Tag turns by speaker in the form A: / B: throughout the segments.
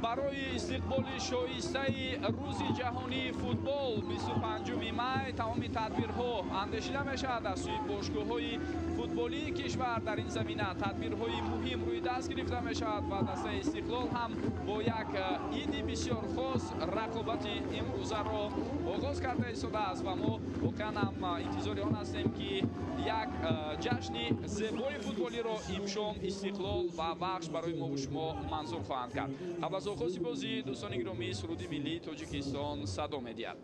A: Барои истиқболи шоистаи рӯзи ҷаҳонии футбол 25 май тамоми тадбирҳо андешида мешавад. Аз сӯи бошгоҳҳои футболии кишвар дар ин замина тадбирҳои муҳим рӯи даст гирифта мешавад ва дастаи Истиқлол ҳам бо як иди бисёр хос рақобати имрӯзаро оғоз карда истодааст ва мо воқеан ҳам интизори он ҳастем, ки як ҷашни зебои футболиро имшом Истиқлол ва Вахш барои мову шумо манзур хоҳанд кард. Қабл аз оғози бозӣ, дӯстони гиромӣ, суруди миллии Тоҷикистон садо медиҳад.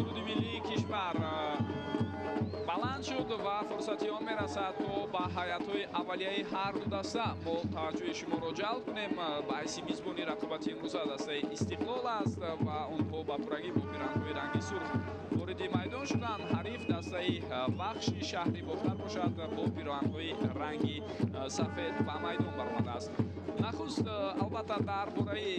A: Суруди миллии кишвар баланд шуд ва фурсати он мерасад, то ба ҳайатҳои аввалияи ҳар ду даста мо таваҷҷӯҳи шуморо ҷалб кунем. Ба ҳайси мизбони рақобати имрӯза дастаи Истиқлол аст ва онҳо ба пуррагӣ бо пирангҳои ранги сурх вориди майдон шуданд. Ҳариф дастаи Вахши шаҳри Бохтар бошад, бо пироҳанҳои ранги сафед ба майдон баромадааст. Нахуст, албатта, дар бораи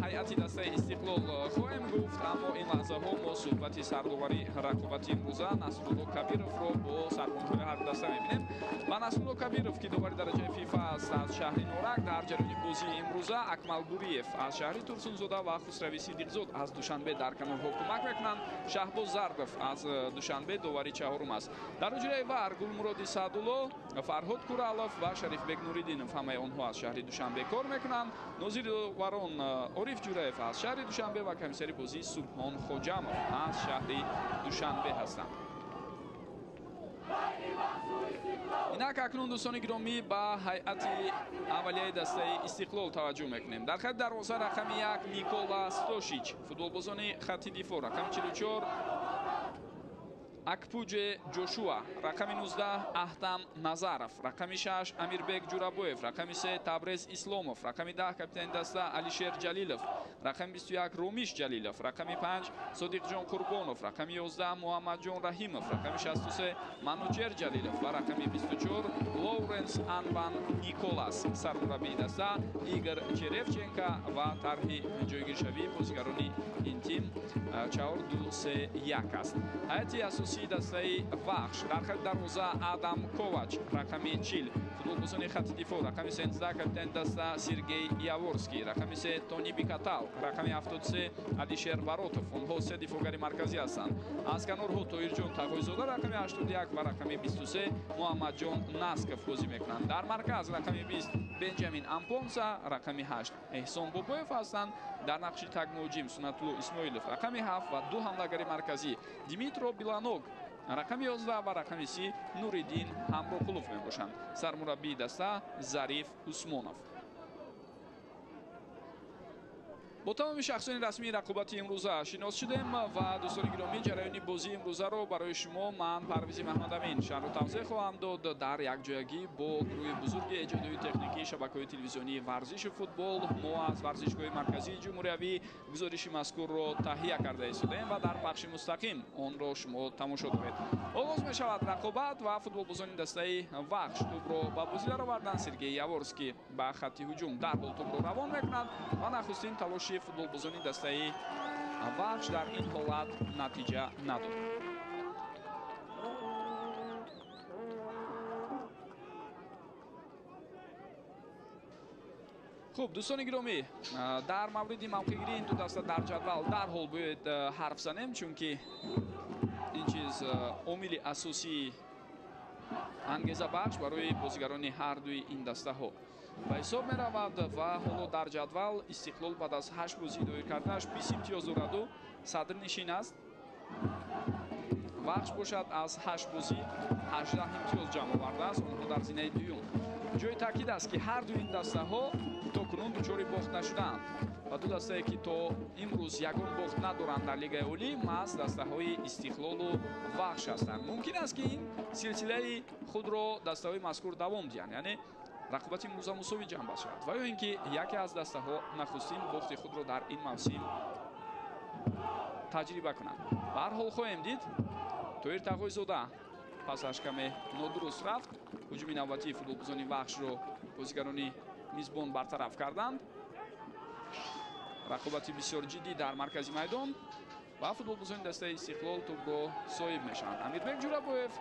A: ҳайати дастаи Истиқлол хоҳем гуфт, аммо ин лаҳзаҳо мо суҳбати сардовари рақобати имрӯза Насрулло Кабировро бо сарбонҳои ҳар ду даста мебинем. Ва Насрулло Кабиров, ки довари дараҷаи ФИФА аст аз шаҳри Норак, дар ҷараёни бозии имрӯза Акмал Буриев аз шаҳри Турсунзода ва Хусрави Сидиқзод аз Душанбе дар канорҳо кӯмак мекунанд. Шаҳбоз Зардов аз Душанбе довари чаҳорум аст. Дар ҳуҷраи ВАР Гулмуроди Саъдулло, Фарҳод Куралов ва Шарифбек Нуриддинов, ҳамаи онҳо аз шаҳри Душанбе кор мекунанд. Нозири доварон Ориф Ҷураев аз шаҳри Душанбе ва комиссари бозӣ Субҳон Хоҷамов аз шаҳри Душанбе ҳастанд. Инак акнун, дӯстони гиромӣ, ба ҳайати аввалияи дастаи Истиқлол таваҷҷӯҳ мекунем. Дар хати дарвоза рақами 1 Никола Стошич, футболбозони хати дифоъ рақами 44 Акпуҷе Ҷошуа, рақами 19 Аҳтам Назаров, рақами 6 Амирбек Ҷурабоев, рақами 3 Табрез Исломов, рақами 10 капитани даста Алишер Ҷалилов, рақами 21 Румиш Ҷалилов, рақами 5 Содиқҷон Қурбонов, рақами 11 Муҳаммадҷон Раҳимов, рақами 63 Манучер Ҷалилов ва рақами 24 Лоуренс Анван Николас. Сармураббии даста Игор Черевченко ва тарҳи ҷойгиршавии бозигарони ин тим 4-2-3-1 аст. Ҳайати асосии дастаи Вахш: дар хати дарвоза Адам Ковач, рақами 40, футболбозони хати дифоъ рақами 13 капитани даста Сергей Яворский, рақами 3 Тони Бикатал, рақами 73 Алишер Баротов. Онҳо се дифоъгари марказӣ ҳастанд. Аз канорҳо Тоирҷон Тағойзода рақами 81 ва рақами 23 Муҳаммадҷон Насков бозӣ мекунанд. Дар марказ рақами 20 Бенҷамин Ампонса, рақами 8 Эҳсон Бобоев ҳастанд. Дар нақши такмуҳоҷим Сунатулло Исмоилов рақами 7 ва ду ҳамлагари марказӣ Димитро Биланог рақами 11 ва рақами 30 Нуриддин Ҳамроқулов мебошанд. Сармураббии даста Зариф Усмонов. Бо тамоми шахсони расмии рақобати имрӯза шинос шудем ва, дӯстони гиромӣ, ҷараёни бозии имрӯзаро барои шумо ман, Парвизи Маҳмадамин, шарҳу тавзеҳ хоҳам дод дар якҷоягӣ бо гурӯҳи бузурги эҷодиёи техникии шабакаҳои телевизионии варзиши футбол. Мо аз варзишгоҳи марказии ҷумҳуриявӣ гузориши мазкурро таҳия карда истодаем ва дар пахши мустақим онро шумо тамошо доред. Оғоз мешавад рақобат ва футболбозони дастаи Вахш тӯбро ба бозӣ дароварданд. Сергей Яворский ба хатти ҳуҷум дарҳол тӯбро равон мекунад ва нахустин талоши Кӯшиши футболбозони дастаи Вахш дар ин ҳолат натиҷа надод. Хуб, дӯстони гиромӣ, дар мавриди мавқеъгирии ин ду даста дар ҷадвал дарҳол бояд ҳарф занем, чунки ин чиз омили асосии ангезабахш барои бозигарони ҳар дуи ин дастаҳо ба ҳисоб меравад ва ҳоло дар ҷадвал Истиқлол баъд аз 8 бозӣ доир кардааш 20 имтиёз дораду садрнишин аст. Вахш бошад аз 8 бозӣ 18 имтиёз ҷамъ овардааст, онҳо дар зинаи дуюм. Ҷои таъкид аст, ки ҳар дуи ин дастаҳо то кунун дучори бохт нашудаанд ва ду дастае, ки то имрӯз ягон бохт надоранд дар Лигаи Олӣ, маҳз дастаҳои Истиқлолу Вахш ҳастанд. Мумкин аст, ки ин силсилаи худро дастаҳои мазкур давом диҳанд, яъне рақобати имрӯза мусовӣ ҷамъбаст шавад ва ё ин ки яке аз дастаҳо нахустин бохти худро дар ин мавсим таҷриба кунанд. Ба ҳар ҳол хоҳем дид. Тоҳир Тағойзода пасаш каме нодуруст рафт. Ҳуҷуми навбатии футболбозони Вахшро бозигарони мизбон бартараф карданд. Рақобати бисёр ҷиддӣ дар маркази майдон ва футболбозони дастаи Истиқлол тӯбро соҳиб мешаванд. Амирбек Ҷурабоев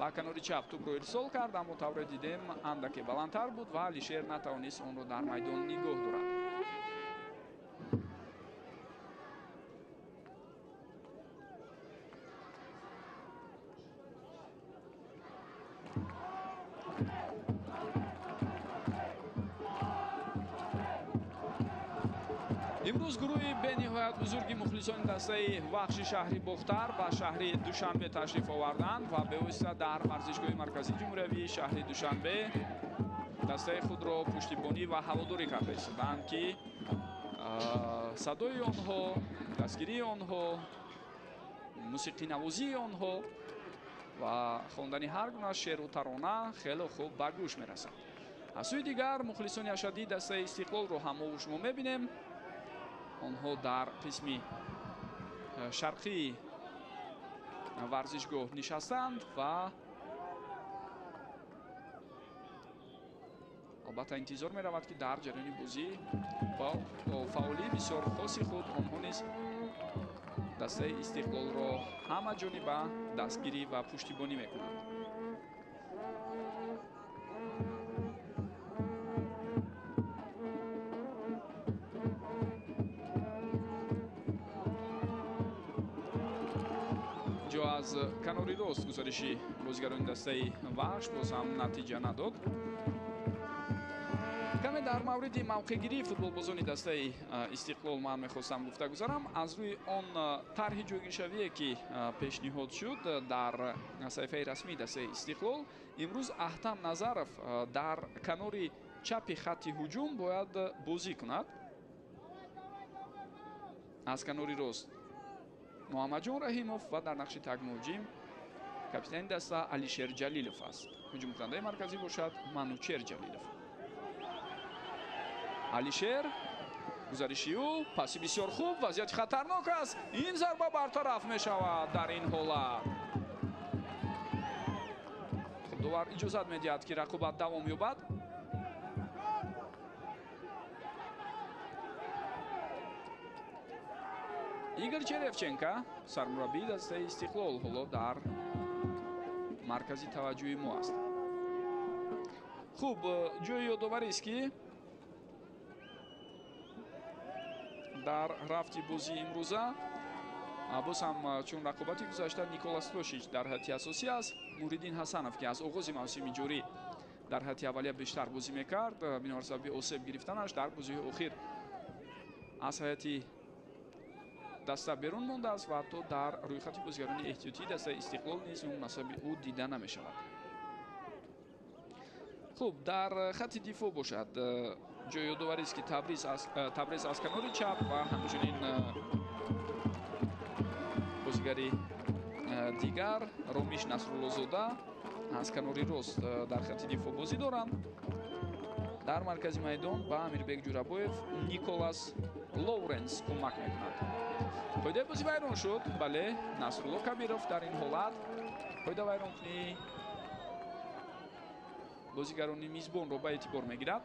A: ба канори чап тӯбро ирсол кард, аммо тавре дидем андаке баландтар буд ва Алишер натавонист онро дар майдон нигоҳ дорад. Имрӯз гурӯҳи бениҳоят бузурги мухлисони дастаи Вахши шаҳри Бохтар ба шаҳри Душанбе ташриф оварданд ва бевосита дар варзишгоҳи марказии ҷумҳуриявии шаҳри Душанбе дастаи худро пуштибонӣ ва ҳаводорӣ карда истодаанд, ки садои онҳо, дастгирии онҳо, мусиқинавозии онҳо ва хондани ҳар гуна шеъру тарона хеле хуб ба гӯш мерасад. Аз сӯи дигар мухлисони ашаддии дастаи Истиқлолро ҳам мо шумо мебинем. Онҳо дар қисми шарқии варзишгоҳ нишастанд ва албатта интизор меравад, ки дар ҷараёни бозӣ бо фаъолии бисёр хоси худ онҳо низ дастаи Истиқлолро ҳама ҷониба дастгирӣ ва пуштибонӣ мекунанд. Аз канори рост гузариши бозигарони дастаи Вахш боз ҳам натиҷа надод. Каме дар мавриди мавқеъгирии футболбозони дастаи Истиқлол ман мехостам гуфта гузарам. Аз рӯи он тарҳи ҷойгиршавие, ки пешниҳод шуд дар саҳифаи расмии дастаи Истиқлол, имрӯз Аҳтам Назаров дар канори чапи хатти ҳуҷум бояд бозӣ кунад. Аз канори рост Муҳаммадҷон Раҳимов ва дар нақши такмуҳуҷим капитани даста Алишер Ҷалилов аст. Ҳуҷумкунандаи марказӣ бошад Манучер Ҷалилов. Алишер, гузариши ӯ, паси бисёр хуб, вазъияти хатарнок аст. Ин зарба бартараф мешавад дар ин ҳолат. Довар иҷозат медиҳад, ки рақобат давом ёбад. Игор Черевченко, сармураббии дастаи Истиқлол, ҳоло дар маркази таваҷҷӯҳи мо аст. Хуб, ҷои ёдоварист, ки дар рафти бозии имрӯза боз ҳам чун рақобати гузашта Николас Тошич дар ҳайати асосӣ аст. Муҳриддин Ҳасанов, ки аз оғози мавсими ҷорӣ дар ҳайати аввалия бештар бозӣ мекард, бинобар сабаби осеб гирифтанаш дар бозиҳои охир аз ҳайати даста берун мондааст ва ҳатто дар рӯйхати бозигарони эҳтиётии дастаи Истиқлол низ мунасаби ӯ дида намешавад. Хуб, дар хатти дифоъ бошад ҷои ёдоварист, ки Табриз аз канори чап ва ҳамчунин бозигари дигар Ромиш Насруллозода аз канори рост дар хатти дифоъ бозӣ доранд. Дар маркази майдон ба Амирбек Ҷурабоев Николас Лоуренс кӯмак мекунад. Қоидаи бозӣ вайрон шуд. Бале, Насрулло Кабиров дар ин ҳолат қоида вайронкунии бозигарони мизбонро ба эътибор мегирад.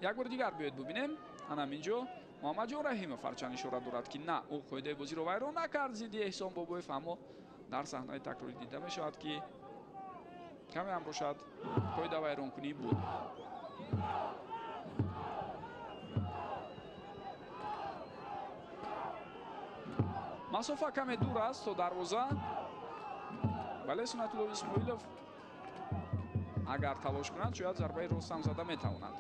A: Як бор дигар биёед бубинем. Ана инҷо Муҳаммадҷон Раҳимов ҳарчанд ишора дорад, ки на, ӯ қоидаи бозиро вайрон накард зидди Эҳсон Бобоев, аммо дар саҳнаи такрорӣ дида мешавад, ки каме ҳам бошад қоида вайронкунӣ буд. Масофа каме дур аст то дарвоза, вале Сунатулло Исмоилов агар талош кунад, шояд зарбаи рост ҳам зада метавонад.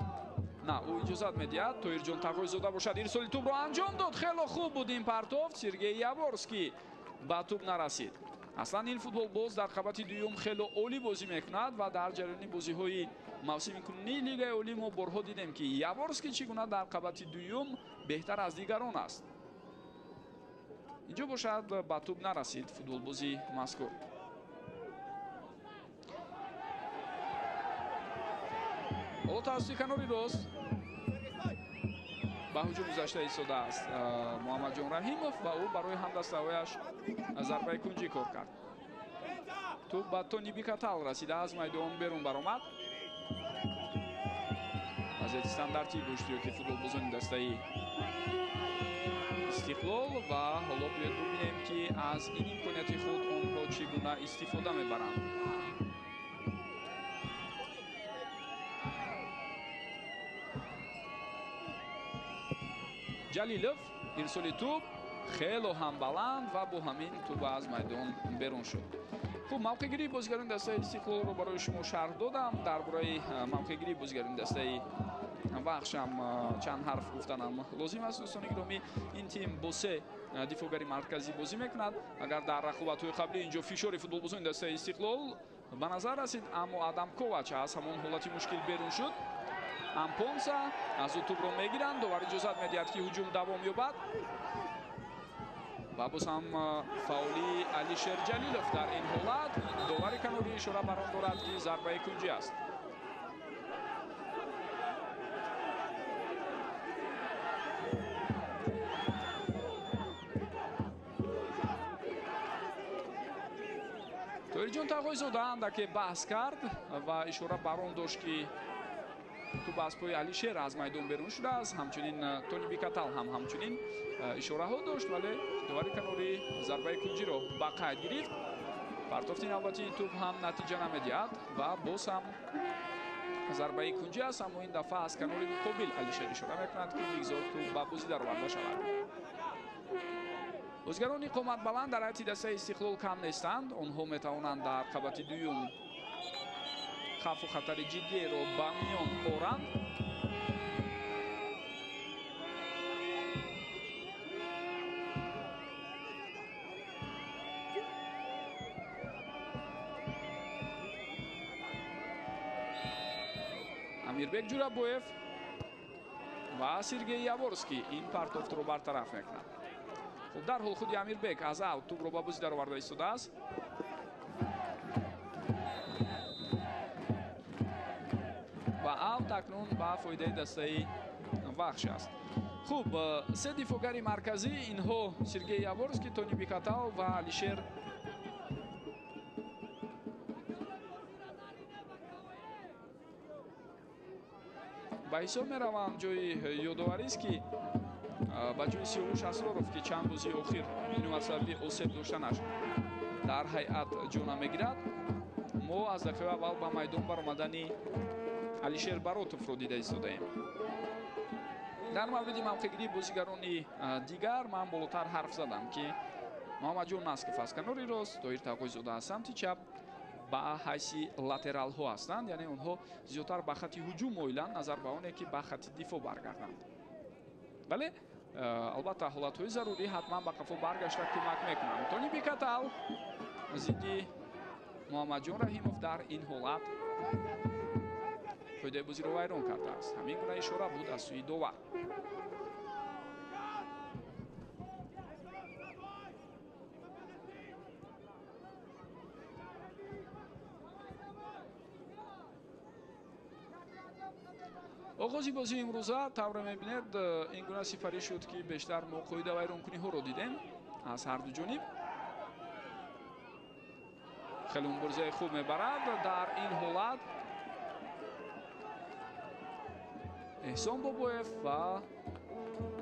A: На, ӯ иҷозат медиҳад. Тоирҷон Тағойзода бошад, ирсоли тӯбро анҷом дод. Хело хуб буд ин партофт. Сергей Яворский ба тӯб нарасид. Аслан ин футболбоз дар қабати дуюм хело олӣ бозӣ мекунад ва дар ҷараёни бозиҳои мавсими кунунии Лигаи Олӣ мо борҳо дидем, ки Яворский чӣ гуна дар қабати дуюм беҳтар аз дигарон аст. Инҷо бошад ба тӯб нарасид футболбози мазкур. Ҳоло тавассути канори рост ба ҳуҷум гузашта истодааст Муҳаммадҷон Раҳимов ва ӯ барои ҳамдастаҳояш зарбаи кунҷӣ кор кард. Тӯб ба Тони Бикатал расида, аз майдон берун баромад. Вазъияти стандартӣ бо иштироки футболбозони дастаи Истиқлол ва ҳоло биёед бубинем, ки аз ин имконияти худ онҳо чӣ гуна истифода мебаранд. Ҷалилов ирсоли тӯб хело ҳам баланд ва бо ҳамин тӯб аз майдон берун шуд. Хуб, мавқеъгирии бозигарони дастаи Истиқлолро барои шумо шарҳ додам. Дар бораи мавқеъгирии бозигарони дастаи Вахш ҳам чанд ҳарф гуфтанам лозим аст. Дӯстони гиромӣ, ин тим бо се дифоъгари марказӣ бозӣ мекунад. Агар дар рақобатҳои қаблӣ инҷо фишори футболбозони дастаи Истиқлол ба назар расид, аммо Адам Ковач аз ҳамон ҳолати мушкил берун шуд. Ампонса аз ӯ тӯбро мегиранд, довар иҷозат медиҳад, ки ҳуҷум давом ёбад. Ва боз ҳам фаъолии Алишер Ҷалилов дар ин ҳолат. Довари канорӣ ишора бар он дорад, ки зарбаи кунҷӣ аст. Тоирҷон Тағойзода андаке баҳс кард ва ишора бар он дошт, ки тӯб аз пои Алишер аз майдон берун шудааст. Ҳамчунин Тони Бикатал ҳам ҳамчунин ишораҳо дошт, вале довари канорӣ зарбаи кунҷиро ба қайд гирифт. Партофти навбатии тӯб ҳам натиҷа намедиҳад ва боз ҳам зарбаи кунҷӣ аст, аммо ин дафъа аз канори муқобил Алишер ишора мекунад, ки бигзор тӯб ба бозӣ дароварда шавад. Бозигарони қоматбаланд дар ҳайати дастаи Истиқлол кам нестанд. Онҳо метавонанд дар қабати дуюм хавфу хатари ҷиддиеро ба миён оранд. Амирбек Ҷурабоев ва Сергей Яворский ин партофтро бартараф мекунанд. Хуб, дарҳол худи Амирбек аз аут тӯбро ба бозӣ дароварда истодааст. Ва аут акнун ба фоидаи дастаи Вахш аст. Хуб, се дифоъгари марказӣ инҳо Сергей Яворский, Тони Бикатал ва Алишер ба ҳисоб мераванд. Ҷои ёдоварист, ки ба ҷои Сиёвуш Асроров, ки чанд бозии охир бинобар осеб доштанаш дар ҳайат ҷо намегирад, мо аз дақиқаи аввал ба майдон баромадани Алишер Баротовро дида истодаем. Дар мавриди мавқеъгирии бозигарони дигар ман болотар ҳарф задам, ки Муҳаммадҷон Насков аз канори рост, Тоир Тағойзода аз самти чап ба ҳайси латералҳо ҳастанд, яъне онҳо зиёдтар ба хати ҳуҷум моиланд назар ба оне, ки ба хати дифоъ баргарданд. Вале албатта ҳолатҳои зарурӣ ҳатман ба қафо баргашта кӯмак мекунанд. Тони Бикатал зидди Муҳаммадҷон Раҳимов дар ин ҳолат қоидаи бозиро вайрон кардааст. Ҳамин гуна ишора буд аз сӯи довар. Оғози бозии имрӯза тавре мебинед, ин гуна сипарӣ шуд, ки бештар мо қоида вайронкуниҳоро дидем аз ҳар ду ҷониб. Хеле муборизаи хуб мебарад. Дар ин ҳолат Эҳсон Бобоев ва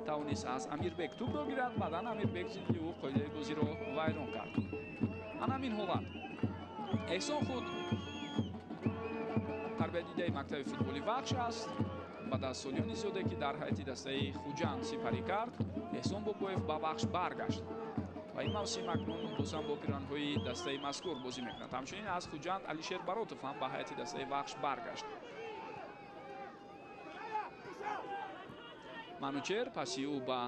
A: тавонист аз Амирбек тӯбро гирад. Баъдан Амирбек зидди ӯ қоидаи бозиро вайрон кард. Ана ҳамин ҳолат. Эҳсон худ тарбиятдидаи мактаби футболи Вахш аст. Баъд аз солиёни зиёде ки дар ҳайати дастаи Хуҷанд сипарӣ кард, Эҳсон Бобоев ба Вахш баргашт ва ин мавсим акнун бозам бо пиранҳои дастаи мазкур бозӣ мекунад. Ҳамчунин аз Хуҷанд Алишер Баротов ҳам ба ҳайати дастаи Вахш баргашт. Манучер паси ӯ ба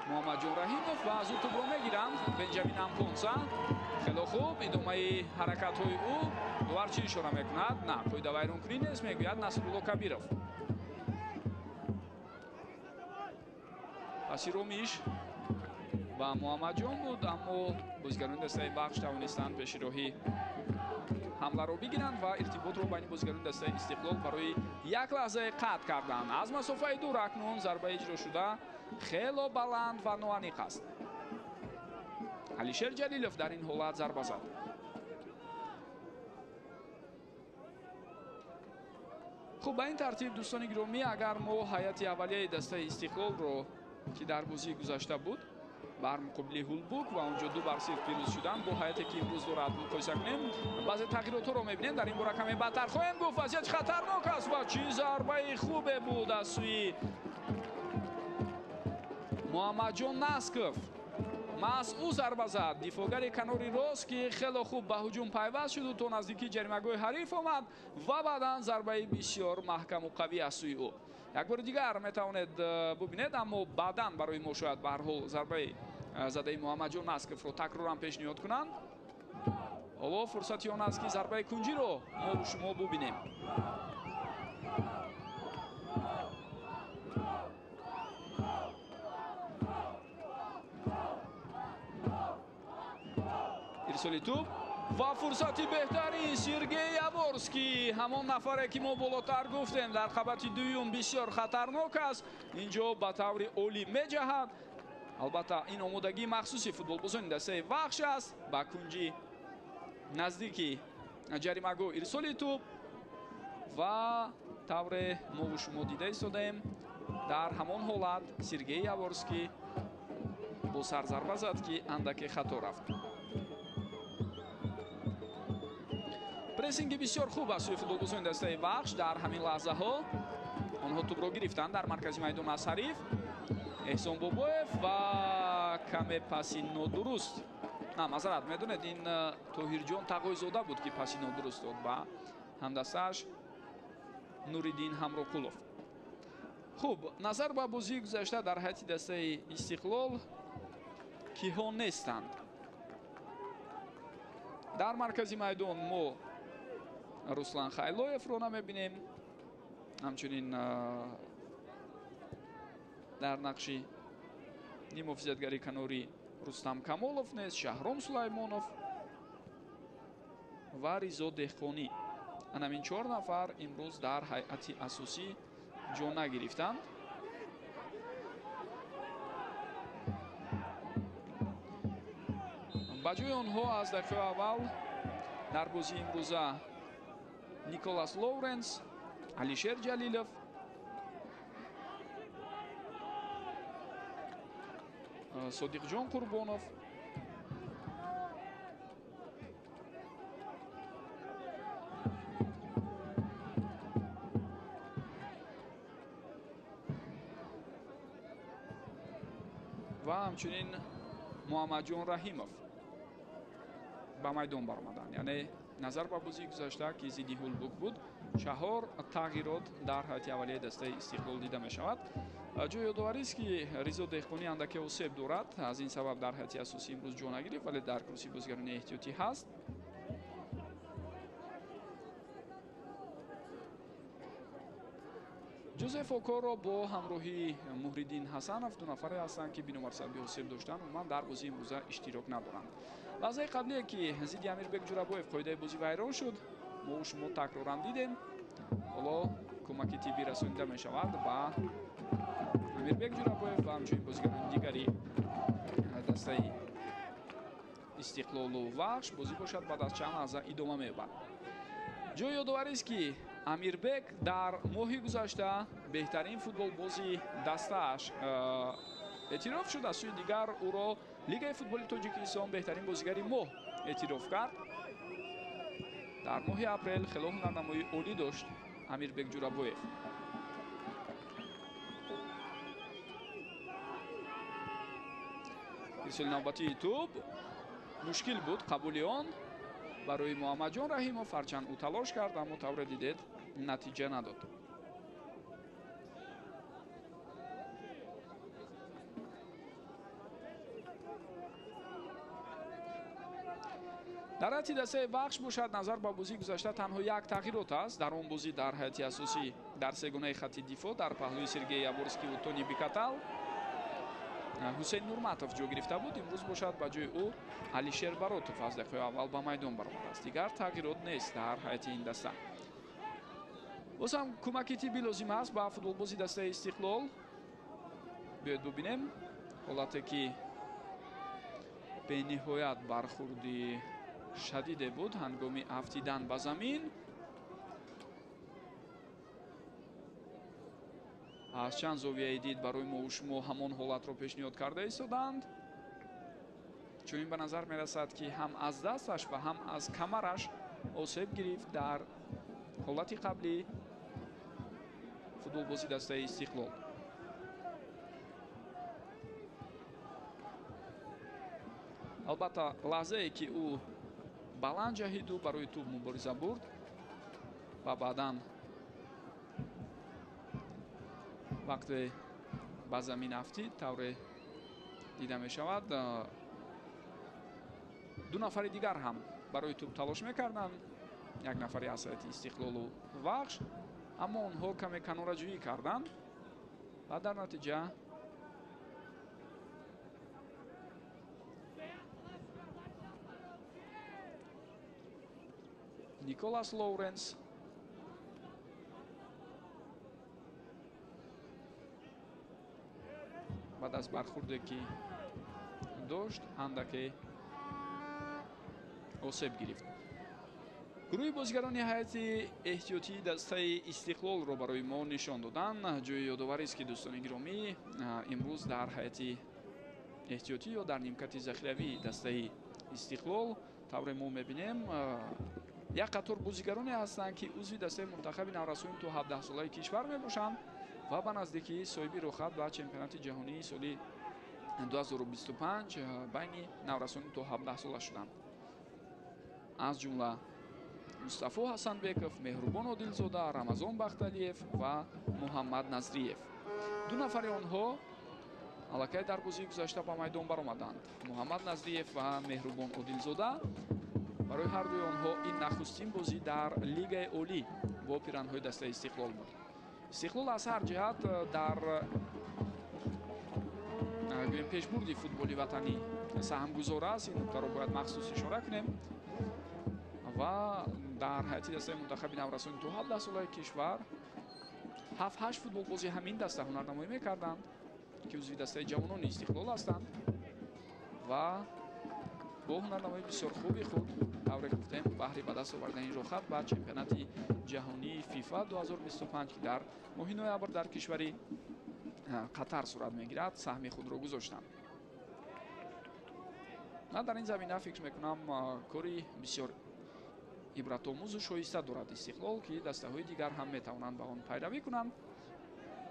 A: Муҳаммадҷон Раҳимов ва аз ӯ тӯбро мегиранд. Бенҷамин Ампонса хело хуб идомаи ҳаракатҳои ӯ. Довар чӣ ишора мекунад? На, қоидавайронкунӣ нест, мегӯяд Насрулло Кабиров. Паси ромиш ба Муҳаммадҷон буд, аммо бозигарони дастаи Вахш тавонистанд пеши роҳи ҳамларо бигиранд ва иртиботро байни бозигарони дастаи Истиқлол барои як лаҳзае қатъ карданд. Аз масофаи дур акнун зарба иҷро шуда хело баланд ва ноаниқ аст. Алишер Ҷалилов дар ин ҳолат зарба зад. Хуб, ба ин тартиб дӯстони гиромӣ, агар мо ҳайати аввалияи дастаи Истиқлолро, ки дар бозии гузашта буд бар муқобили Ҳулбук ва онҷо 2-0 пирӯз шуданд, бо ҳайате ки имрӯз дорад муқоиса кунем, баъзе тағйиротҳоро мебинем. Дар ин бора каме баъдтар хоҳем гуфт. Вазъият хатарнок аст ва чӣ зарбаи хубе буд аз сӯи Муҳаммадҷон Насков. Маҳз ӯ зарба зад. Дифоъгари канори рост, ки хело хуб ба ҳуҷум пайваст шуду то наздикии ҷаримагоҳи ҳариф омад ва баъдан зарбаи бисёр маҳкаму қавӣ аз сӯи ӯ. Як бори дигар метавонед бубинед, аммо баъдан барои мо шояд ба ҳар ҳол зарбаи задаи Муҳаммадҷон Насковро такроран пешниҳод кунанд. Ҳоло фурсати он аст, ки зарбаи кунҷиро мо шумо бубинем. Ирсоли тӯб ва фурсати беҳтарин Сергей Яворский, ҳамон нафаре ки мо болотар гуфтем дар қабати дуюм бисёр хатарнок аст, инҷо ба таври олӣ меҷаҳад. Албатта ин омодагии махсуси футболбозони дастаи Вахш аст. Ба кунҷи наздики ҷаримагоҳ ирсоли тӯб ва тавре мову шумо дида истодаем, дар ҳамон ҳолат Сергей Яворский бо сарзарба зад, ки андаке хато рафт. Прессинги бисёр хуб аз сӯи футболбозони дастаи Вахш дар ҳамин лаҳзаҳо. Онҳо тӯбро гирифтанд дар маркази майдон аз ҳариф. Эҳсон Бобоев ва каме паси нодуруст. На, мазарат, медонед, ин Тоҳирҷон Тағойзода буд, ки паси нодуруст дод ба ҳамдастааш Нуриддин Ҳамроқулов. Хуб, назар ба бозии гузашта дар ҳайати дастаи Истиқлол киҳо нестанд. Дар маркази майдон мо Руслан Хайлоевро намебинем. Ҳамчунин дар нақши нимҳофизатгари канорӣ Рустам Камолов нест, Шаҳром Сулаймонов ва Ризо Деҳқонӣ. Анамин 4 нафар имрӯз дар ҳайати асосӣ ҷо нагирифтанд. Ба ҷои онҳо аз дақиқаи аввал дар бозии имрӯза Николас Лоуренс, Алишер Ҷалилов, Содиқҷон Қурбонов, ва ҳамчунин Муҳаммадҷон Раҳимов ба майдон баромаданд. Яъне назар ба бозии гузашта, ки зидди Ҳулбук буд, 4 тағйирот дар ҳайати аввалияи дастаи Истиқлол дида мешавад. Ҷои ёдоварист, ки Ризо Деҳқонӣ андаке осеб дорад, аз ин сабаб дар ҳайати асосӣ имрӯз ҷо нагирифт, вале дар курсии бозигарони эҳтиётӣ ҳаст. Ҷозеф Окоро бо ҳамроҳии Муҳриддин Ҳасанов ду нафаре ҳастанд, ки бинобар сабаби осеб доштан умуман дар бозии имрӯза иштирок надоранд. Лаҳзаи қаблие, ки зидди Амирбек Ҷурабоев қоидаи бозӣ вайрон шуд, мо шумо такроран дидем. Ҳоло кӯмаки тиббӣ расонида мешавад ба Амирбек Ҷурабоев ва ҳамчунин бозигарони дигари дастаи Истиқлолу Вахш. Бозӣ бошад баъд аз чанд лаҳза идома меёбад. Ҷои ёдоварист, ки Амирбек дар моҳи гузашта беҳтарин футболбози дастааш эътироф шуд. Аз сӯи дигар ӯро Лигаи футболи Тоҷикистон беҳтарин бозигари моҳ эътироф кард. Дар моҳи апрел хело ҳунарнамоии олӣ дошт Амирбек Ҷурабоев. Ирсоли навбатии тӯб мушкил буд қабули он барои Муҳаммадҷон Раҳимов, ҳарчанд ӯ талош кард, аммо тавре дидед натиҷа надод. Дар ҳайати дастаи Вахш бошад, назар ба бозии гузашта танҳо як тағйирот аст. Дар он бозӣ дар ҳайати асосӣ дар сегонаи хатти дифоъ дар паҳлӯи Сергей Яворскиву Тони Бикатал Ҳусейн Нурматов ҷо гирифта буд. Имрӯз бошад ба ҷои ӯ Алишер Баротов аз дақиқаи аввал ба майдон баромадааст. Дигар тағйирот нест дар ҳайати ин даста. Боз ҳам кӯмаки тиббӣ лозим аст ба футболбози дастаи Истиқлол. Биёед бубинем ҳолате ки бениҳоят бархурди шадиде буд ҳангоми афтидан ба замин. Аз чанд зовияи дид барои мо шумо ҳамон ҳолатро пешниҳод карда истоданд. Чунин ба назар мерасад, ки ҳам аз дасташ ва ҳам аз камараш осеб гирифт дар ҳолати қаблӣ футболбози дастаи Истиқлол. Албатта лаҳзае ки ӯ баланд ҷаҳиду барои тӯб мубориза бурд ва баъдан вақте ба замин афтид, тавре дида мешавад, ду нафари дигар ҳам барои тӯб талош мекарданд. Як нафари аз ҳайати Истиқлолу Вахш, аммо онҳо каме канораҷӯӣ карданд ва дар натиҷа Николас Лоуренс баъд аз бархурде ки дошт андаке осеб гирифт. Гурӯҳи бозигарони ҳайати эҳтиётии дастаи Истиқлолро барои мо нишон доданд. Ҷои ёдоварист, ки дӯстони гиромӣ, имрӯз дар ҳайати эҳтиётӣ ё дар нимкати захиравии дастаи Истиқлол тавре мо мебинем як қатор бозигароне ҳастанд, ки узви дастаи мунтахаби наврасони то 17-солаи кишвар мебошанд ва ба наздикӣ соҳиби роҳхат ба чемпионати ҷаҳонии соли 2025 байни наврасони то 17 сола шуданд. Аз ҷумла Мустафо Ҳасанбеков, Меҳрубон Одилзода, Рамазон Бахталиев ва Муҳаммад Назриев. Ду нафари онҳо аллакай дар бозии гузашта ба майдон баромаданд. Муҳаммад Назриев ва Меҳрубон Одилзода. Барои ҳар дуи онҳо ин нахустин бозӣ дар Лигаи олӣ бо пиранҳои дастаи Истиқлол буд. Истиқлол аз ҳар ҷиҳат дар гӯем пешбурди футболи ватанӣ саҳмгузор аст. Ин нуктаро бояд махсус ишора кунем. Ва дар ҳайати дастаи мунтахаби наврасони то 17 солаи кишвар 7-8 футболбози ҳамин даста ҳунарнамоӣ мекарданд, ки узви дастаи ҷавонони Истиқлол ҳастанд ва бо ҳунарнамоии бисёр хуби худ тавре гуфтем баҳри ба даст овардани роҳхат ба чемпионати ҷаҳонии FIFA 2025, ки дар моҳи ноябр дар кишвари Қатар сурат мегирад, саҳми худро гузоштанд. Ман дар ин замина фикр мекунам кори бисёр ибратомӯзу шоиста дорад Истиқлол, ки дастаҳои дигар ҳам метавонанд ба он пайравӣ кунанд.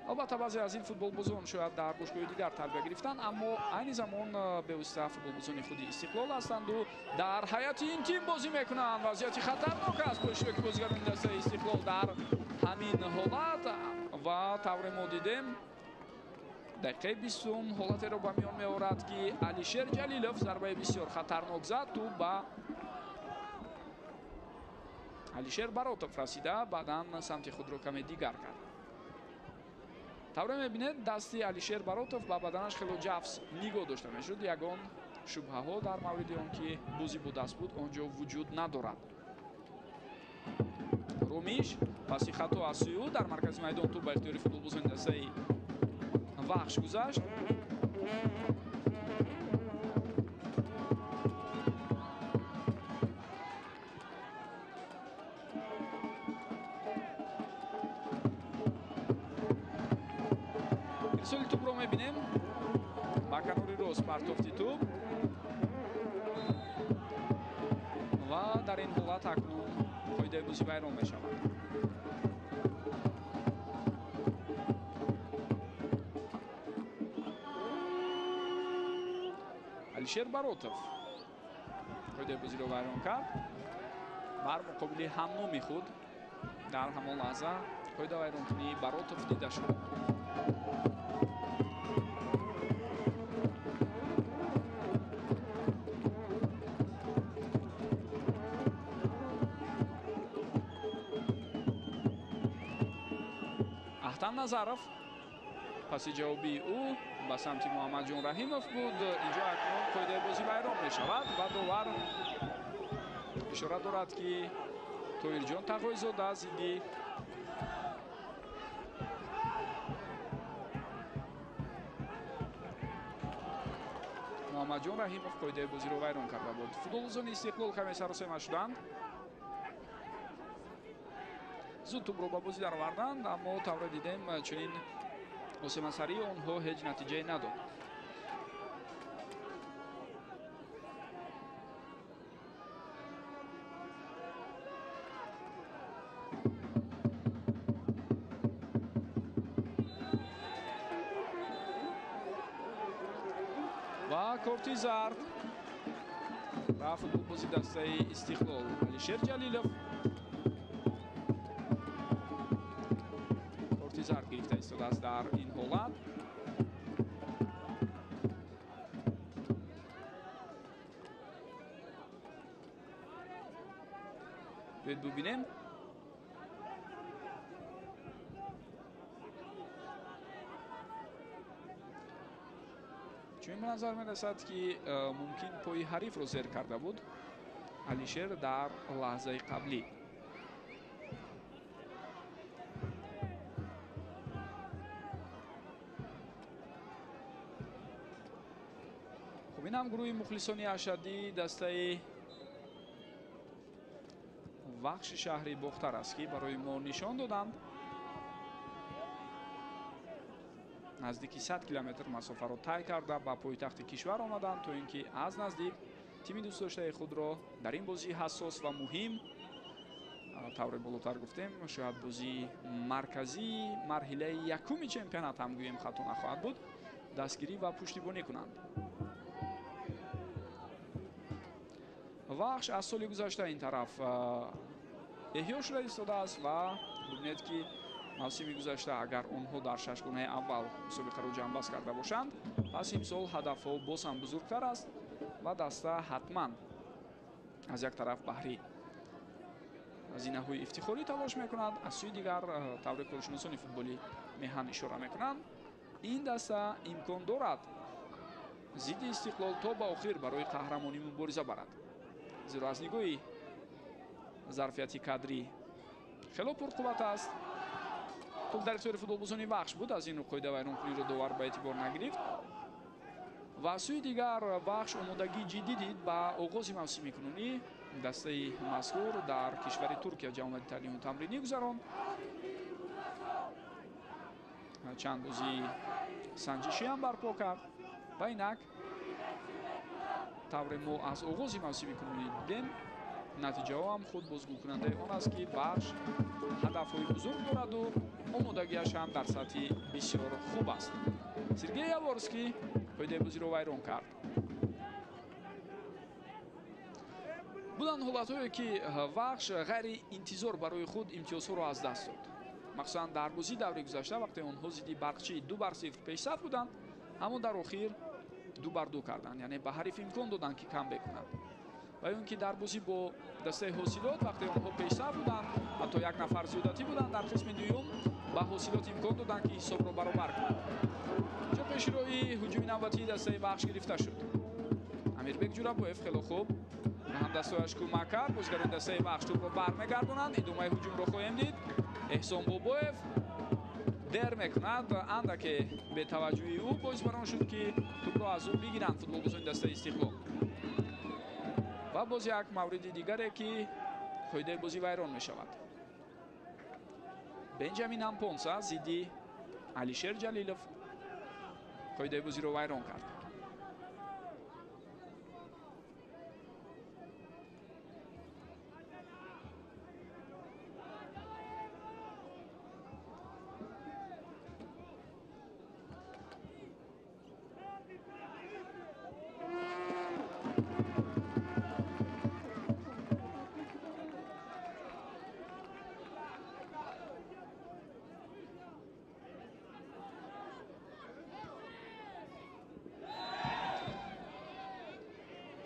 A: Албатта баъзе аз ин футболбозон шояд дар бошгоҳи дигар тарбия гирифтанд, аммо айни замон бевосита футболбозони худи Истиқлол ҳастанду дар ҳайати ин тим бозӣ мекунанд. Вазъияти хатарнок аст бо иштироки бозигарони дастаи Истиқлол дар ҳамин ҳолат ва тавре мо дидем дақиқаи 20 ҳолатеро ба миён меорад, ки Алишер Ҷалилов зарбаи бисёр хатарнок зад, тӯб ба Алишер Баротов расида, баъдан самти худро каме дигар кард. Тавре мебинед, дасти Алишер Баротов ба баданаш хело ҷафс нигоҳ дошта мешуд. Ягон шубҳаҳо дар мавриди он ки бозӣ бо даст буд он ҷо вуҷуд надорад. Румиш паси хато аз сӯи ӯ дар маркази майдон тӯб ба ихтиёри футболбозони дастаи Вахш гузашт. Ирсоли тӯбро мебинем. Ба канори рост партофти тӯб ва дар ин ҳолат акнун қоидаи бозӣ вайрон мешавад. Алишер Баротов қоидаи бозиро вайрон кард. Бар муқобили ҳамноми худ дар ҳамон лаҳза қоида вайронкунии Баротов дида шуд. Аҳтам Назаров паси ҷавобии ӯ ба самти Муҳаммадҷон Раҳимов буд. Инҷо акнун қоидаи бозӣ вайрон мешавад ва довар ишора дорад, ки Тоирҷон Тағойзода зидди Муҳаммадҷон Раҳимов қоидаи бозиро вайрон карда буд. Футболбозони Истиқлол каме саросема шуданд. Зуд тӯбро ба бозӣ дароварданд, аммо тавре дидем чунин осемасарии онҳо ҳеҷ натиҷае надод. Ва корти зард ба футболбози дастаи Истиқлол Алишер Ҷалилов корти зард гирифта истодааст дар ин ҳолат. Биёед бубинем. Чун ба назар мерасад, ки мумкин пои ҳарифро зер карда буд Алишер дар лаҳзаи қаблӣ. Хуб, ин ҳам гурӯҳи мухлисони ашаддии дастаи Вахши шаҳри Бохтар аст, ки барои мо нишон доданд. Наздики 100 километр масофаро тай карда ба пойтахти кишвар омаданд, то ин ки аз наздик тими дӯстдоштаи худро дар ин бозии ҳассос ва муҳим, тавре болотар гуфтем, шояд бозии марказии марҳилаи якуми чемпионат ҳам гӯем хато нахоҳад буд, дастгирӣ ва пуштибонӣ кунанд. Вахш аз соли гузашта ин тараф эҳё шуда истодааст ва бубинед, ки мавсими гузашта агар онҳо дар шашгонаи аввал мусобиқаро ҷамъбаст карда бошанд, пас имсол ҳадафҳо боз ҳам бузургтар аст ва даста ҳатман аз як тараф баҳри зинаҳои ифтихорӣ талош мекунад, аз сӯи дигар тавре коршиносони футболи меҳан ишора мекунанд, ин даста имкон дорад зидди Истиқлол то ба охир барои қаҳрамонӣ мубориза барад, зеро аз нигоҳи зарфияти кадрӣ хело пурқувват аст. Тӯб дар ихтиёри футболбозони Вахш буд, аз ин рӯ қоида вайронкуниро довар ба эътибор нагирифт. Ва аз сӯи дигар Вахш омодагии ҷиддӣ дид ба оғози мавсими кунунӣ. Дастаи мазкур дар кишвари Туркия ҷамъомади таълиму тамринӣ гузаронд. Чанд бозии санҷишӣ ҳам барпо кард ва инак тавре мо аз оғози мавсими кунунӣ дидем, натиҷаҳо ҳам худ бозгӯкунандаи он аст, ки Вахш ҳадафҳои бузург дораду омодагиаш ҳам дар сатҳи бисёр хуб аст. Сергей Яворский қоидаи бозиро вайрон кард. Буданд ҳолатҳое, ки Вахш ғайри интизор барои худ имтиёзҳоро аз даст дод. Махсусан дар бозии даври гузашта, вақте онҳо зидди Барқчӣ 2-0 пешсаф буданд, аммо дар охир 2-2 карданд, яъне ба ҳариф имкон доданд, ки камбек кунанд. Ва ё ин ки дар бозӣ бо дастаи Ҳосилот, вақте онҳо пешсаф буданд, ҳатто як нафар зиёдатӣ буданд, дар қисми дуюм ба Ҳосилот имкон доданд, ки ҳисобро баробар кунанд. Инҷо пешроҳи ҳуҷуми навбатии дастаи Вахш гирифта шуд. Амирбек Ҷурабоев хело хуб ба ҳамдастояш кӯмак кард. Бозигарони дастаи Вахш тӯбро бармегардонанд. Идомаи ҳуҷумро хоҳем дид. Эҳсон Бобоев дер мекунад, андаке бетаваҷҷӯҳи ӯ боис бар он шуд, ки тӯбро аз ӯ бигиранд футболбозони дастаи Истиқлол. Ва боз як мавриди дигаре, ки қоидаи бозӣ вайрон мешавад. Бенҷамин Ампонса зидди Алишер Ҷалилов. Қоидаи бозиро вайрон кард.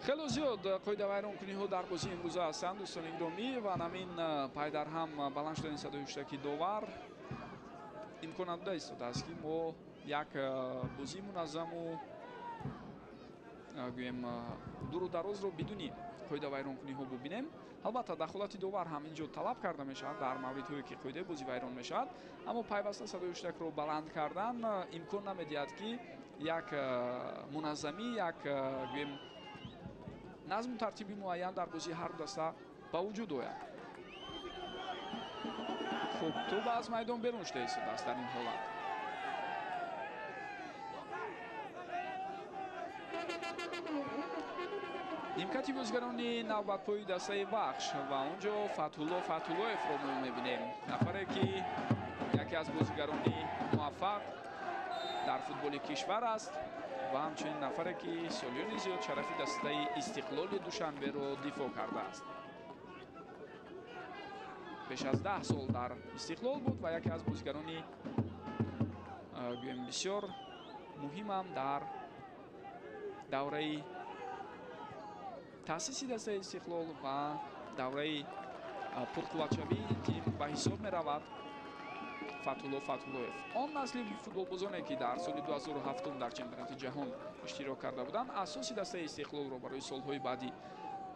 A: Хело зиёд қоидавайронкуниҳо дар бозии имрӯза ҳастанд, дӯстони гиромӣ, ва ҳамин пайдарҳам баланд шудани садои ҳуштаки довар имкон надода истодааст, ки мо як бозии муназзаму гӯем дуру дарозро бидуни қоидавайронкуниҳо бубинем. Албатта, дахолати довар ҳам инҷо талаб карда мешавад дар мавридҳое ки қоидаи бозӣ вайрон мешавад, аммо пайваста садои ҳуштакро баланд кардан имкон намедиҳад, ки як муназзамӣ, як гӯем назму тартиби муайян дар бозии ҳар ду даста ба вуҷуд ояд. Хуб, тӯб аз майдон берун шуда истодааст дар ин ҳолат. Нимкати бозигарони навбатпои дастаи Вахш ва он ҷо Фатҳулло Фатҳуллоевро мо мебинем, нафаре ки яке аз бозигарони муваффақ дар футболи кишвар аст ва ҳамчунин нафаре ки солиёни зиёд шарафи дастаи Истиқлоли Душанберо дифоъ кардааст. Беш аз 10 сол дар Истиқлол буд ва яке аз бозигарони гӯем бисёр муҳимам дар давраи таъсиси дастаи Истиқлол ва давраи пурқувватшавии тим ба ҳисоб меравад Фатҳулло Фатҳуллоев. Он насли футболбозоне ки дар соли 2007 дар чемпионати ҷаҳон иштирок карда буданд, асоси дастаи Истиқлолро барои солҳои баъдӣ,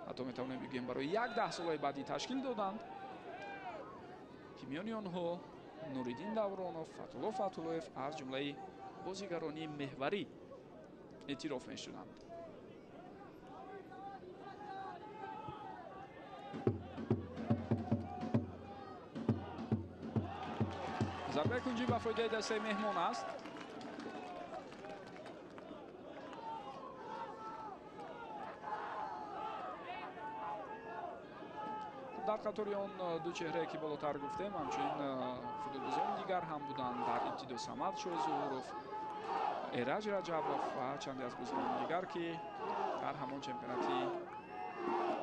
A: ҳатто метавонем бигӯем барои як даҳсолаи баъдӣ ташкил доданд, ки миёни онҳо Нуриддин Давронов, Фатҳулло Фатҳуллоев аз ҷумлаи бозигарони меҳварӣ эътироф мешуданд. Зарбаи кунҷӣ ба фоидаи дастаи меҳмон аст. Дар қатори он ду чеҳрае ки болотар гуфтем, ҳамчунин футболбозони дигар ҳам буданд. Дар ибтидо Самад Шозуҳуров, Эраҷ Раҷабов ва чанде аз бозигарони дигар, ки дар ҳамон чемпионати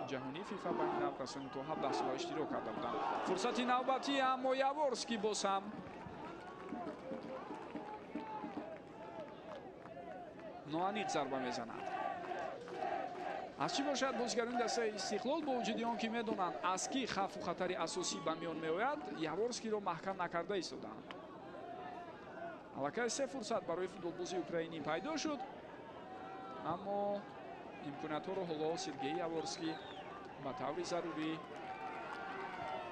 A: ҷаҳонии ФИФА байни наврасони то 17 сола иштирок карда буданд. Фурсати навбатӣ, аммо Яворский боз ҳам ноаниқ зарба мезанад. Аз чӣ бошад, бозигарони дастаи Истиқлол бо вуҷуди он ки медонанд, аз кӣ хавфу хатари асосӣ ба миён меояд, Яворскиро маҳкам накарда истодаанд. Аллакай се фурсат барои футболбози украинӣ пайдо шуд, аммо имкониятҳоро ҳоло Сергей Яворский ба таври зарурӣ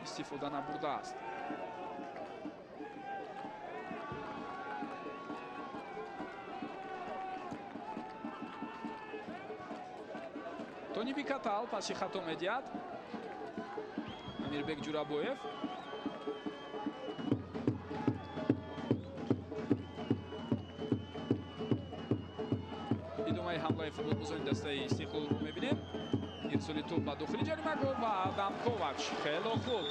A: истифода набурдааст. Тони Бикатал паси хато медиҳад. Амирбек Ҷурабоев. Идомаи ҳамлаи футболбозони дастаи Истиқлолро мебинем. Ирсоли тӯб ба дохили ҷаримагоҳ ва Адам Ковач хело хуб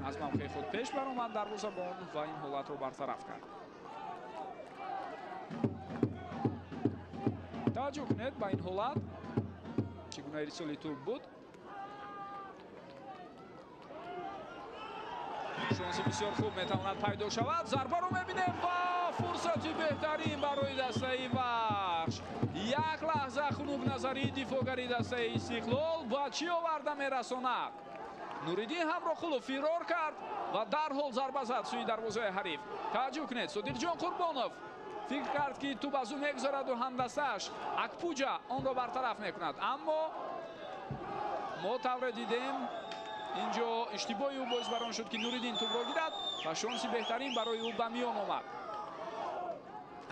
A: аз мавқеи худ пеш баромад дарвозабон ва ин ҳолатро бартараф кард. Таваҷҷӯҳ кунед ба ин ҳолат, чӣ гуна ирсоли тӯб буд. Шонси бисёр хуб метавонад пайдо шавад. Зарбаро мебинем ва фурсати беҳтарин барои дастаи Вахш. Як лаҳза хунукназарии дифоъгари дастаи Истиқлол ба чӣ оварда мерасонад. Нуриддин Ҳамроқулов фирор кард ва дарҳол зарба зад сӯи дарвозаи ҳариф. Таваҷҷӯҳ кунед, Содиқҷон Қурбонов фикр кард, ки тӯб аз ӯ мегузараду ҳамдастааш Акпуҷа онро бартараф мекунад, аммо мо тавре дидем, инҷо иштибоҳи ӯ боис бар он шуд, ки Нуриддин тӯбро гирад ва шонси беҳтарин барои ӯ ба миён омад.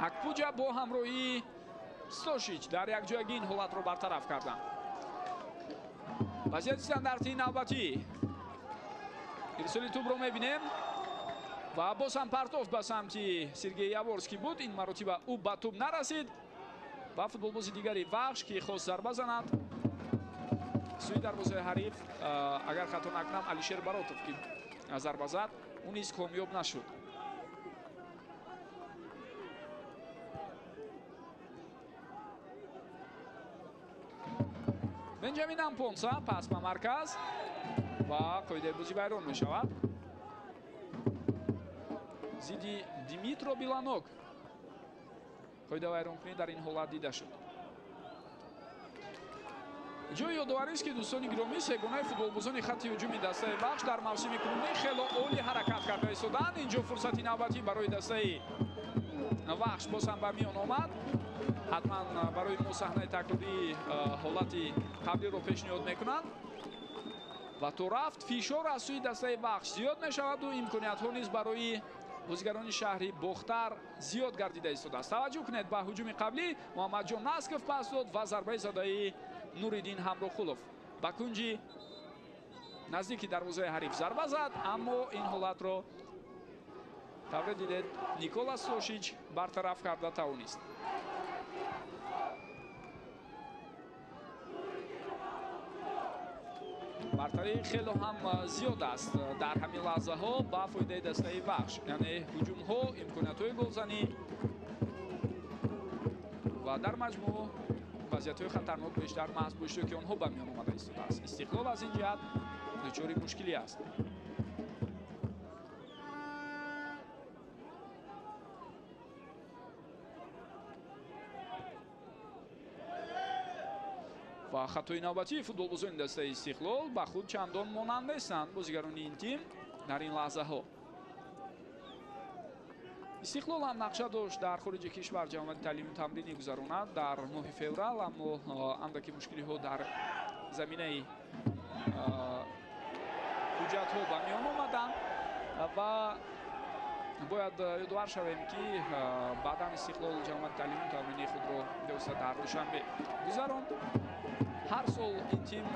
A: Акпуҷа бо ҳамроҳии Стошич дар якҷоягӣ ин ҳолатро бартараф карданд. Вазъияти стандартии навбатӣ. Ирсоли тӯбро мебинем. Ва боз ҳам партофт ба самти Сергей Яворский буд. Ин маротиба ӯ ба тӯб нарасид ва футболбози дигари Вахш, ки хост зарба занад сӯи дарвозаи ҳариф, агар хато накунам, Алишер Баротов ки зарба зад, ӯ низ комёб нашуд. Бенҷамин Ампонса пас ба марказ ва қоидаи бозӣ вайрон мешавад. Зидди Димитро Биланок қоида вайронкунӣ дар ин ҳолат дида шуд. Ҷои ёдоварист, ки дӯстони гиромӣ, сегонаи футболбозони хатти ҳуҷуми дастаи Вахш дар мавсими кунунӣ хело олӣ ҳаракат карда истоданд. Инҷо фурсати навбатӣ барои дастаи Вахш боз ҳам ба миён омад. Ҳатман барои мо саҳнаи такрории ҳолати қаблиро пешниҳод мекунанд. Ва то рафт фишор аз сӯи дастаи Вахш зиёд мешаваду имкониятҳо низ барои бозигарони шаҳри Бохтар зиёд гардида истодааст. Таваҷҷӯҳ кунед ба ҳуҷуми қаблӣ. Муҳаммадҷон Насков пас дод ва зарбаи задаи Нуриддин Ҳамроқулов ба кунҷи наздики дарвозаи ҳариф зарба зад, аммо ин ҳолатро тавре дидед Никола Сошич бартараф карда тавонист. Бартарӣ хело ҳам зиёд аст дар ҳамин лаҳзаҳо ба фоидаи дастаи Вахш, яъне ҳуҷумҳо, имкониятҳои голзанӣ ва дар маҷмӯъ вазъиятҳои хатарнок бештар маҳз бо иштироки онҳо ба миён омада истодааст. Истиқлол аз ин ҷиҳат дучори мушкилӣ аст. Ва хатои навбатии футболбозони дастаи Истиқлол ба худ чандон монанд нестанд бозигарони ин тим дар ин лаҳзаҳо. Истиқлол ҳам нақша дошт дар хориҷи кишвар ҷамъияти таълиму тамринӣ гузаронад дар моҳи феврал, аммо андаки мушкилиҳо дар заминаи ҳуҷҷатҳо ба миён омаданд ва бояд ёдовар шавем, ки баъдан Истиқлол ҷамъияти таълиму тамринии худро бевосита дар Душанбе гузаронд. Ҳар сол ин тим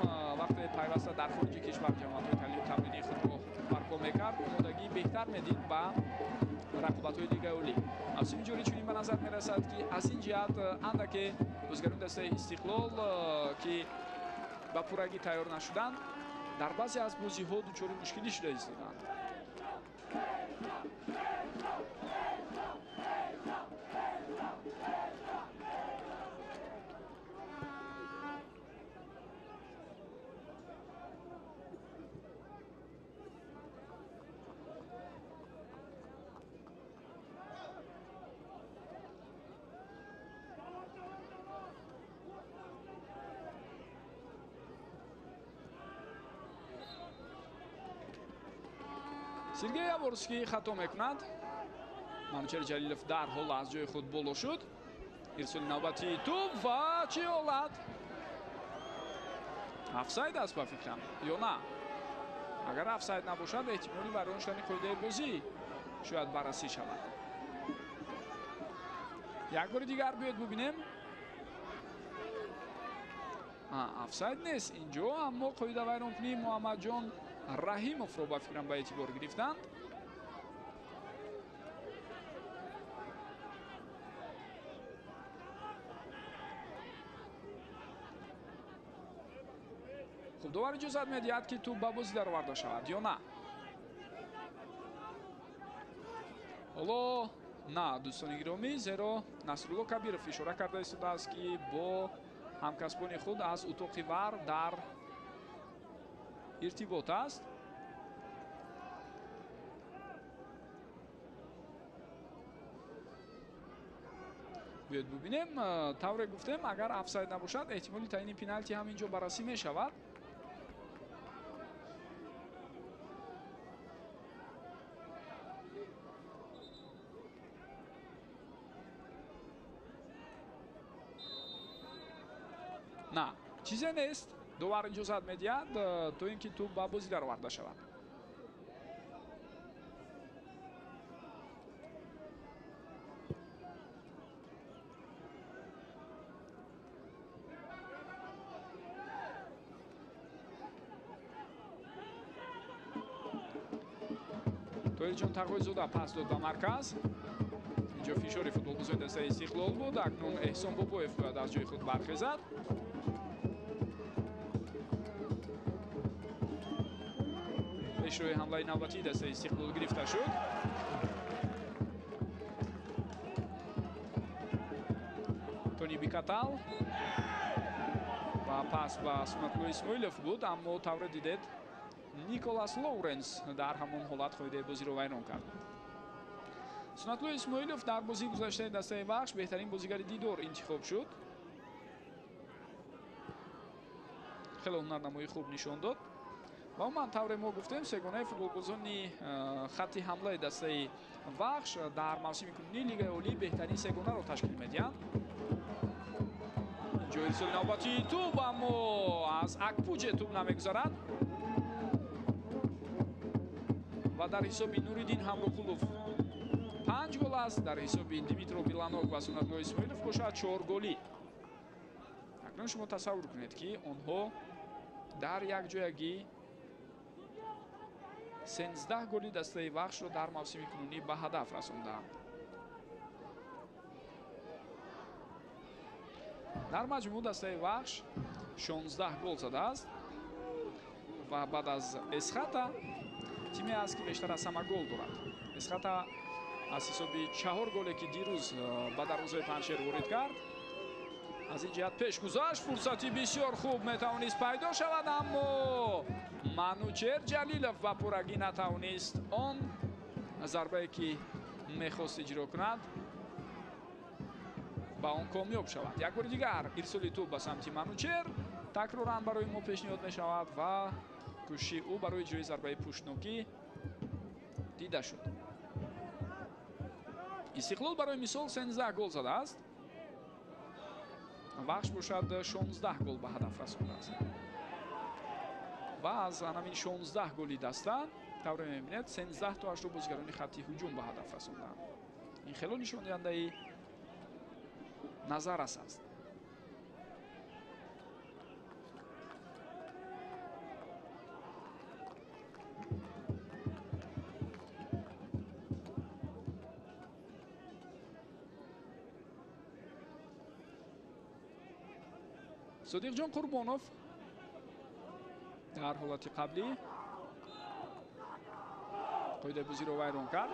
A: вақте пайваста дар хориҷи кишвар ҷамъиятҳои таълиму тамринии худро барпо мекард, омодагӣ беҳтар медид ба рақобатҳои Лигаи Олӣ. Мавсими ҷорӣ чунин ба назар мерасад, ки аз ин ҷиҳат андаке бозигарони дастаи Истиқлол, ки ба пуррагӣ тайёр нашуданд, дар баъзе аз бозиҳо дучори мушкилӣ шуда истоданд. Сергей Яворский хато мекунад. Манучер Ҷалилов дарҳол аз ҷои худ боло шуд. Ирсоли навбатии тӯб ва чӣ ҳолат? Офсайд аст ба фикрам ё на? Агар офсайд набошад, эҳтимоли вайрон шудани қоидаи бозӣ шояд баррасӣ шавад. Як бори дигар биёед бубинем. Офсайд нест инҷо, аммо қоида вайронкунии Муҳаммадҷон Раҳимовро ба фикрам ба эътибор гирифтанд. Хуб, довар иҷозат медиҳад, ки тӯб ба бозӣ дароварда шавад ё на? Ҳоло на, дӯстони гиромӣ, зеро Насрулло Кабиров ишора карда истодааст, ки бо ҳамкасбони худ аз утоқи вар дар иртибот аст. Биёед бубинем. Тавре гуфтем, агар офсайд набошад, эҳтимоли таъини пеналти ҳам инҷо баррасӣ мешавад. На, чизе нест. Довар иҷозат медиҳад, то ин ки тӯб ба бозӣ дароварда шавад. То Тоҳирҷон Тағойзода пас дод ба марказ. Инҷо фишори футболбозони дастаи Истиқлол буд. Акнун Эҳсон Бобоев бояд аз ҷои худ бархезад. Пешрои ҳамлаи навбатии дастаи Истиқлол гирифта шуд. Тони Бикатал ва пас ба Сунатулло Исмоилов буд, аммо тавре дидед Николас Лоуренс дар ҳамон ҳолат қоидаи бозиро вайрон кард. Сунатулло Исмоилов дар бозии гузаштаи дастаи Вахш беҳтарин бозигари дидор интихоб шуд. Хеле ҳунарнамоии хуб нишон дод. Ва умуман тавре мо гуфтем, сегонаи футболбозони хатти ҳамлаи дастаи Вахш дар мавсими кунунии Лигаи Олӣ беҳтарин сегонаро ташкил медиҳанд. Инҷо ирсоли навбатии тӯб, аммо аз Акпуҷе тӯб намегузарад. Ва дар ҳисоби Нуриддин Ҳамроқулов 5 гол аст, дар ҳисоби Димитро Биланок ва Сунатулло Исмоилов бошад 4 голӣ. Акнун шумо тасаввур кунед, ки онҳо дар якҷоягӣ 13 голи дастаи Вахшро дар мавсими кунунӣ ба ҳадаф расондаанд. Дар маҷмӯъ дастаи Вахш 16 гол задааст ва баъд аз Эсхата тиме аст, ки бештар аз ҳама гол дорад. Эсхата аз ҳисоби 4 голе, ки дирӯз ба дарвозаи Панҷшер ворид кард, аз ин ҷиҳат пеш гузашт. Фурсати бисёр хуб метавонист пайдо шавад, аммо Манучер Ҷалилов ба пуррагӣ натавонист он зарбае, ки мехост иҷро кунад, ба он комёб шавад. Як бори дигар ирсоли тӯб ба самти Манучер такроран барои мо пешниҳод мешавад ва кӯшиши ӯ барои иҷрои зарбаи пуштнокӣ дида шуд. Истиқлол барои мисол 13 гол задааст, Вахш бошад 16 гол ба ҳадаф расондааст. Ва аз ҳамин 16 голи даста тавре мебинед 13 тоашро бозигарони хатти ҳуҷум ба ҳадаф расондаанд. Ин хело нишондиҳандаи назаррас аст. Содиқҷон Қурбонов дар ҳолати қаблӣ қоидаи бозиро вайрон кард.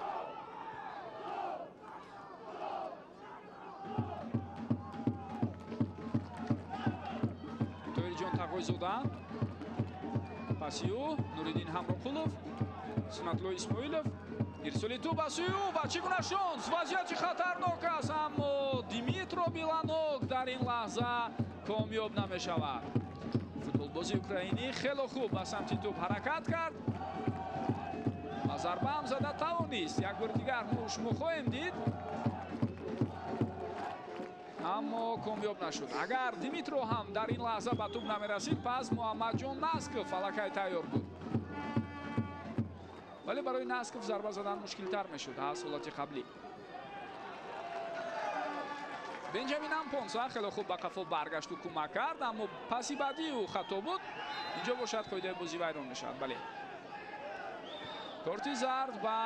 A: Тоҳирҷон Тағойзода, паси ӯ Нуриддин Ҳамроқулов, Сунатулло Исмоилов, ирсоли тӯб ба сӯи ӯ ва чӣ гуна шонс! Вазъияти хатарнок аст, аммо Димитро Биланок дар ин лаҳза комёб намешавад. Футболбози украинӣ хело хуб ба самти тӯб ҳаракат кард ва зарба ҳам зада тавонист. Як бори дигар мо шумо хоҳем дид, аммо комёб нашуд. Агар Димитро ҳам дар ин лаҳза ба тӯб намерасид, пас Муҳаммадҷон Насков аллакай тайёр буд. Вале барои Насков зарба задан мушкилтар мешуд аз ҳолати қаблӣ. Бенҷамин Ампонса хеле хуб ба қафо баргашту кӯмак кард, аммо паси баъдии ӯ хато буд. Инҷо бошад қоидаи бозӣ вайрон мешавад. Бале, корти зард ба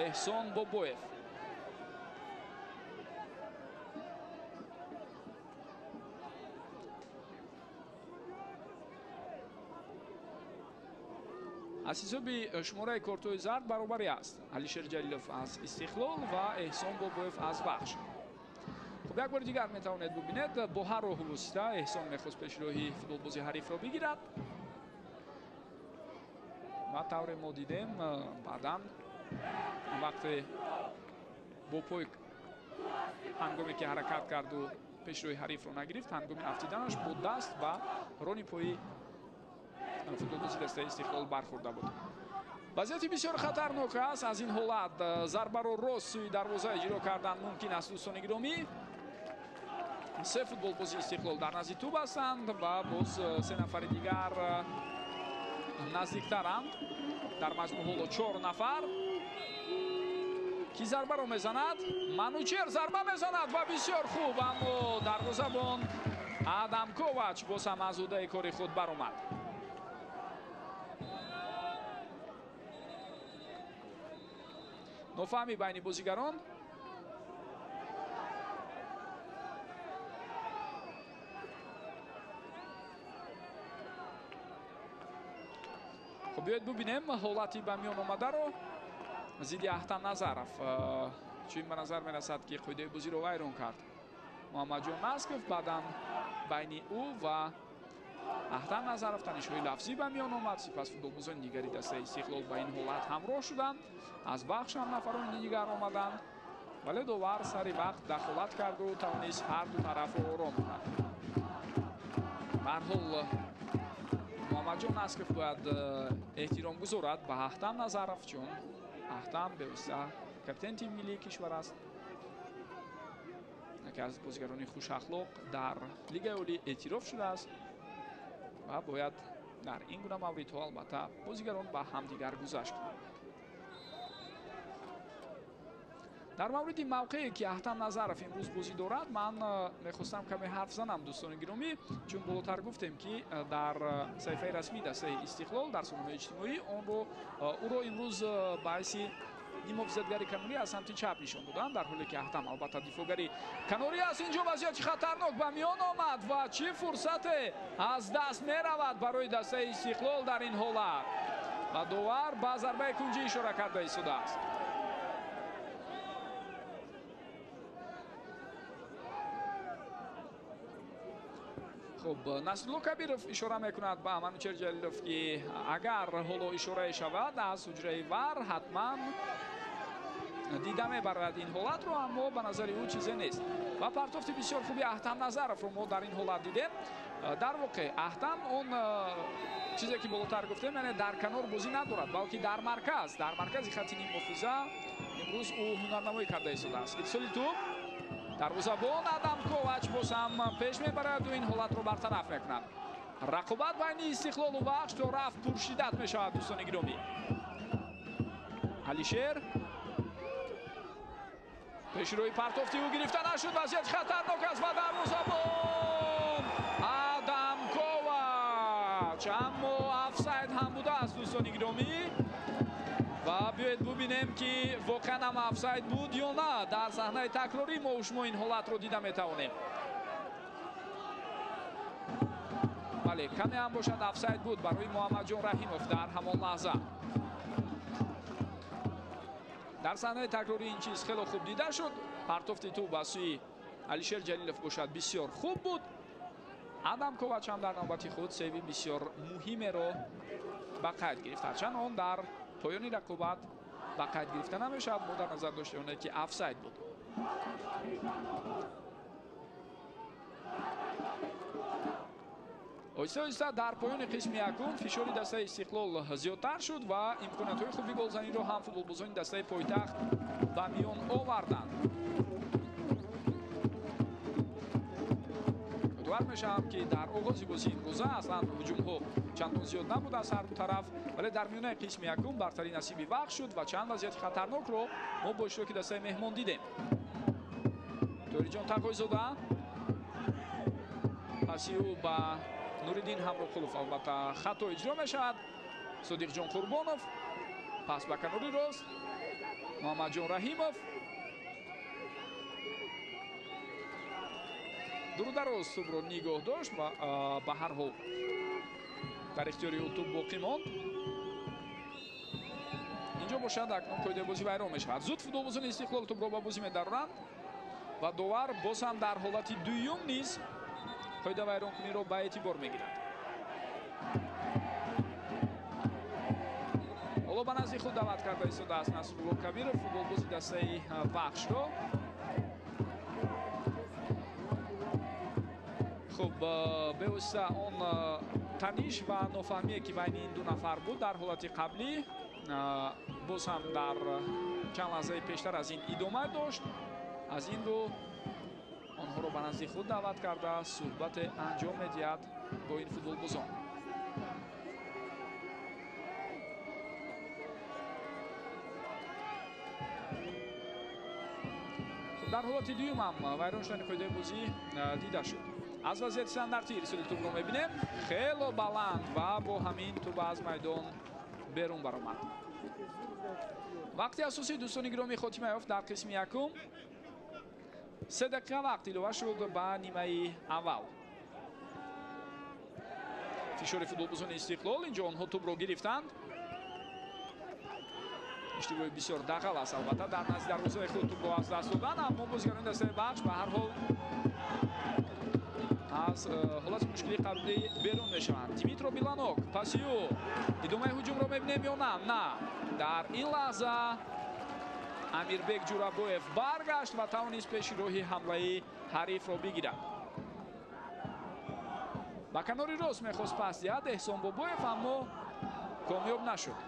A: Эҳсон Бобоев. Аз ҳисоби шумораи кортҳои зард баробарӣ аст. Алишер Ҷалилов аз Истиқлол ва Эҳсон Бобоев аз Вахш. Хуб, як бори дигар метавонед бубинед, бо ҳар роҳу восита Эҳсон мехост пешроҳи футболбози ҳарифро бигирад ва тавре мо дидем, баъдан вақте бо пой ҳангоме ки ҳаракат карду пешроҳи ҳарифро нагирифт, ҳангоми афтиданаш бо даст ба рони пои футболбози дастаи Истиқлол бархӯрда буд. Вазъияти бисёр хатарнок аст. Аз ин ҳолат зарбаро рост сӯи дарвоза иҷро кардан мумкин аст, дӯстони гиромӣ. Се футболбози Истиқлол дар назди тӯб ҳастанд ва боз се нафари дигар наздиктаранд. Дар маҷмӯъ ҳоло 4 нафар. Ки зарбаро мезанад? Манучер зарба мезанад ва бисёр хуб, аммо дарвозабон Адам Ковач боз ҳам аз ӯҳдаи кори худ баромад. Нофаҳмӣ байни бозигарон. Хуб, биёед бубинем ҳолати ба миён омадаро зидди Аҳтам Назаров. Чун ба назар мерасад, ки қоидаи бозиро вайрон кард Муҳаммадҷон Насков. Баъдан байни ӯ ва Аҳтам Назаров танишҳои лафзӣ ба миён омад. Сипас футболбозони дигари дастаи Истиқлол ба ин ҳолат ҳамроҳ шуданд. Аз Вахш ҳам нафарони дигар омаданд, вале довар сари вақт дахолат карду тавонист ҳар ду тарафро ором кунад. Ба ҳар ҳол Муҳаммадҷон Насков бояд эҳтиром гузорад ба Аҳтам Назаров, чун Аҳтам бевосита капитани тими миллии кишвар аст, яке аз бозигарони хушахлоқ дар Лигаи Олӣ эътироф шудааст ва бояд дар ин гуна мавридҳо албатта бозигарон ба ҳамдигар гузашт кунанд. Дар мавриди мавқее ки Аҳтам Назаров имрӯз бозӣ дорад, ман мехостам каме ҳарф занам, дӯстони гиромӣ, чун болотар гуфтем, ки дар саҳифаи расмии дастаи Истиқлол дар сомонаҳои иҷтимоӣ ӯро имрӯз ба ҳайси нимҳофизатгари канорӣ аз самти чап нишон доданд, дар ҳоле ки Аҳтам албатта дифоъгари канорӣ аст. Инҷо вазъияти хатарнок ба миён омад ва чӣ фурсате аз даст меравад барои дастаи Истиқлол дар ин ҳолат ва довар ба зарбаи кунҷӣ ишора карда истодааст. Хуб, Насрулло Кабиров ишора мекунад ба Манучер Ҷалилов, ки агар ҳоло ишорае шавад аз ҳуҷраи ВАР ҳатман дида мебарад ин ҳолатро, аммо ба назари ӯ чизе нест. Ва партофти бисёр хуби Аҳтам Назаровро мо дар ин ҳолат дидем. Дар воқеъ Аҳтам он чизе ки болотар гуфтем, яъне дар канор бозӣ надорад, балки дар марказ, дар маркази хати нимҳофиза имрӯз ӯ ҳунарнамоӣ карда истодааст. Ирсоли тӯб, дарвозабон Адам Ковач боз ҳам пеш мебарад ва ин ҳолатро бартараф мекунад. Рақобат байни Истиқлолу Вахш то рафт пуршиддат мешавад, дӯстони гиромӣ. Алишер пешрӯи партофти ӯ гирифта нашуд, вазъияти хатарнок аст ва дарвозабон Адам Ковач, аммо офсайд ҳам будааст, дӯстони гиромӣ. Ва биёед бубинем, ки воқеан ҳам офсайд буд ё на. Дар саҳнаи такрорӣ мо шумо ин ҳолатро дида метавонем. Бале, каме ҳам бошад офсайд буд барои Муҳаммадҷон Раҳимов дар ҳамон лаҳза. Дар саҳнаи такрорӣ ин чиз хеле хуб дида шуд. Партофти тӯб ба сӯи Алишер Ҷалилов бошад бисёр хуб буд. Адам Ковач ҳам дар навбати худ сейви бисёр муҳимеро ба қайд гирифт, ҳарчанд он дар поёни рақобат ба қайд гирифта намешавад, бо дар назар дошти оне ки офсайд буд. Оҳиста оҳиста дар поёни қисми якум фишори дастаи Истиқлол зиёдтар шуд ва имкониятҳои хуби голзаниро ҳам футболбозони дастаи пойтахт ба миён оварданд. Ёдовар мешавам, ки дар оғози бозии имрӯза аслан ҳуҷумҳо чандон зиёд набуд аз ҳар ду тараф, вале дар миёнаи қисми якум бартарӣ насиби Вахш шуд ва чанд вазъияти хатарнокро мо бо иштироки дастаи меҳмон дидем. Тоҳирҷон Тақойзода паси ӯ ба Нуриддин Ҳамроқулов албатта хато иҷро мешавад. Содиқҷон Қурбонов пас ба канори рост, Муҳаммадҷон Раҳимов дурудароз тӯбро нигоҳ дошт ва ба ҳар ҳол дар ихтиёри ӯ тӯб боқӣ монд. Инҷо бошад акнун қоидаи бозӣ вайрон мешавад. Зуд футболбозони Истиқлол тӯбро ба бозӣ медароранд ва довар боз ҳам дар ҳолати дуюм низ қоида вайронкуниро ба эътибор мегирад. Ҳоло ба назди худ даъват карда истодааст Насрулло Кабиров футболбози дастаи Вахшро. Хуб, бевосита он таниш ва нофаҳмие ки байни ин ду нафар буд дар ҳолати қаблӣ боз ҳам дар чанд лаҳзаи пештар аз ин идома дошт. Аз ин рӯ онҳоро ба назди худ даъват карда суҳбате анҷом медиҳад бо ин футболбозон. Дар ҳолати дуюм ҳам вайрон шудани қоидаи бозӣ дида шуд. Аз вазъияти стандартӣ ирсоли тӯбро мебинем, хело баланд ва бо ҳамин тӯб аз майдон берун баромад. Вақти асосӣ дӯстони гиромӣ хотима ёфт дар қисми якум. 3 дақиқа вақт илова шуд ба нимаи аввал. Фишори футболбозони Истиқлол, инҷо онҳо тӯбро гирифтанд. Иштибоҳи бисёр дағал аст албатта, дар назди дарвозаи худ тӯбро аз даст додан, аммо бозигарони дастаи Вахш ба ҳар ҳол аз ҳолати мушкилии қаблӣ берун мешаванд. Дмитро Биланок паси ӯ, идомаи ҳуҷумро мебинем ё на? На. Дар ин лаҳза Амирбек Ҷурабоев баргашт ва тавонист пеши роҳи ҳамлаи ҳарифро бигирад. Ба канори рост мехост пас диҳад Эҳсон Бобоев, аммо комёб нашуд.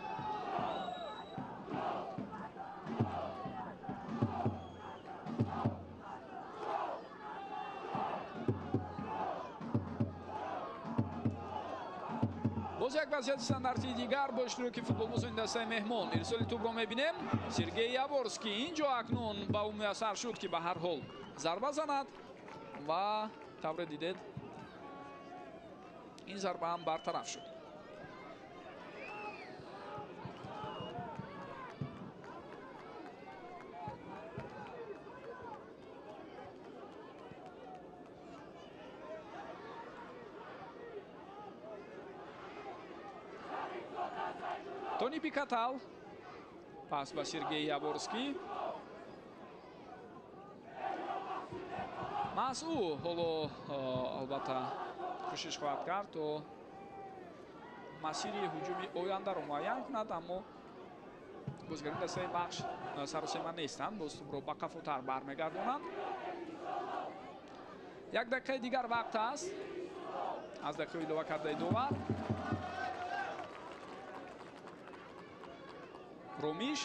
A: Боз як вазъияти стандартии дигар бо иштироки футболбозони дастаи меҳмон. Ирсоли тӯбро мебинем. Сергей Яворский инҷо акнун ба ӯ муяссар шуд, ки ба ҳар ҳол зарба занад ва тавре дидед ин зарба ҳам бартараф шуд. Тони Пикатал пас ба Сергей Яворский. Маҳз ӯ ҳоло албатта кӯшиш хоҳад кард то масири ҳуҷуми ояндаро муайян кунад, аммо бозигарони дастаи Вахш саросема нестанд, боз тӯбро ба қафотар бармегардонанд. Як дақиқаи дигар вақт аст аз дақиқаи илова кардаи довар. Ромиш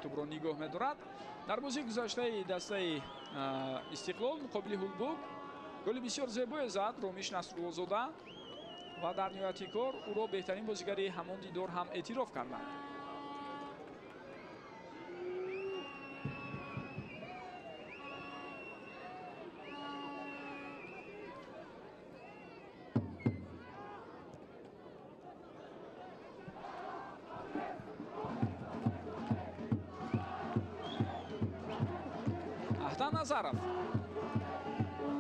A: тӯбро нигоҳ медорад. Дар бозии гузаштаи дастаи Истиқлол муқобили Ҳулбук голи бисёр зебое зад Ромиш Насруллозода ва дар ниҳояти кор ӯро беҳтарин бозигари ҳамон дидор ҳам эътироф карданд. Назаров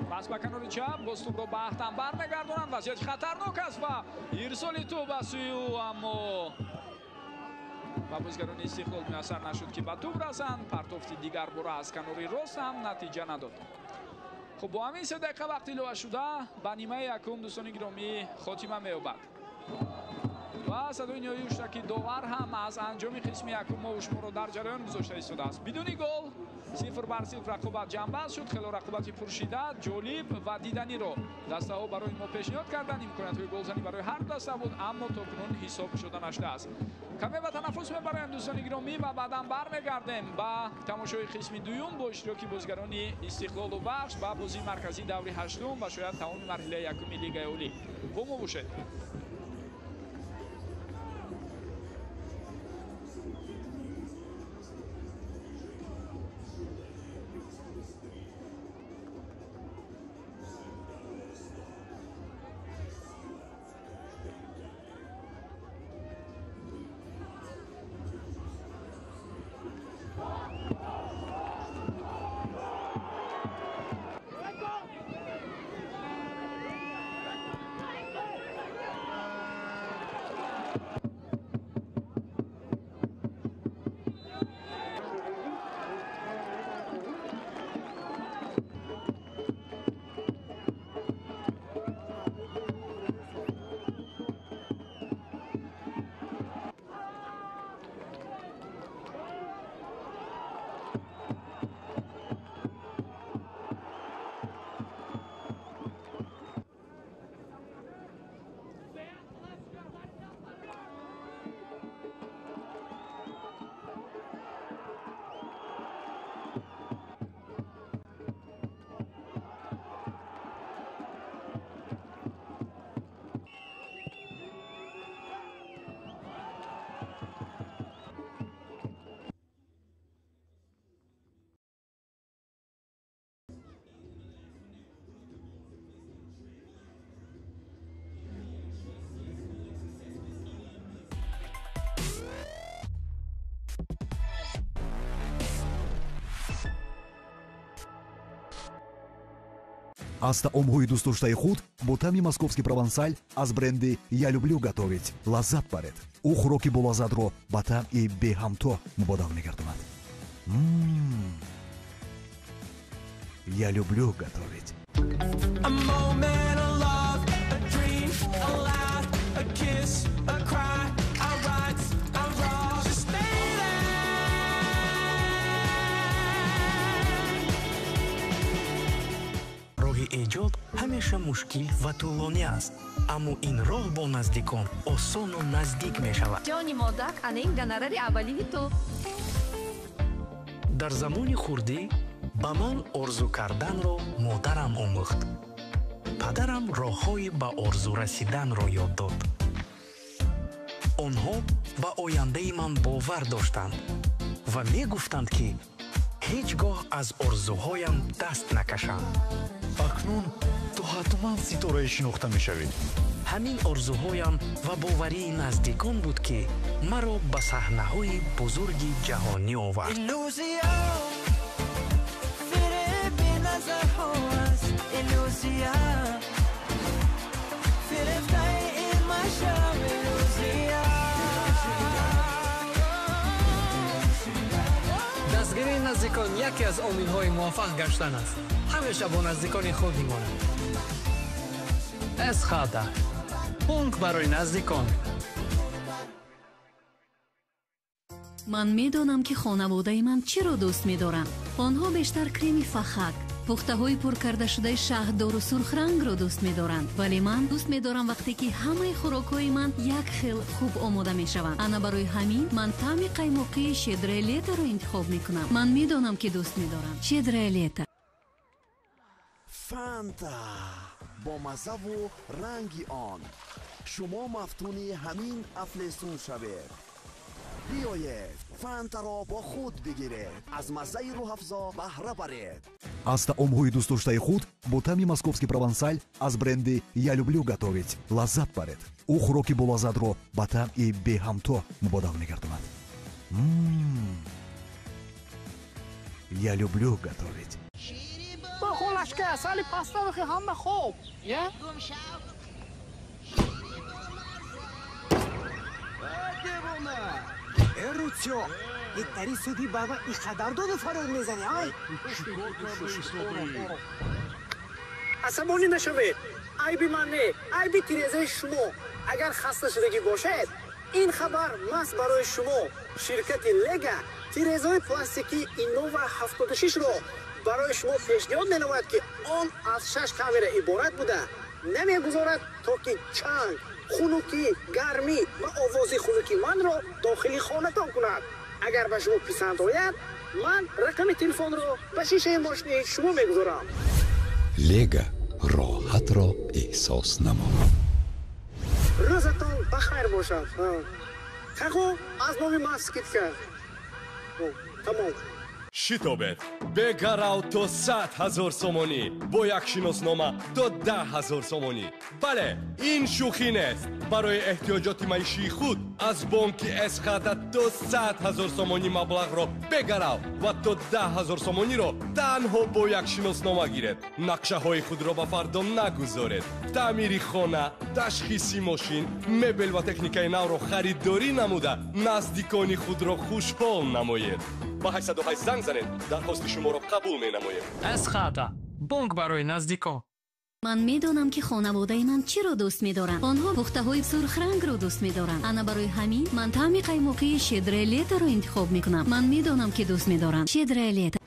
A: пас ба канори чап, боз тӯбро ба Аҳтан бармегардонанд. Вазъияти хатарнок аст ва ирсоли тӯб ба сӯи ӯ, аммо ба бозигарони Истиқлол муяссар нашуд, ки ба тӯб расанд. Партофти дигар бора аз канори рост ҳам натиҷа надод. Хуб, бо ҳамин 3 дақиқа вақт илова шуда ба нимаи якум дӯстони гиромӣ хотима меёбад. Ва садои ниҳоии ҳуштаки довар ҳам аз анҷоми қисми якум мо шуморо дар ҷараён гузошта истодааст. Бидуни гол 0-0 рақобат ҷамъбаст шуд. Хело рақобати пуршиддат, ҷолиб ва диданиро дастаҳо барои мо пешниҳод карданд. Имкониятҳои голзанӣ барои ҳар даста буд, аммо то кунун ҳисоб шуда нашудааст. Каме ба танаффус мебароем дӯстони гиромӣ ва баъдан бармегардем ба тамошои қисми дуюм бо иштироки бозигарони Истиқлолу Вахш ба бозии марказии даври ҳаштум ва шояд тамоми марҳилаи якуми Лигаи Олӣ. Бо мо бошед.
B: Аз таомҳои дӯстдоштаи худ бо таъми московский провансаль аз бренди «Я люблю готовить» лаззат баред. Ӯ хӯроки болаззатро ба таъми беҳамто мубодал мегардонад. Я люблю готовить.
C: A moment of love, a dream, a laugh, a kiss, a cry, our rights, our wrongs. Just stay there.
D: Роҳи эҷод ҳамеша мушкил ва тӯлонӣ аст, аммо ин роҳ бо наздикон осону наздик мешавад.
E: Ҷони модак, ана ин гонорари аввалини ту.
D: Дар замони хурдӣ ба ман орзу карданро модарам омӯхт. Падарам роҳҳои ба орзу расиданро ёд дод. Онҳо ба ояндаи ман бовар доштанд ва мегуфтанд, ки ҳеҷ гоҳ аз орзуҳоям даст накашам.
F: Акнун ту ҳатман ситораи шинохта мешавӣ.
D: Ҳамин орзуҳоям ва боварии наздикон буд, ки маро ба саҳнаҳои бузурги ҷаҳонӣ овард.
C: Иллюзия, фиреби назарҳо аст, иллюзия, фирефтаи ин машав, иллюзия.
G: Дастгирии наздикон яке аз омилҳои муваффақ гаштан аст. Ҳамеша бо наздикони худ бимонед. Эсхата, бонк барои наздикон.
H: Ман медонам, ки хонаводаи ман чиро дӯст медоранд. Онҳо бештар креми фахак, пухтаҳои пур кардашудаи шаҳддору сурхрангро дӯст медоранд, вале ман дӯст медорам, вақте ки ҳамаи хӯрокҳои ман як хел хуб омода мешаванд. Ана барои ҳамин ман таъми қаймоқии «Щедрое лето»-ро интихоб мекунам. Ман медонам, ки дӯст медорам «Щедрое лето».
I: Фанта бо маззаву ранги он шумо мафтуни ҳамин афлесун шавед. Биёед, Фантаро бо худ бигиред, аз маззаи рӯҳафзо баҳра баред.
B: Аз таомҳои дӯстдоштаи худ бо таъми московский провансаль аз бренди «Я люблю готовить» лаззат баред. Ӯ хӯроки болаззатро ба таъми беҳамто мубодал мегардонад. Я люблю готовить.
G: Бо холашка асали паставихи ҳама хоб я.
J: Эруцио, дар суди баба и қадар доду фарёд мезанӣ, ай?
G: Асабонӣ нашавед, айби ман не, айби тирезаи шумо. Агар хаста шудагӣ бошед, ин хабар маҳз барои шумо. Ширкати Лега тирезаҳои пластикии Иннова 76-ро барои шумо пешниҳод менамояд, ки он аз шаш камера иборат буда, намегузорад, то ки чанг, хунукӣ, гармӣ ва овози хунуки манро дохили хонатон кунад. Агар ба шумо писанд ояд, ман рақами телефонро ба шишаи мошини шумо мегузорам.
K: Лега, роҳатро эҳсос намо.
G: Рӯзатон ба хайр бошад. Тағо, аз номи ман скидка. Тамом.
L: Шитобед, бегарав то 100 000 сомонӣ, бо як шиноснома то 10 000 сомонӣ. Бале, ин шӯхӣ нест. Барои эҳтиёҷоти маишии худ аз бонки Эсхата то 100 000 сомонӣ маблағро бегарав ва то 10 000 сомониро танҳо бо як шиноснома гиред. Нақшаҳои худро ба фардо нагузоред. Таъмири хона, ташхиси мошин, мебел ва техникаи навро харидорӣ намуда, наздикони худро хушҳол намоед. Ба 808 занг занед, дархости шуморо қабул менамоем.
G: Эсхата, бонк барои наздикон.
H: Ман медонам, ки хонаводаи ман чиро дӯст медоранд. Онҳо пухтаҳои сурхрангро дӯст медоранд. Ана барои ҳамин ман таъми қаймоқии «Щедрое лето»-ро интихоб мекунам. Ман медонам, ки дӯст медоранд «Щедрое лето».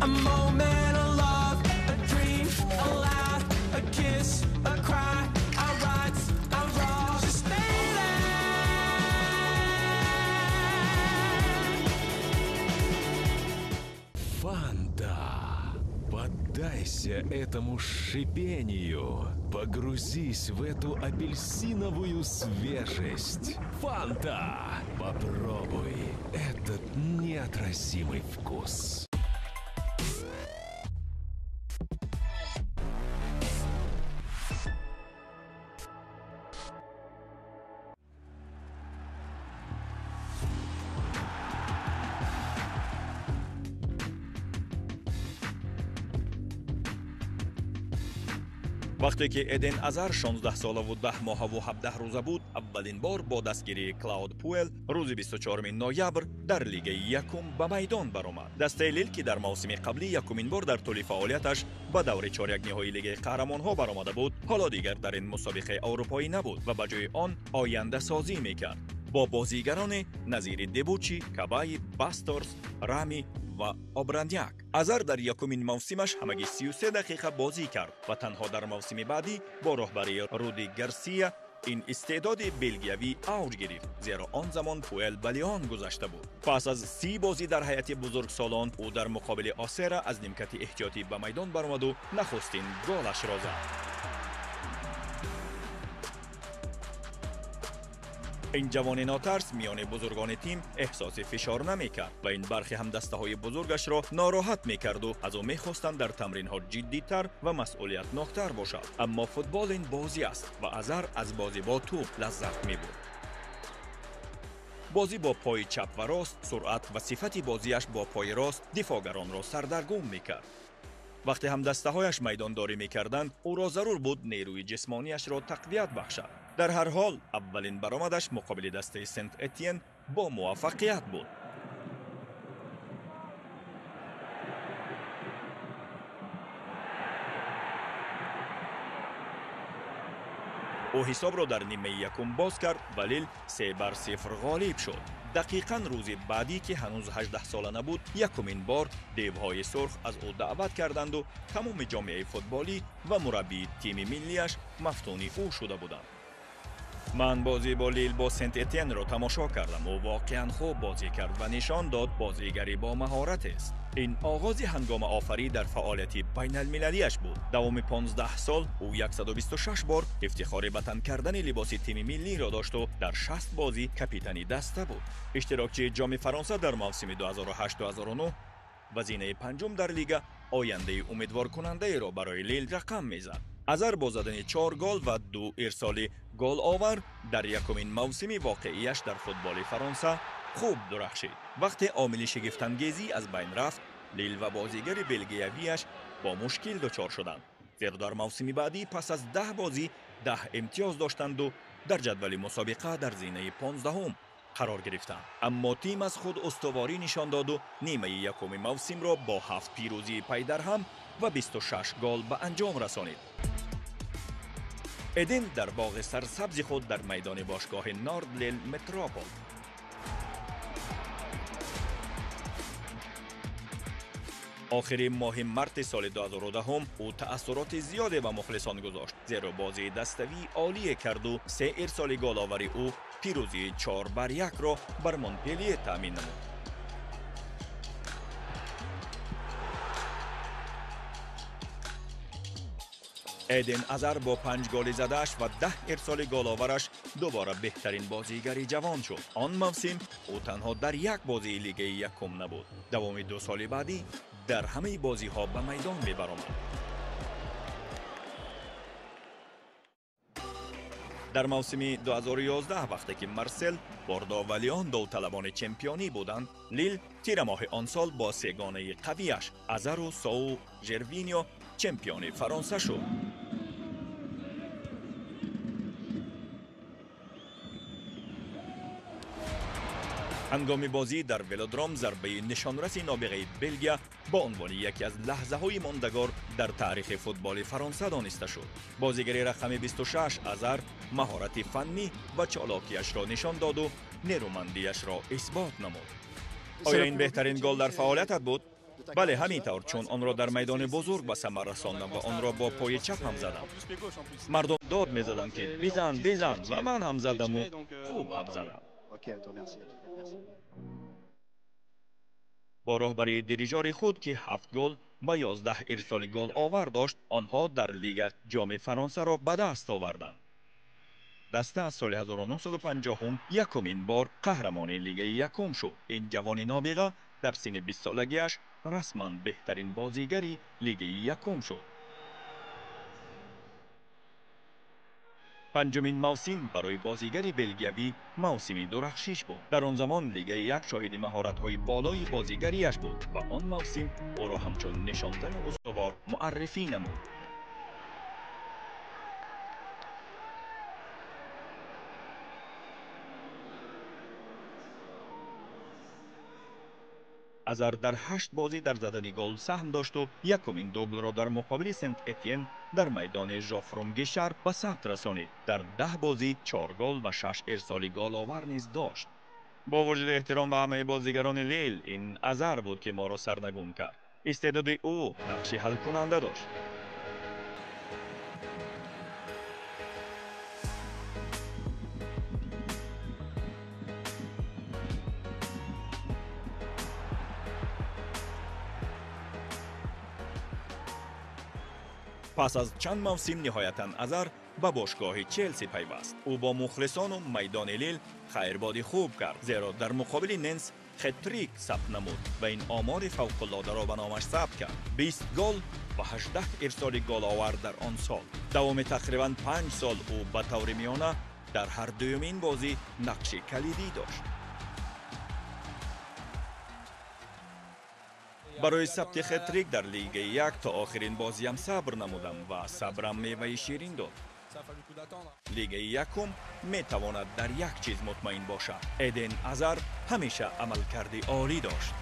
C: A moment of love, a dream, a laugh, a kiss, a cry, our rights, our wrongs. Just stay there.
M: Фанта. Поддайся этому шипению. Погрузись в эту апельсиновую свежесть. Фанта. Попробуй этот неотразимый вкус.
N: Вақте ки Эден Азар 16 солаву 10 моҳаву 17 рӯза буд, аввалин бор бо дастгирии Клауд Пуэл рӯзи 24 ноябр дар лигаи якум ба майдон баромад. Дастаи Лил, ки дар мавсими қаблӣ якумин бор дар тӯли фаъолияташ ба даври чорякниҳои лигаи қаҳрамонҳо баромада буд, ҳоло дигар дар ин мусобиқаи аврупоӣ набуд ва ба ҷои он ояндасозӣ мекард бо бозигарони назири Дебучи, Кабаи, Басторс, Рами ва Обрандяк. Азар дар якумин мавсимаш ҳамагӣ 33 дақиқа бозӣ кард ва танҳо дар мавсими баъдӣ бо роҳбарии Руди Гарсия ин истеъдоди белгиявӣ авҷ гирифт, зеро он замон Пуэл ба Лион гузашта буд. Пас аз 30 бозӣ дар ҳайати бузургсолон ӯ дар муқобили Осера аз нимкати эҳтиётӣ ба майдон баромаду нахустин голашро зад. Ин ҷавони нотарс миёни бузургони тим эҳсоси фишор намекард ва ин бархи ҳамдастаҳои бузургашро нороҳат мекарду аз ӯ мехостанд дар тамринҳо ҷиддитар ва масъулиятноктар бошад. Аммо футбол ин бозӣ аст ва Азар аз бозӣ бо тӯб лаззат мебурд. Бозӣ бо пои чап ва рост, суръат ва сифати бозиаш бо пои рост дифоъгаронро сардаргум мекард. Вақте ҳамдастаҳояш майдондорӣ мекарданд, ӯро зарур буд нерӯи ҷисмонияшро тақвият бахшад. Дар ҳар ҳол аввалин баромадаш муқобили дастаи Сент Этиен бо муваффақият буд. Ӯ ҳисобро дар нимаи якум боз кард ва Лил 3-0 ғолиб шуд. Дақиқан рӯзи баъдӣ, ки ҳанӯз 18 сола набуд, якумин бор девҳои сурх аз ӯ даъват карданду тамоми ҷомеаи футболӣ ва мураббии тими миллиаш мафтуни ӯ шуда буданд. Ман бозӣ бо Лил бо Сент Этиенро тамошо кардам. Ӯ воқеан хуб бозӣ кард ва нишон дод бозигари бо маҳоратест. Ин оғози ҳангомаофарӣ дар фаъолияти байналмилалиаш буд. Давоми 15 сол ӯ 126 бор ифтихори ба тан кардани либоси тими миллиро дошту дар 60 бозӣ капитани даста буд. Иштирокчии ҷоми Фаронса дар мавсими 2008-2009 ва зинаи панҷум дар лига ояндаи умедворкунандаеро барои Лил рақам мезад. Азар бо задани 4 гол ва 2 ирсоли головар дар якумин мавсими воқеияш дар футболи Фаронса хуб дурахшид. Вақте омили шигифтангезӣ аз байн рафт, Лил ва бозигари белгиявиаш бо мушкил дучор шуданд, зеро дар мавсими баъдӣ пас аз 10 бозӣ 10 имтиёз доштанду дар ҷадвали мусобиқа дар зинаи 15-ум қарор гирифтанд. Аммо тим аз худ устуворӣ нишон доду нимаи якуми мавсимро бо 7 пирӯзии пайдарҳам ва 26 гол ба анҷом расонид. Эден дар боғи сарсабзи худ дар майдони бошгоҳи Норд Лил Метропол. Охири моҳи марти соли 2010 ӯ таассуроти зиёде ба мухлисон гузошт, зеро бозии даставии олие карду 3 ирсоли головари ӯ пирӯзии 4-1-ро бар Монпелие таъмин намуд. Эден Азар бо 5 голи задааш ва 10 ирсоли головараш дубора беҳтарин бозигари ҷавон шуд. Он мавсим ӯ танҳо дар як бозии лигаи якум набуд. Давоми 2 соли баъдӣ дар ҳамаи бозиҳо ба майдон мебаромад. Дар мавсими 2011 вақте ки Марсел, Бордо ва Лион довталабони чемпионӣ буданд, Лил тирамоҳи он сол бо сегонаи қавиаш Азару, Соу, Жервинио чемпиони Фаронса шуд. Ҳангоми бозӣ дар велодром зарбаи нишонраси нобиғаи Белгия бо унвони яке аз лаҳзаҳои мондагор дар таърихи футболи Фаронса дониста шуд. Бозигари рақами 26 Азар маҳорати фаннӣ ва чолокиашро нишон доду нерӯмандиашро исбот намуд. Оё ин беҳтарин гол дар фаъолиятат буд? Бале, ҳамин тавр, чун онро дар майдони бузург ба самар расондам ва онро бо пои чап ҳам задам. Мардум дод мезаданд, ки бизан, бизан, ва ман ҳам задаму хуб ҳам задам. Бо роҳбарии дирижори худ, ки 7 гол ва 11 ирсоли головар дошт, онҳо дар лига ҷоми Фаронсаро ба даст оварданд. Даста аз соли 1950 якумин бор қаҳрамони лигаи якум шуд. Ин ҷавони нобиға дар синни 20 солагиаш расман беҳтарин бозигари лигаи якум шуд. Панҷумин мавсим барои бозигари белгиявӣ мавсими дурахшиш буд. Дар он замон лигаи як шоҳиди маҳоратҳои болои бозигариаш буд ва он мавсим ӯро ҳамчун нишонзани устувор муаррифӣ намуд. Азар дар 8 бозӣ дар задани гол саҳм дошту якумин дублро дар муқобили Сент Этьен дар майдони Жофрум Гишар ба сабт расонид. Дар 10 бозӣ 4 гол ва 6 ирсоли головар низ дошт. Бо вуҷуди эҳтиром ба ҳамаи бозигарони Лил, ин Азар буд, ки моро сарнагун кард. Истеъдоди ӯ нақши ҳалкунанда дошт. Пас аз чанд мавсим ниҳоятан Азар ба бошгоҳи Челси пайваст. Ӯ бо мухлисону майдони Лил хайрбоди хуб кард, зеро дар муқобили Ненс хет-трик сабт намуд ва ин омори фавқуллодаро ба номаш сабт кард: 20 гол ва 18 ирсоли головар дар он сол. Давоми тақрибан 5 сол ӯ ба таври миёна дар ҳар дуюмин бозӣ нақши калидӣ дошт. Барои сабти хет-трик дар Лигаи 1 то охирин бозиам сабр намудам ва сабрам меваи ширин дод. Лигаи якум метавонад дар як чиз мутмаин бошад: Эден Азар ҳамеша амалкарди олӣ дошт.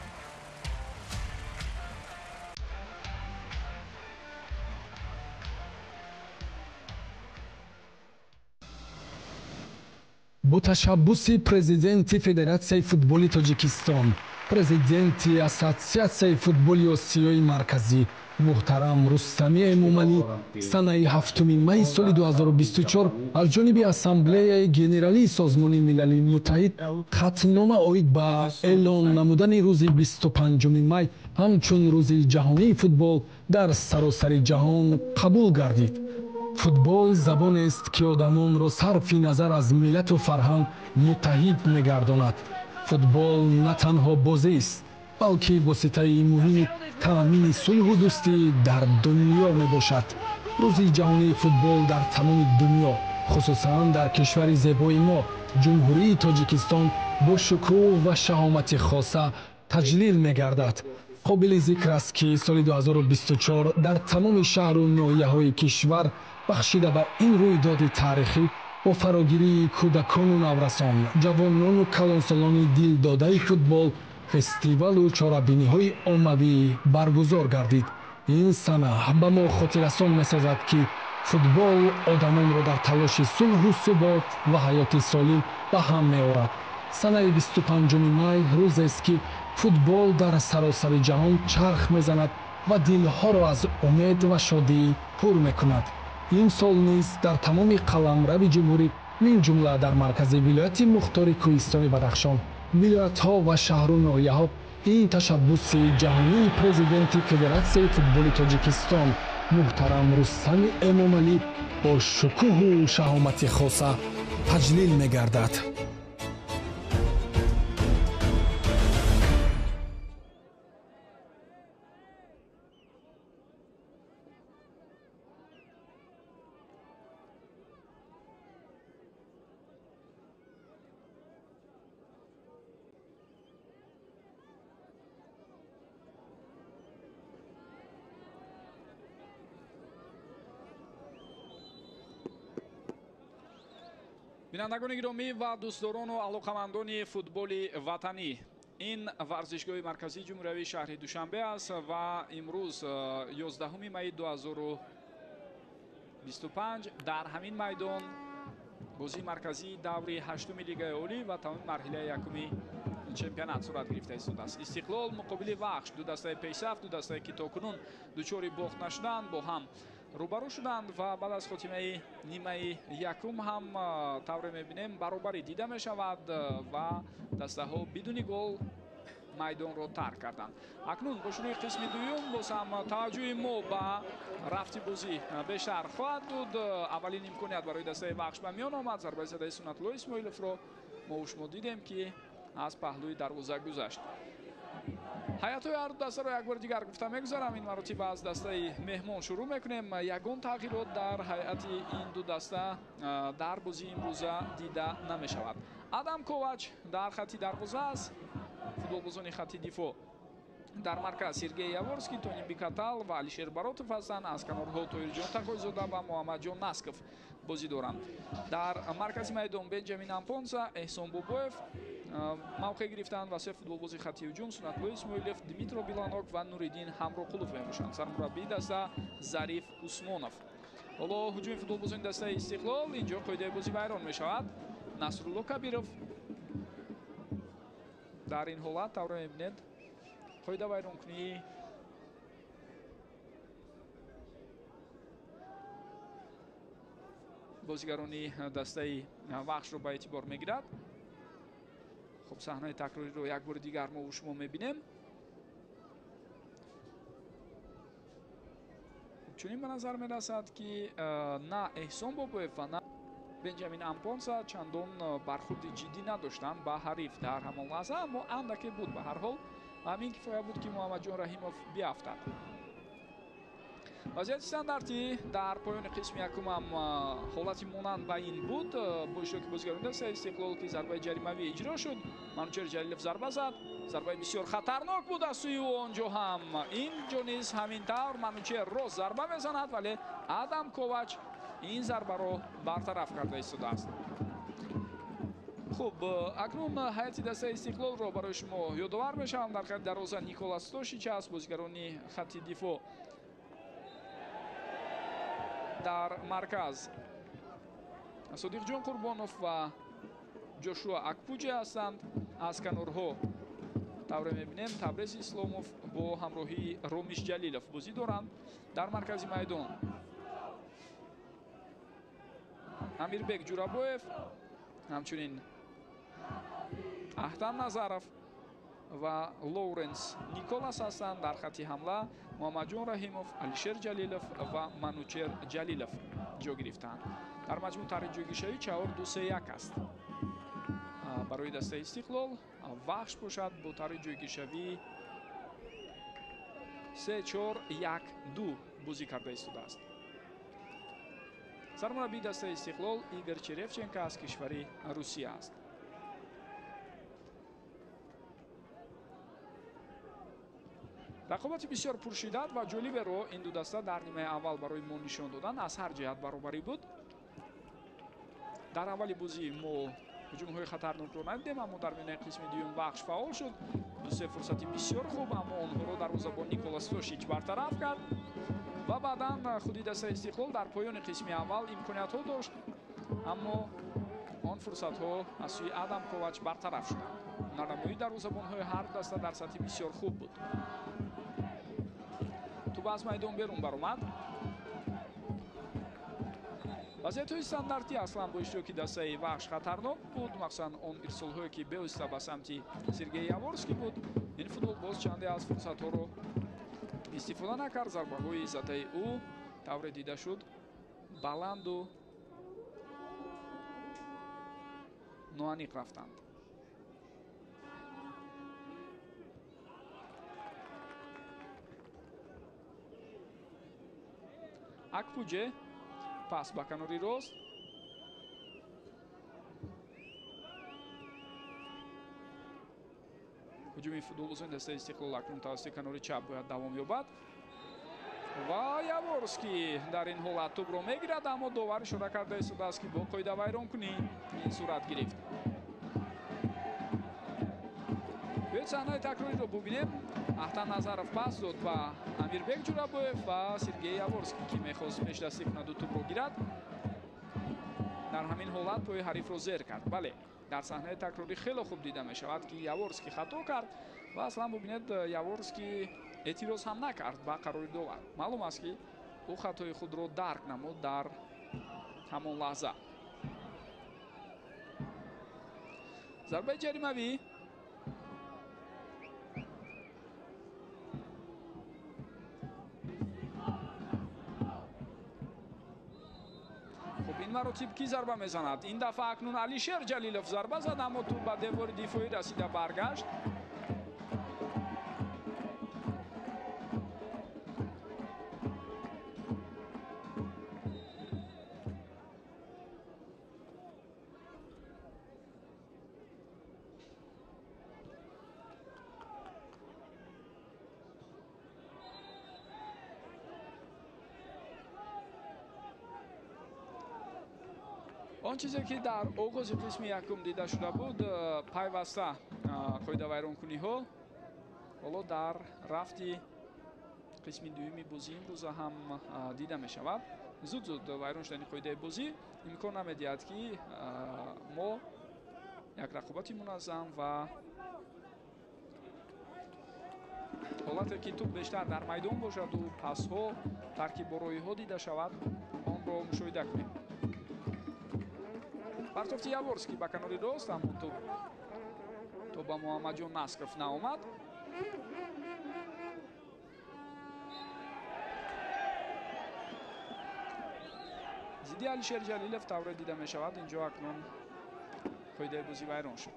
O: Бо ташаббуси президенти Федератсияи футболи Тоҷикистон, президенти Ассотсиатсияи футболи Осиёи Марказӣ муҳтарам Рустами Эмомалӣ санаи 7 майи соли 2024 аз ҷониби Ассамблеяи Генералии Созмони Милали Муттаҳид хатмнома оид ба эълон намудани рӯзи 25 май ҳамчун Рӯзи ҷаҳонии футбол дар саросари ҷаҳон қабул гардид. Футбол забонест, ки одамонро сарфи назар аз миллату фарҳанг муттаҳид мегардонад. Футбол на танҳо бозист, балки воситаи муҳими таъмини сулҳу дӯстӣ дар дунё мебошад. Рӯзи ҷаҳонии футбол дар тамоми дунё, хусусан дар кишвари зебои мо, Ҷумҳурии Тоҷикистон, бо шукӯҳ ва шаҳомати хоса таҷлил мегардад. Қобили зикр аст, ки соли 2024 дар тамоми шаҳру ноҳияҳои кишвар бахшида ба ин рӯйдоди таърихӣ бо фарогирии кӯдакону наврасон, ҷавонону калонсолони дилдодаи футбол фестивалу чорабиниҳои оммавӣ баргузор гардид. Ин сана ба мо хотиррасон месозад, ки футбол одамонро дар талоши сулҳу субот ва ҳаёти солим ба ҳам меорад. Санаи 25 май рӯзест, ки футбол дар саросари ҷаҳон чарх мезанад ва дилҳоро аз умед ва шодӣ пур мекунад. Имсол низ дар тамоми қаламрави ҷумҳурӣ, мин ҷумла дар маркази вилояти мухтори Кӯҳистони Бадахшон, вилоятҳо ва шаҳру ноҳияҳо ин ташаббуси ҷаҳонии президенти Федератсияи футболи Тоҷикистон муҳтарам Рустами Эмомалӣ бо шукӯҳу шаҳомати хоса таҷлил мегардад.
A: Бинандагони гиромӣ ва дӯстдорону алоқамандони футболи ватанӣ, ин варзишгоҳи марказии ҷумҳуриявии шаҳри Душанбе аст ва имрӯз 11 майи 2025 дар ҳамин майдон бозии марказии даври 8-уми Лигаи Олӣ ва тамоми марҳилаи якуми чемпионат сурат гирифта истодааст. Истиқлол муқобили Вахш, ду дастаи пешсаф, ду дастае ки то кунун дучори бохт нашуданд, бо ҳам рӯбарӯ шуданд ва баъд аз хотимаи нимаи якум ҳам тавре мебинем баробарӣ дида мешавад ва дастаҳо бидуни гол майдонро тарк карданд. Акнун бо шурӯи қисми дуюм боз ҳам таваҷҷӯҳи мо ба рафти бозӣ бештар хоҳад буд. Аввалин имконият барои дастаи Вахш ба миён омад. Зарбаи задаи Суннатулло Исмоиловро мо шумо дидем, ки аз паҳлӯи дарвоза гузашт. Ҳайатҳои ҳар ду дастаро як бори дигар гуфта мегузарам. Ин маротиба аз дастаи меҳмон шурӯъ мекунем. Ягон тағйирот дар ҳайати ин ду даста дар бозии имрӯза дида намешавад. Адам Ковач дар хатти дарвоза аст. Футболбозони хатти дифоъ дар марказ Сергей Яворский, Тони Бикатал ва Алишер Баротов ҳастанд. Аз канорҳо Тоирҷон Тақойзода ва Муҳаммадҷон Насков бозӣ доранд. Дар маркази майдон Бенҷамин Ампонса, Эҳсон Бобоев мавқеъ гирифтанд ва се футболбози хатти ҳуҷум Сунатулло Исмоилов, Дмитро Биланок ва Нуриддин Ҳамроқулов мебошанд. Сармураббии даста Зариф Усмонов. Ҳоло ҳуҷуми футболбозони дастаи Истиқлол, инҷо қоидаи бозӣ вайрон мешавад. Насрулло Кабиров дар ин ҳолат тавре мебинед қоида вайронкунии бозигарони дастаи Вахшро ба эътибор мегирад. Хуб, саҳнаи такрориро як бори дигар мо шумо мебинем. Чунин ба назар мерасад, ки на Эҳсон Бобоев ва на Бенҷамин Ампонса чандон бархурди ҷиддӣ надоштанд ба ҳариф дар ҳамон лаҳза, аммо андаке буд ба ҳар ҳол. Ҳамин кифоя буд, ки Муҳаммадҷон Раҳимов биафтад. Вазъияти стандартӣ дар поёни қисми якумам ҳолати монанд ба ин буд. Бо иштироки бозигарони дастаи Истиқлол, ки зарбаи ҷаримавӣ иҷро шуд. Манучер Ҷалилов зарба зад. Зарбаи бисёр хатарнок буд аз сӯи ӯ онҷо ҳам. Инҷо низ ҳамин тавр Манучер рост зарба мезанад, вале Адам Ковач ин зарбаро бартараф карда истодааст. Хуб, акнун ҳайати дастаи Истиқлолро барои шумо ёдовар мешавам. Дар хати дарвоза Николас Тошич аст, бозигарони хатти дифоъ дар марказ Содиқҷон Қурбонов ва Ҷошуа Акпуҷе ҳастанд. Аз канорҳо тавре мебинем Табрез Исломов бо ҳамроҳии Ромиш Ҷалилов бозӣ доранд. Дар маркази майдон Амирбек Ҷурабоев, ҳамчунин Аҳтам Назаров ва Лоуренс Николас ҳастанд. Дар хатти ҳамла Муҳаммадҷон Раҳимов, Алишер Ҷалилов ва Манучер Ҷалилов ҷо гирифтанд. Дар маҷмӯъ тарҳи ҷойгиршавӣ 4-2-3-1 аст барои дастаи Истиқлол. Вахш бошад бо тарҳи ҷойгиршавӣ 3-4-1-2 бозӣ карда истодааст. Сармураббии дастаи Истиқлол Игор Черевченко аз кишвари Русия аст. Рақобати бисёр пуршиддат ва ҷолиберо ин ду даста дар нимаи аввал барои мо нишон доданд. Аз ҳар ҷиҳат баробарӣ буд. Дар аввали бозӣ мо ҳуҷумҳои хатарнокро надидем, аммо дар миёнаи қисми дуюм Вахш фаъол шуд. Ду-се фурсати бисёр хуб, аммо онҳоро дарвозабон Николас Тошич бартараф кард ва баъдан худи дастаи Истиқлол дар поёни қисми аввал имкониятҳо дошт, аммо он фурсатҳо аз сӯи Адам Ковач бартараф шуданд. Ҳунарнамоии дарвозабонҳои ҳар даста дар сатҳи бисёр хуб буд. Туба аз майдон берун баромад. Вазъиятҳои стандартӣ аслан бо иштироки дастаи Вахш хатарнок буд, махсусан он ирсолҳое, ки бевосита ба самти Сергей Яворский буд. Ин футболбоз чанде аз фурсатҳоро истифода накард. Зарбаҳои задаи ӯ тавре дида шуд баланду ноаниқ рафтанд. Акпуҷе пас ба канори рост. Ҳуҷуми футболбозони дастаи Истиқлол акнун тавассути канори чап бояд давом ёбад ва Яворский дар ин ҳолат тӯбро мегирад, аммо довар ишора карда истодааст, ки бо қоида вайронкунӣ ин сурат гирифт. Биёед саҳнаи такрориро бубинем. Аҳтам Назаров пас дод ба Амирбек Ҷурабоев ва Сергей Яворский, ки мехост пешдастӣ кунаду тӯбро гирад. Дар ҳамин ҳолат пои ҳарифро зер кард. Бале, дар саҳнаи такрорӣ хеле хуб дида мешавад, ки Яворский хато кард ва аслан бубинед, Яворский эътироз ҳам накард ба қарори довар. Маълум аст, ки ӯ хатои худро дарк намуд дар ҳамон лаҳза. Зарбаи ҷаримавӣ Хуб, ин маротиб ки зарба мезанад? Ин дафъа акнун Алишер Ҷалилов зарба зад, аммо тӯб ба девори дифоӣ расида баргашт. Он чизе ки дар оғози қисми якум дида шуда буд, пайваста қоидавайронкуниҳо ҳоло дар рафти қисми дуюми бозӣ имрӯза ҳам дида мешавад. Зуд-зуд вайрон шудани қоидаи бозӣ имкон намедиҳад, ки мо як рақобати муназзам ва ҳолате ки тӯб бештар дар майдон бошаду пасҳо, таркиббороиҳо дида шавад, онро мушоҳида кунем. Партофти Яворский ба канори рост, аммо тӯб то ба Муҳаммадҷон Насков наомад. Зидди Алишер Ҷалилов тавре дида мешавад, инҷо акнун қоидаи бозӣ вайрон шуд.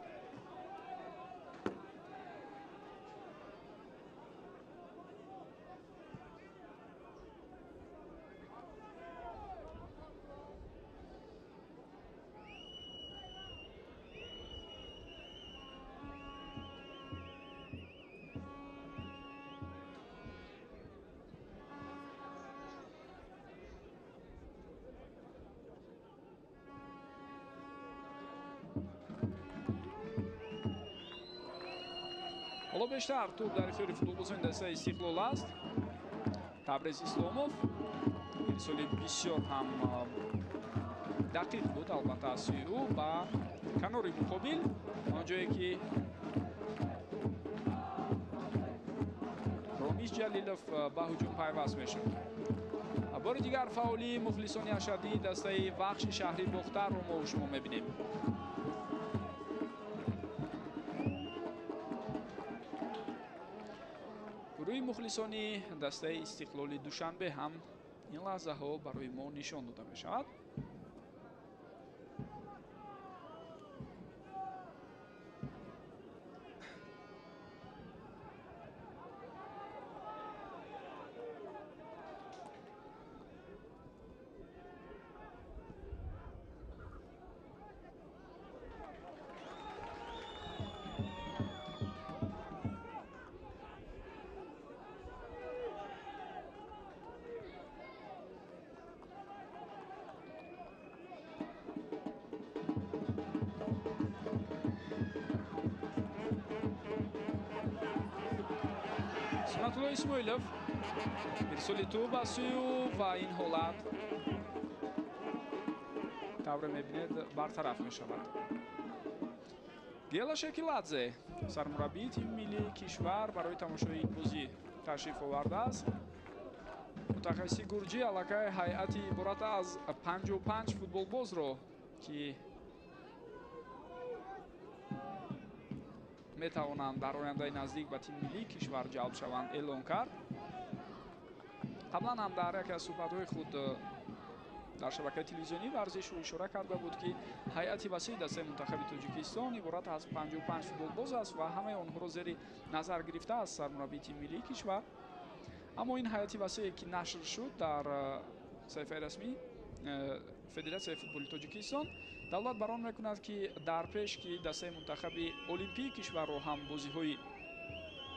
A: Ҳоло бештар тӯб дар ихтиёри футболбозони дастаи Истиқлол аст. Табрез Исломов ирсоли бисёр ҳам дақиқ буд, албатта аз сӯи ӯ ба канори муқобил, он ҷое ки Ромиш Ҷалилов ба ҳуҷум пайваст мешуд. Бори дигар фаъолии мухлисони ашаддии дастаи Вахши шаҳри Бохтарро мо шумо мебинем. Гурӯҳи мухлисони дастаи Истиқлоли Душанбе ҳам ин лаҳзаҳо барои мо нишон дода мешавад. Сунатулло Исмоилов ирсоли тӯб аз сӯи ӯ ва ин ҳолат тавре мебинед бартараф мешавад. Гела Шекиладзе, сармураббии тими миллии кишвар, барои тамошои ин бозӣ ташриф овардааст. Мутахассиси гурҷӣ аллакай ҳайати иборат аз 55 футболбозро, ки метавонанд дар ояндаи наздик ба тими миллии кишвар ҷалб шаванд, эълон кард. Қаблан ҳам дар яке аз суҳбатҳои худ дар шабакаи телевизионии варзиш ӯ ишора карда буд, ки ҳайати васеи дастаи мунтахаби Тоҷикистон иборат аз 55 футболбоз аст ва ҳамаи онҳоро зери назар гирифтааст сармураббии тими миллии кишвар. Аммо ин ҳайати васее ки нашр шуд дар саҳифаи расмии Федератсияи футболи Тоҷикистон, давлат бар он мекунад, ки дар пеш ки дастаи мунтахаби олимпии кишварро ҳам бозиҳои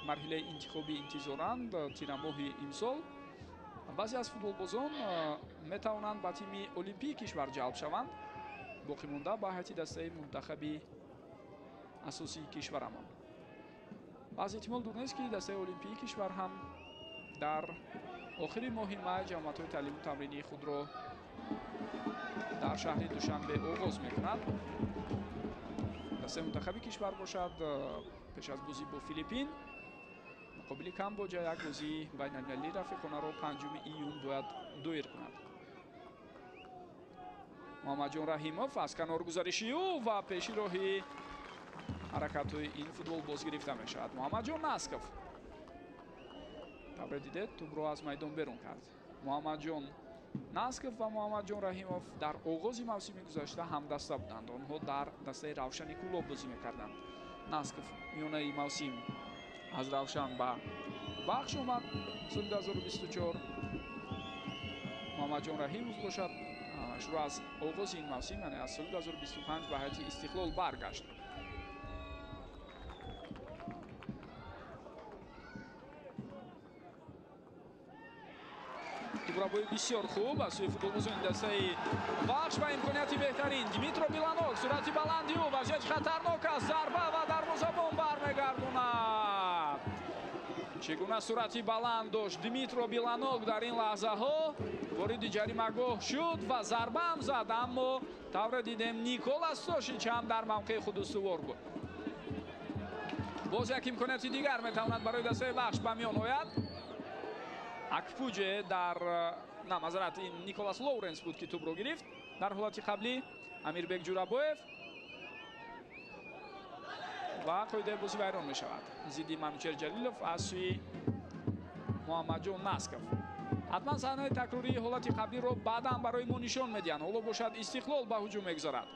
A: марҳилаи интихобӣ интизоранд тирамоҳи имсол, баъзе аз футболбозон метавонанд ба тими олимпии кишвар ҷалб шаванд, боқӣ монда ба ҳайати дастаи мунтахаби асосии кишварамон. Баъзе эҳтимол дур нест, ки дастаи олимпии кишвар ҳам дар охири моҳи май ҷамоатҳои таълиму тамринии худро дар шаҳри Душанбе оғоз мекунад. Дастаи мунтахаби кишвар бошад пеш аз бозӣ бо Филиппин муқобили Камбоҷа як бозии байналмилалии рафиқонаро 5 июн бояд доир кунад. Муҳаммадҷон Раҳимов аз канор гузариши ӯ ва пеши роҳи ҳаракатҳои ин футболбоз гирифта мешавад. Муҳаммадҷон Насков тавре дидед тӯбро аз майдон берун кард. Муҳаммадҷон Насков ва Муҳаммадҷон Раҳимов дар оғози мавсими гузашта ҳамдаста буданд. Онҳо дар дастаи Равшани Кӯлоб бозӣ мекарданд. Насков миёнаи мавсим аз Равшан ба Вахш омад соли 2024. Муҳаммадҷон Раҳимов бошад шурӯъ аз оғози ин мавсим, яъне аз соли 2025 ба ҳайати Истиқлол баргашт. Ҷурабоев бисёр хуб аз сӯи футболбозони дастаи Вахш ва имконияти беҳтарин. Дмитро Биланок, суръати баланди ӯ, вазъияти хатарнок аст, зарба ва дарвозабон бармегардонад. Чӣ гуна суръати баланд дошт Дмитро Биланок дар ин лаҳзаҳо, вориди ҷаримагоҳ шуд ва зарба ҳам зад, аммо тавре дидем Никола Стошич ҳам дар мавқеи худ устувор буд. Боз як имконияти дигар метавонад барои дастаи Вахш ба миён ояд. Акпуҷе дар на, мазарат, ин Николас Лоуренс буд, ки тӯбро гирифт дар ҳолати қаблӣ. Амирбек Ҷурабоев ва қоидаи бозӣ вайрон мешавад зидди Манучер Ҷалилов аз сӯи Муҳаммадҷон Насков. Ҳатман саҳнаи такрории ҳолати қаблиро баъдан барои мо нишон медиҳанд. Ҳоло бошад Истиқлол ба ҳуҷум мегузарад.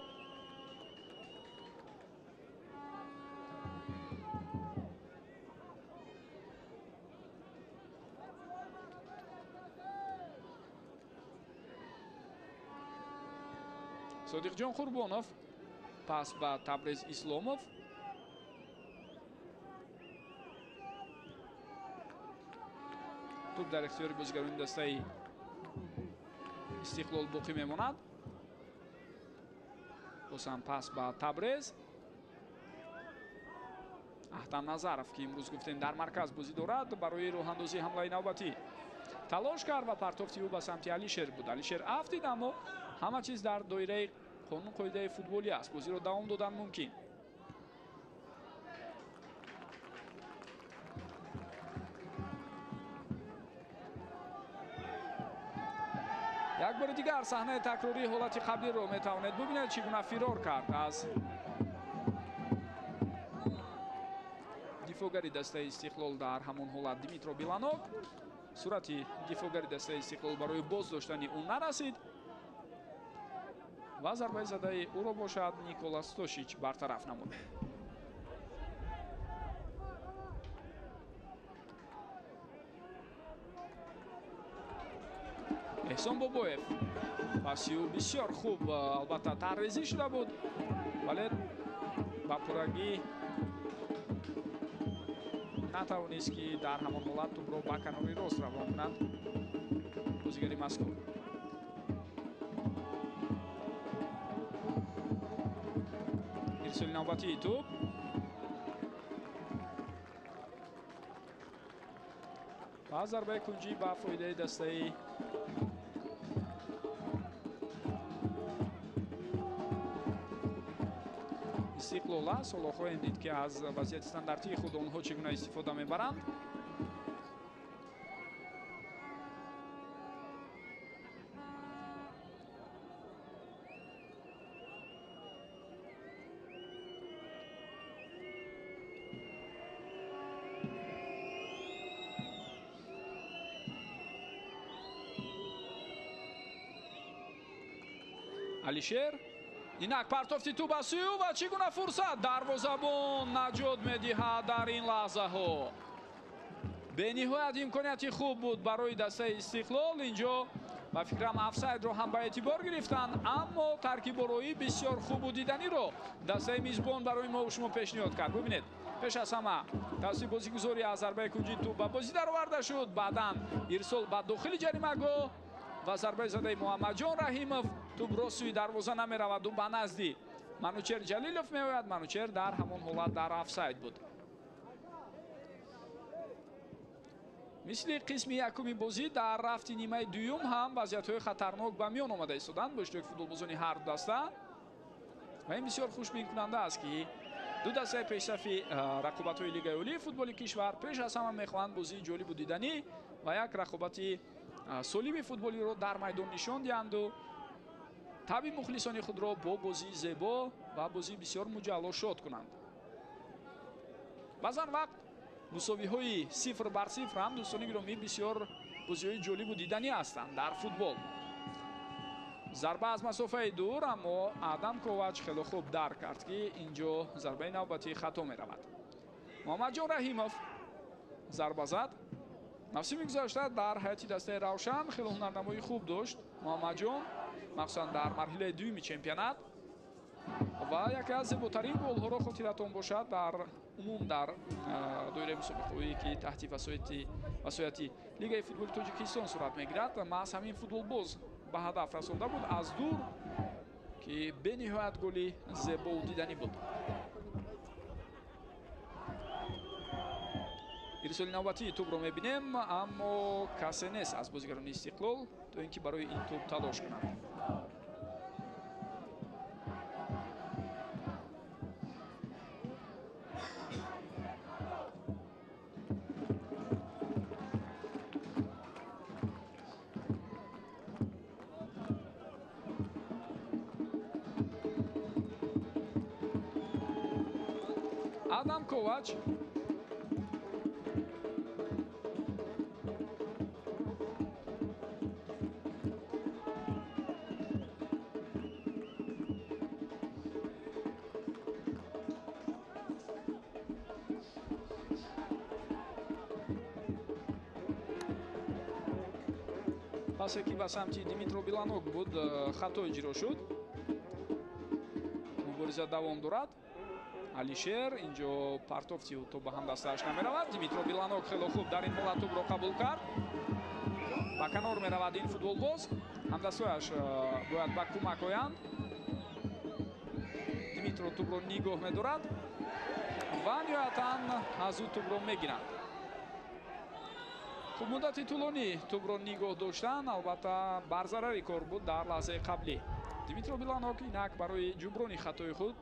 A: Содиқҷон Қурбонов пас ба Табрез Исломов. Туп дар ихтиёри бозигарони дастаи Истиқлол боқӣ мемонад. Боз ҳам пас ба Табрез. Аҳтам Назаров, ки имрӯз гуфтем дар марказ бозӣ дорад, барои роҳандозии ҳамлаи навбатӣ талош кард ва партофти ӯ ба самти Алишер буд. Алишер афтид, аммо ҳама чиз дар доираи қонун қоидаи футболӣ аст. Бозиро давом додан мумкин. Як бори дигар саҳнаи такрории ҳолати қаблиро метавонед бубинед, чӣ гуна фирор кард аз дифоъгари дастаи Истиқлол дар ҳамон ҳолат Дмитро Биланок. Сурати дифоъгари дастаи Истиқлол барои боз доштани ӯ нарасид ва зарбаи задаи ӯро бошад Никола Стошич бартараф намуд. Эҳсон Бобоев паси ӯ бисёр хуб албатта таррезӣ шуда буд, вале ба пуррагӣ натавонист, ки дар ҳамон ҳолат тӯбро ба канори рост равон кунад бозигари мазкур. Ирсоли навбатии тӯб ва зарбаи кунҷӣ ба фоидаи дастаи Истиқлол аст. Ҳоло хоҳем дид, ки аз вазъияти стандартии худ онҳо чӣ гуна истифода мебаранд. Алишер инак партофти тӯб аз сӯи ӯ ва чӣ гуна фурсат, дарвозабон наҷот медиҳад дар ин лаҳзаҳо. Бениҳоят имконияти хуб буд барои дастаи Истиқлол. Инҷо ба фикрам офсайдро ҳам ба эътибор гирифтанд, аммо таркибороӣ бисёр хубу диданиро дастаи мизбон барои мо шумо пешниҳод кард. Бубинед, пеш аз ҳама тавассути бозигузорӣ аз зарбаи кунҷи тӯб ба бозӣ дароварда шуд, баъдан ирсол ба дохили ҷаримагоҳ ва зарбаи задаи Муҳаммадҷон Раҳимов. Тӯб рост сӯи дарвоза намеравад, ӯ ба назди Манучер Ҷалилов меояд. Манучер дар ҳамон ҳолат дар офсайд буд. Мисли қисми якуми бозӣ дар рафти нимаи дуюм ҳам вазъиятҳои хатарнок ба миён омада истоданд бо иштироки футболбозони ҳар ду даста ва ин бисёр хушбинкунанда аст, ки ду дастаи пешсафи рақобатҳои Лигаи Олии футболи кишвар пеш аз ҳама мехоҳанд бозии ҷолибу диданӣ ва як рақобати солими футболиро дар майдон нишон диҳанду таби мухлисони худро бо бозии зебо ва бозии бисёр муҷалло шод кунанд. Баъзан вақт мусовиҳои 0-0 ҳам, дӯстони гиромӣ, бисёр бозиҳои ҷолибу диданӣ ҳастанд дар футбол. Зарба аз масофаи дур, аммо Адам Ковач хеле хуб дарк кард, ки инҷо зарбаи навбатӣ хато меравад. Муҳаммадҷон Раҳимов зарба зад. Мавсими гузашта дар ҳайати дастаи Равшан хеле ҳунарнамоии хуб дошт Муҳаммадҷон, махсусан дар марҳилаи дуюми чемпионат. Ва яке аз зеботарин голҳоро хотиратон бошад дар умум дар доираи мусобиқаҳое ки таҳти васояти Лигаи футболи Тоҷикистон сурат мегирад, маҳз ҳамин футболбоз ба ҳадаф расонда буд аз дур, ки бениҳоят голи зебову диданӣ буд. Ирсоли навбатии тӯбро мебинем, аммо касе нест аз бозигарони Истиқлол то ин ки барои ин тӯб талош кунад. Адам Ковач пасе ки ба самти Димитро Биланок буд, хато иҷро шуд. Мубориза давом дорад. Алишер инҷо партофти то ба ҳамдастааш намеравад. Димитро Биланок хело хуб дар ин ҳолат тӯбро қабул кард. Ба канор меравад ин футболбоз. Ҳамдастҳояш бояд ба кӯмак оянд. Димитро тӯбро нигоҳ медорад ва ниҳоятан аз ӯ тӯбро мегиранд. Хуб, муддати тӯлонӣ тӯбро нигоҳ доштан албатта барзарари кор буд дар лаҳзаи қаблӣ. Димитро Биланок инак барои ҷуброни хатои худ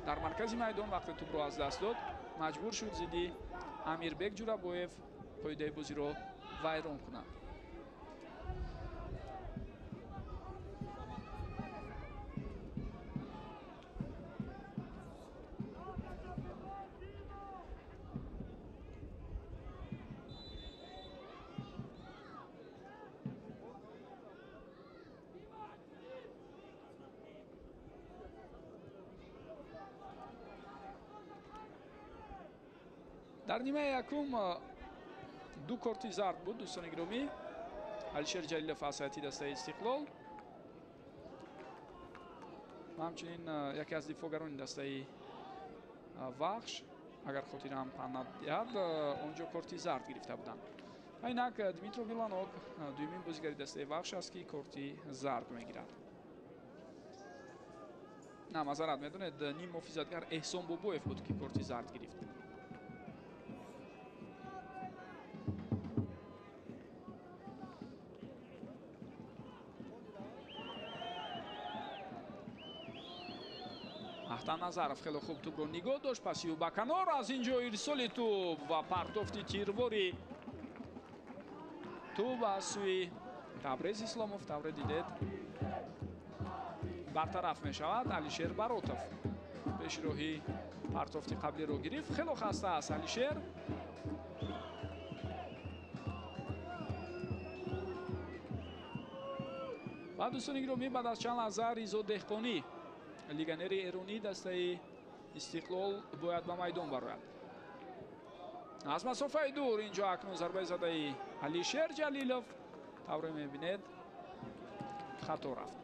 A: дар маркази майдон вақте тӯбро аз даст дод, маҷбур шуд зидди Амирбек Ҷурабоев қоидаи бозиро вайрон кунад. Дар нимаи якум ду корти зард буд, дӯстони гиромӣ. Алишер Ҷалилов аз ҳайати дастаи Истиқлол ва ҳамчунин яке аз дифоъгарони дастаи Вахш, агар хотираам панд надиҳад, онҷо корти зард гирифта буданд. Ва инак Дмитро Биланок дуюмин бозигари дастаи Вахш аст, ки корти зард мегирад. На, мазарат медонед, ним муҳофизатгар Эҳсон Бобоев буд, ки корти зард гирифт. Ахтам Назаров хеле хуб тӯбро нигоҳ дошт, паси ӯ ба канор, аз ин ҷо ирсоли тӯб ва партофти тирвори тӯб аз сӯи Табрез Исломов, тавре дидед, бартараф мешавад. Алишер Баротов пеши роҳи партофти қаблиро гирифт. Хело хаста аст Алишер. Ва дӯстони гиромӣ, баъд аз чанд лаҳза Ризо Деҳқонӣ, легионери эронӣ дастаи Истиқлол, бояд ба майдон барояд. Аз масофаи дур инҷо акнун зарбаи задаи Алишер Ҷалилов, тавре мебинед, хато рафт.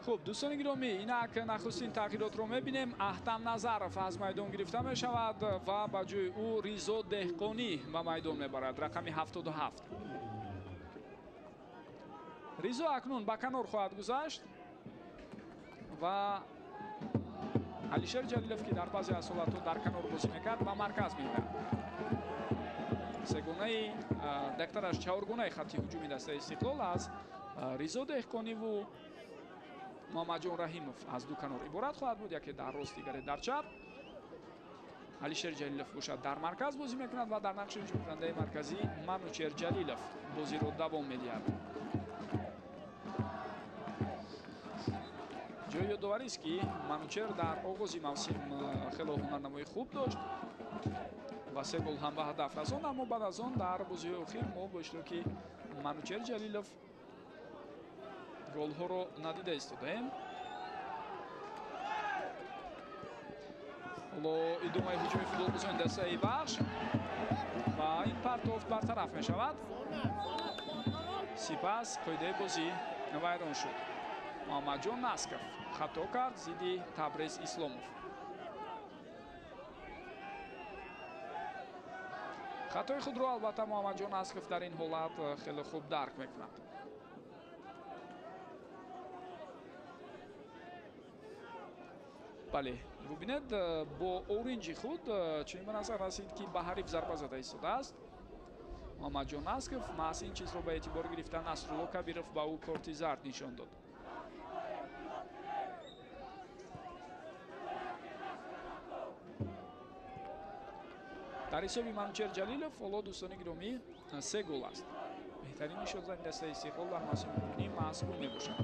A: Хуб, дӯстони гиромӣ, инак нахустин тағйиротро мебинем. Ахтам Назаров аз майдон гирифта мешавад ва ба ҷои ӯ Ризо Деҳқонӣ ба майдон мебарад, рақами 77. Ризо акнун ба канор хоҳад гузашт ва Алишер Ҷалилов, ки дар баъзе аз ҳолатҳо дар канор бозӣ мекард, ба марказ меояд. Сегонаи дактараш чаҳоргонаи хатти ҳуҷуми дастаи Истиқлол аз Ризо Деҳқониву Муҳаммадҷон Раҳимов аз ду канор иборат хоҳад буд, яке дар рост, дигаре дар чап. Алишер Ҷалилов бошад дар марказ бозӣ мекунад ва дар нақши ҳуҷумкунандаи марказӣ Манучер Ҷалилов бозиро давом медиҳад. Ҷои ёдоварист, ки Манучер дар оғози мавсим хело ҳунарнамои хуб дошт ва се гол ҳам ба ҳадаф расонд, аммо баъд аз он дар бозиҳои охир мо бо иштироки Манучер Ҷалилов голҳоро надида истодаем. Ҳоло идомаи ҳуҷуми футболбозони дастаи Вахш ва ин партофт бартараф мешавад. Сипас қоидаи бозӣ вайрон шуд. Муҳаммадҷон Насков хато кард зидди Табрез Исломов. Хатои худро албатта Муҳаммадҷон Насков дар ин ҳолат хеле хуб дарк мекунад. Бале, бубинед, бо оринҷи худ чунин ба назар расид, ки ба ҳариф зарба зада истодааст. Муҳаммадҷон Насков маҳз ин чизро ба эътибор гирифта Насрулло Кабиров ба ӯ корти зард нишон дод. Дар ҳисоби Манучер Ҷалилов ҳоло, дӯстони гиромӣ, 3 гол аст. Беҳтарин нишонзани дастаи Истиқлол дар мавсими кунунӣ маҳз ӯ мебошад.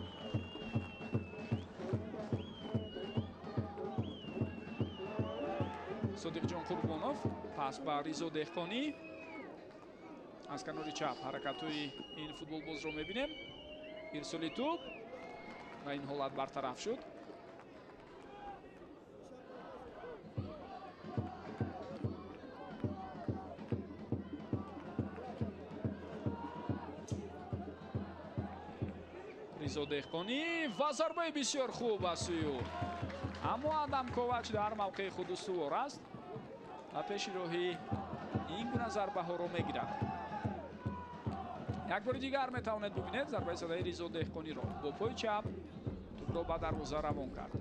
A: Содиқҷон Қурбонов пас ба Ризо Деҳқонӣ. Аз канори чап ҳаракатҳои ин футболбозро мебинем. Ирсоли тӯб ва ин ҳолат бартараф шуд. Ризо Деҳқонӣ ва зарбаи бисёр хуб аз сӯи ӯ. Аммо Адам Ковач дар мавқеи худ устувор аст ва пеши роҳи ин гуна зарбаҳоро мегирад. Як бори дигар метавонед бубинед зарбаи задаи Ризо Деҳқониро. Бо пои чап тӯбро ба дарвоза равон кард.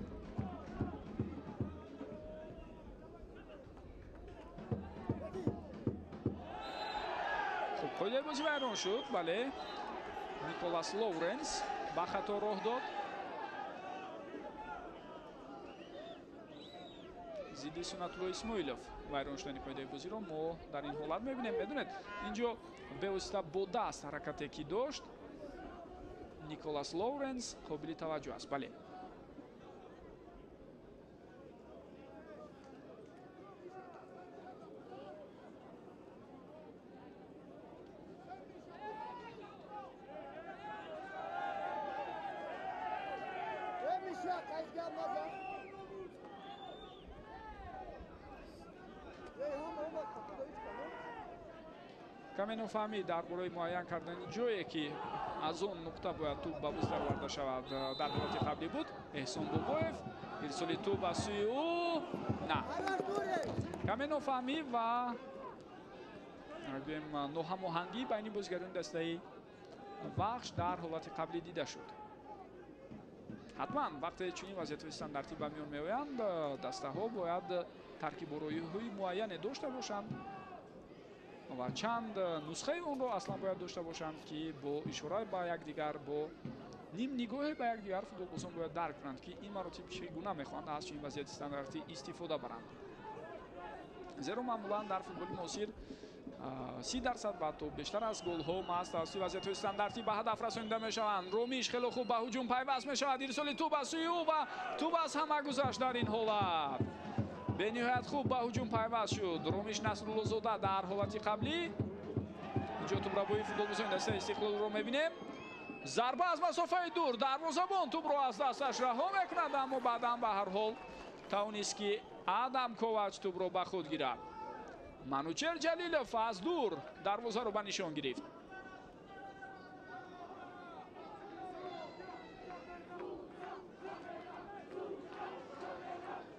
A: Хуб, қоидаи бозӣ вайрон шуд. Бале, Николас Лоуренс ба хато роҳ дод. Зидди Сунатулло Исмоилов вайрон шудани қоидаи бозиро мо дар ин ҳолат мебинем. Медонед, инҷо бевосита бо даст ҳаракате ки дошт Николас Лоуренс қобили таваҷҷӯҳ аст. Бале, каме нофаҳмӣ дар бораи муайян кардани ҷое, ки аз он нуқта бояд тӯб ба бӯз дароварда шавад, дар ҳолати қаблӣ буд. Эҳсон Бобоев ирсоли тӯб аз сӯи ӯ на. Каме нофаҳмӣ ва гӯем ноҳамоҳангӣ байни бозигарони дастаи Вахш дар ҳолати қаблӣ дида шуд. Ҳатман вақте чунин вазъиятҳои стандартӣ ба миён меоянд, дастаҳо бояд таркибороиҳои муайяне дошта бошанд ва чанд нусхаи онро аслан бояд дошта бошанд, ки бо ишора ба якдигар, бо ним нигоҳе ба якдигар футболбозон бояд дарк кунанд, ки ин маротиб чӣ гуна мехоҳанд аз чунин вазъияти стандартӣ истифода баранд. Зеро маъмулан дар футболи муосир 30% ва то бештар аз голҳо маҳз тавассути вазъиятҳои стандартӣ ба ҳадаф расонида мешаванд. Ромиш хеле хуб ба ҳуҷум пайваст мешавад. Ирсоли тӯб аз сӯи ӯ ва тӯб аз ҳама гузашт дар ин ҳолат. Бениҳоят хуб ба ҳуҷум пайваст шуд Ромиш Насруллозода дар ҳолати қаблӣ. Инҷо тӯбрабои футболбозони дастаи Истиқлолро мебинем. Зарба аз масофаи дур, дарвозабон тӯбро аз дасташ раҳо мекунад, аммо баъдан ба ҳар ҳол тавонист, ки Адам Ковач тӯбро ба худ гирад. Манучер Ҷалилов аз дур дарвозаро ба нишон гирифт.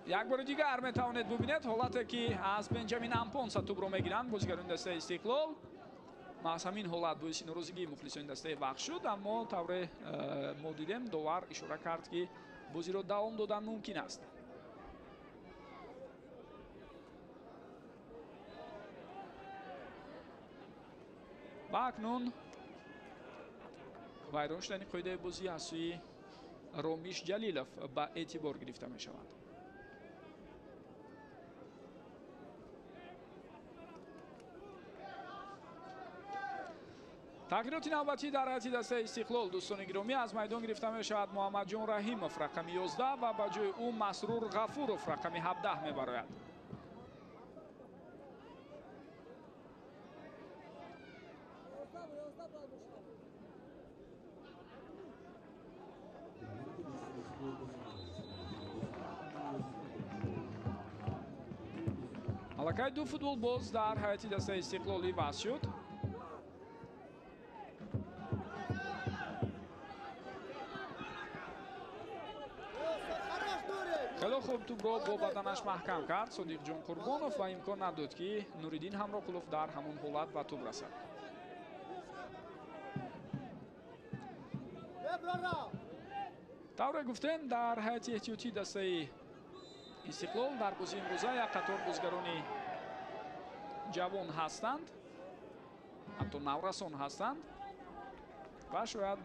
A: Як бори дигар метавонед бубинед ҳолате, ки аз Бенҷамин Ампонса тӯбро мегиранд бозигарони дастаи Истиқлол. Маҳз ҳамин ҳолат боиси норозигии мухлисони дастаи Вахш шуд, аммо тавре мо дидем, довар ишора кард, ки бозиро давом додан мумкин аст. Ва акнун вайрон шудани қоидаи бозӣ аз сӯи Ромиш Ҷалилов ба эътибор гирифта мешавад. Тағйироти навбатӣ дар ҳайати дастаи Истиқлол, дӯстони гиромӣ, аз майдон гирифта мешавад Муҳаммадҷон Раҳимов рақами 11 ва ба ҷои ӯ Масрур Ғафуров рақами 17 мебарояд. Аллакай ду футболбоз дар ҳайати дастаи Истиқлол иваз шуд. Хеле хуб тӯбро бо баданаш маҳкам кард Содиқҷон Қурбонов ва имкон надод, ки Нуриддин Ҳамроқулов дар ҳамон ҳолат ба тӯб расад. Тавре гуфтем, дар ҳайати эҳтиётии дастаи Истиқлол дар бозии имрӯза як қатор бозигарони ҷавон ҳастанд, ҳатто наврасон ҳастанд ва шояд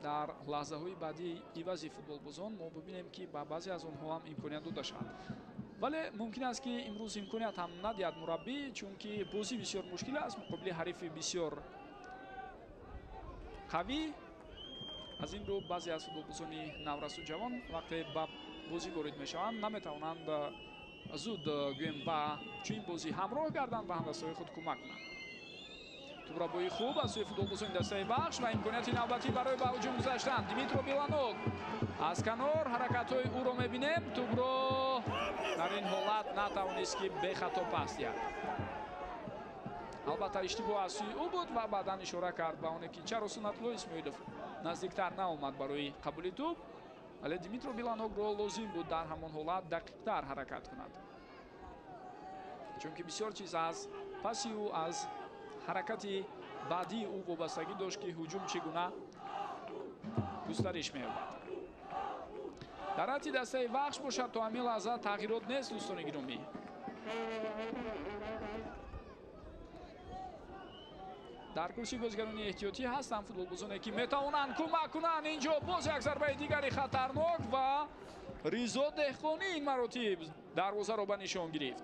A: дар лаҳзаҳои баъдии ивази футболбозон мо бибинем, ки ба баъзе аз онҳо ҳам имконият дода шавад. Вале мумкин аст, ки имрӯз имконият ҳам надиҳад мураббӣ, чунки бозӣ бисёр мушкил аст муқобили ҳарифи бисёр қавӣ. Аз ин рӯ баъзе аз футболбозони наврасу ҷавон вақте ба бозӣ ворид мешаванд, наметавонанд зуд гӯем ба чунин бозӣ ҳамроҳ гарданд ва ҳамдастҳои худ кӯмак кунанд. Тӯбрабои хуб аз сӯи футболбозони дастаи Вахш ва имконияти навбатӣ барои ба ҳуҷум гузаштан. Димитро Беланок аз канор, ҳаракатҳои ӯро мебинем. Тӯбро дар ин ҳолат натавонист, ки бехато пас диҳад. Албатта иштибоҳ аз сӯи ӯ буд ва баъдан ишора кард ба оне, ки чаро Суннатулло Исмоилов наздиктар наомад барои қабули тӯб. Вале Димитро Беланокро лозим буд дар ҳамон ҳолат дақиқтар ҳаракат кунад, чунки бисёр чиз аз паси ӯ, аз ҳаракати баъдии ӯ вобастагӣ дошт, ки ҳуҷум чӣ гуна густариш меёбад. Дар ҳайати дастаи Вахш бошад, то ҳамин лаҳза тағйирот нест, дӯстони гиромӣ. Дар курсии бозигарони эҳтиётӣ ҳастанд футболбозоне, ки метавонанд кӯмак кунанд. Инҷо боз як зарбаи дигари хатарнок ва Ризо Деҳқонӣ ин маротиб дарвозаро ба нишон гирифт.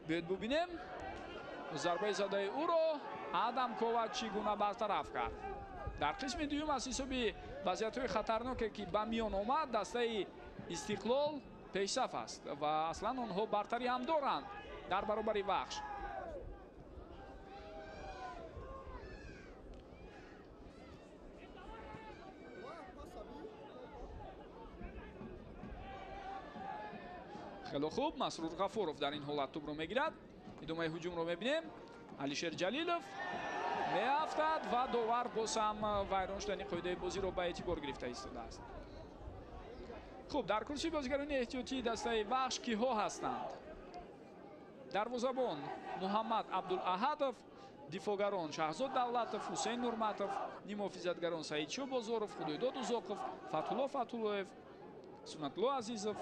A: Биёед бубинем зарбаи задаи ӯро Адам Ковач чӣ гуна бартараф кард. Дар қисми дуюм аз ҳисоби вазъиятҳои хатарноке, ки ба миён омад, дастаи Истиқлол пешсаф аст ва аслан онҳо бартарӣ ҳам доранд дар баробари Вахш. Хеле хуб Масрур Ғафуров дар ин ҳолат тӯбро мегирад. Идомаи ҳуҷумро мебинем. Алишер Ҷалилов меафтад ва довар боз ҳам вайрон шудани қоидаи бозиро ба эътибор гирифта истодааст. Хуб, дар курсии бозигарони эҳтиётии дастаи Вахш киҳо ҳастанд? Дарвозабон Муҳаммад Абдулаҳадов, дифоъгарон Шаҳзод Давлатов, Ҳусейн Нурматов, нимҳофизатгарон Саидшо Бозоров, Худойдод Узоқов, Фатҳулло Фатҳуллоев, Суннатулло Азизов,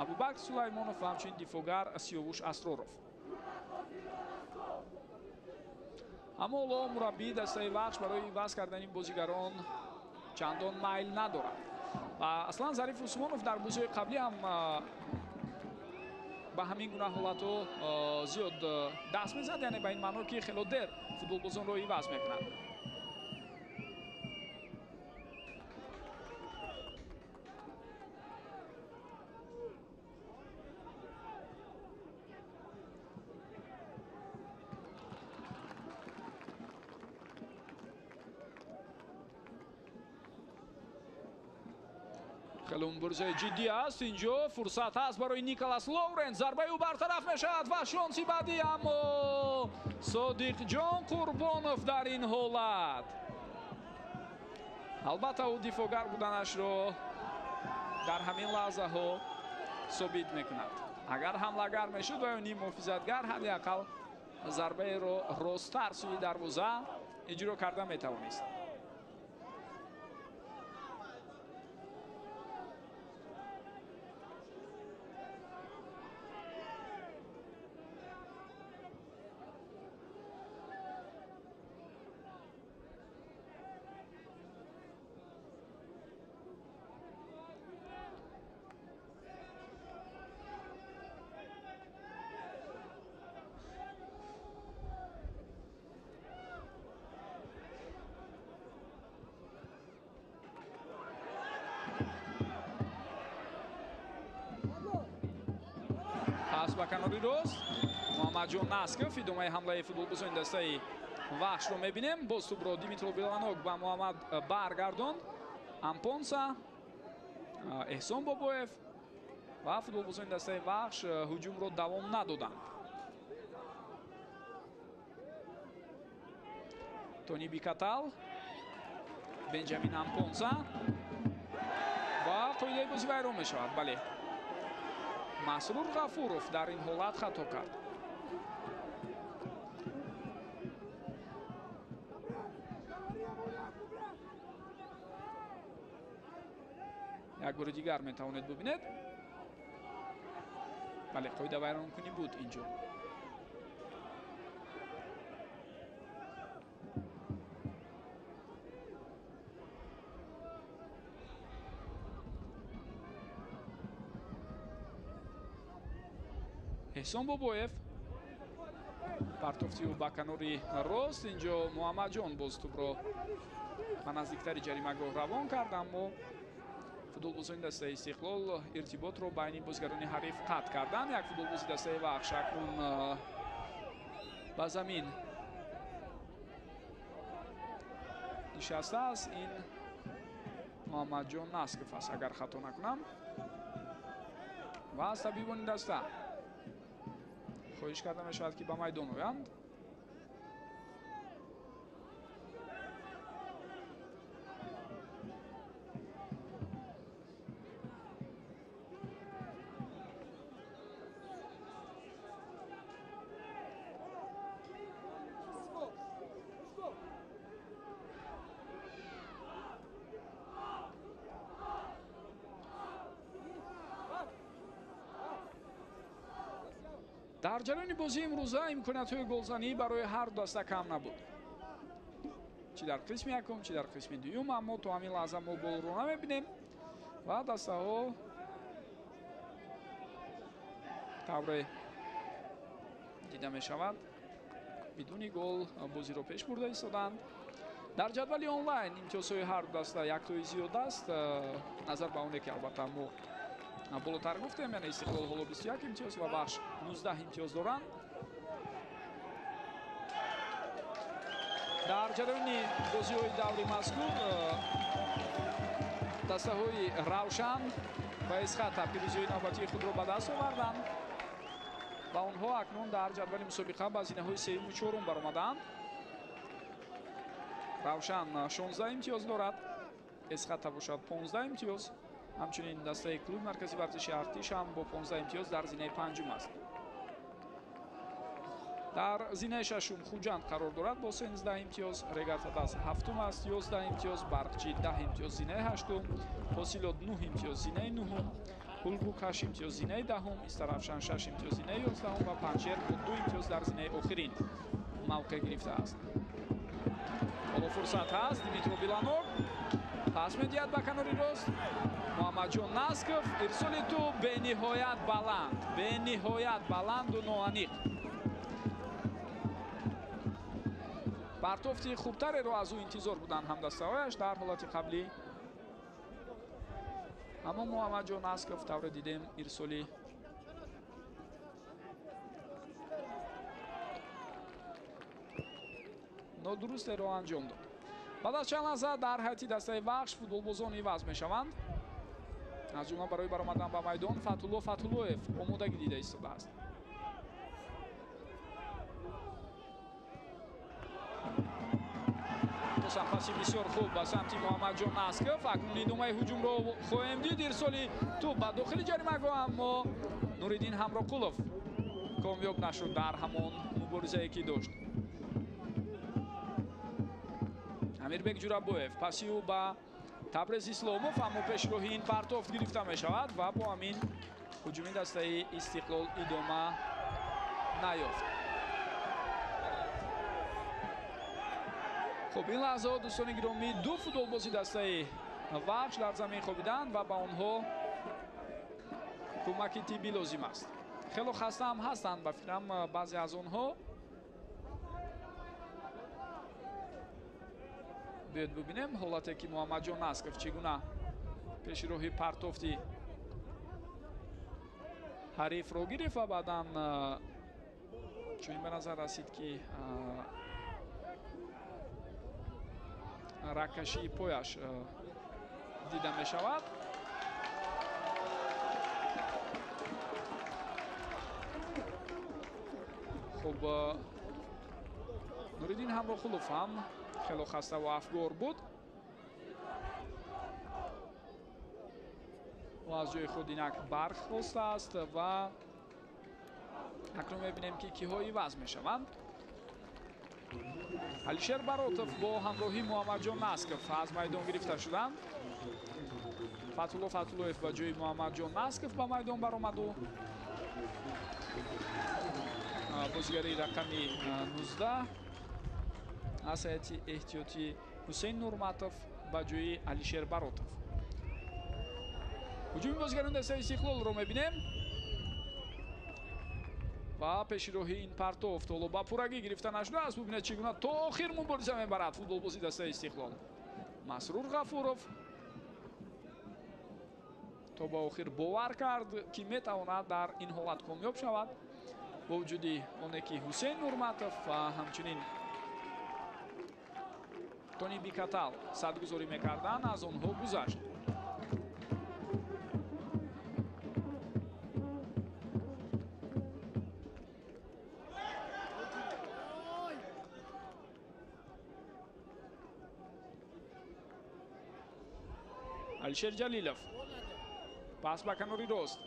A: Абубакр Сулаймонов ва ҳамчунин дифоъгар Сиёвуш Асроров. Аммо ҳоло мураббии дастаи Вахш барои иваз кардани бозигарон чандон майл надорад. Ва аслан Зариф Усмонов дар бозиҳои қаблӣ ҳам ба ҳамин гуна ҳолатҳо зиёд даст мезад, яъне ба ин маъно, ки хело дер футболбозонро иваз мекунад. Хеле муборизаи ҷиддӣ аст. Инҷо фурсат ҳаст барои Николас Лоуренс. Зарбаи ӯ бартараф мешавад ва шонси баъдӣ, аммо Содиқҷон Қурбонов дар ин ҳолат, албатта ӯ дифоъгар буданашро дар ҳамин лаҳзаҳо собит мекунад. Агар ҳамлагар мешуд ва ё ниммуҳофизатгар, ҳадди ақал зарбаеро росттар сӯи дарвоза иҷро карда метавонист. Пас ба канори рост Муҳаммадҷон Насков. Идомаи ҳамлаи футболбозони дастаи Вахшро мебинем. Боз тӯбро Димитро Беланок ба Муҳаммад баргардонд. Ампонса, Эҳсон Бобоев. Ва футболбозони дастаи Вахш ҳуҷумро давом надоданд. Тони Бикатал, Бенҷамин Ампонса ва қоидаи бозӣ вайрон мешавад. Бале, Масрур Ғафуров дар ин ҳолат хато кард. Як бори дигар метавонед бубинед. Бале, қоида вайронкунӣ буд инҷо. Эҳсон Бобоев партофти ӯ ба канори рост. Инҷо Муҳаммадҷон боз тӯбро ба наздиктари ҷаримагоҳ равон кард, аммо футболбозони дастаи Истиқлол иртиботро байни бозигарони ҳариф қатъ карданд. Як футболбози дастаи Вахш акнун ба замин нишастааст. Ин Муҳаммадҷон Насков аст, агар хато накунам. Ва аз табибони даста хоҳиш карда мешавад, ки ба майдон оянд. Дар ҷараёни бозии имрӯза имкониятҳои голзанӣ барои ҳар ду даста кам набуд, чӣ дар қисми якум, чӣ дар қисми дуюм, аммо то ҳамин лаҳза мо голро намебинем ва дастаҳо тавре дида мешавад бидуни гол бозиро пеш бурда истоданд. Дар ҷадвали онлайн имтиёзҳои ҳар ду даста яктои зиёд аст, назар ба оне ки албатта мо болотар гуфтем, яъне Истиқлол ҳоло 21 имтиёз ва Вахш 19 имтиёз доранд. Дар ҷараёни бозиҳои даври мазкур дастаҳои Равшан ва Эсхата пирӯзиҳои навбатии худро ба даст оварданд ва онҳо акнун дар ҷадвали мусобиқа ба зинаҳои сеюму чорум баромаданд. Равшан 16 имтиёз дорад, Эсхата бошад 15 имтиёз. Ҳамчунин дастаи клуби маркази варзиши Артиш ҳам бо 15 имтиёз дар зинаи панҷум аст. Дар зинаи шашум Хуҷанд қарор дорад бо 13 имтиёз, Регар-ТадАЗ ҳафтум аст 11 имтиёз, Барқчӣ 10 имтиёз зинаи ҳаштум, Ҳосилот 9 имтиёз зинаи нуҳум, Ҳулбук 8 имтиёз зинаи даҳум, Истаравшан 6 имтиёз зинаи ёздаҳум ва Панҷшер бо 2 имтиёз дар зинаи охирин мавқеъ гирифтааст. Ҳоло фурсат ҳаст, Димитро Биланов пас медиҳад ба канори рост. Муҳаммадҷон Насков, ирсоли тӯб бениҳоят баланд, бениҳоят баланду ноаниқ. Партофти хубтареро аз ӯ интизор буданд ҳамдастаҳояш дар ҳолати қаблӣ, аммо Муҳаммадҷон Насков тавре дидем ирсоли нодурустеро анҷом дод. Баъд аз чанд лаҳза дар ҳайати дастаи Вахш футболбозон иваз мешаванд. Аз ҷумла барои баромадан ба майдон Фатулло Фатуллоев омодагӣ дида истодааст. Босам паси бисёр хуб ба самти Муҳаммадҷон Насков. Акнун идомаи ҳуҷумро хоҳем дид. Ирсоли тӯб ба дохили ҷаримагоҳ, аммо Нуриддин Ҳамроқулов комёб нашуд дар ҳамон муборизае ки дошт. Амирбек Ҷурабоев паси ӯ ба Табрез Исломов, аммо пешроҳи ин партофт гирифта мешавад ва бо ҳамин ҳуҷуми дастаи Истиқлол идома наёфт. Хуб, ин лаҳзаҳо дӯстони гиромӣ ду футболбози дастаи Вахш дар замин хобиданд ва ба онҳо кӯмаки тиббӣ лозим аст. Хело хаста ҳам ҳастанд ба фикрам баъзе аз онҳо. Биёед бубинем ҳолате ки Муҳаммадҷон Насков чӣ гуна пеши роҳи партофти ҳарифро гирифт ва баъдан чунин ба назар расид ки рагкашии пояш дида мешавад. Хуб, Нуриддин Ҳамроқулов ҳам хело хаста ва афгор буд. Ӯ аз ҷои худ инак бархостааст ва акнун мебинем, ки киҳо иваз мешаванд. Алишер Баротов бо ҳамроҳии Муҳаммадҷон Насков аз майдон гирифта шуданд. Фатулло Фатуллоев ба ҷои Муҳаммадҷон Насков ба майдон баромаду бозигари рақами 19 аз ҳайати эҳтиётӣ Ҳусейн Нурматов ба ҷои Алишер Баротов. Ҳуҷуми бозигарони дастаи Истиқлолро мебинем ва пеши роҳи ин партов толо ба пуррагӣ гирифта нашудааст. Бубинед, чӣ гуна то охир мубориза мебарад футболбози дастаи Истиқлол. Масрур Ғафуров то ба охир бовар кард, ки метавонад дар ин ҳолат комёб шавад, бо вуҷуди оне ки Ҳусейн Нурматов ва ҳамчунин Тони Бикатал садгузорӣ мекарданд, аз онҳо гузашт. Алишер Ҷалилов пас ба канори рост.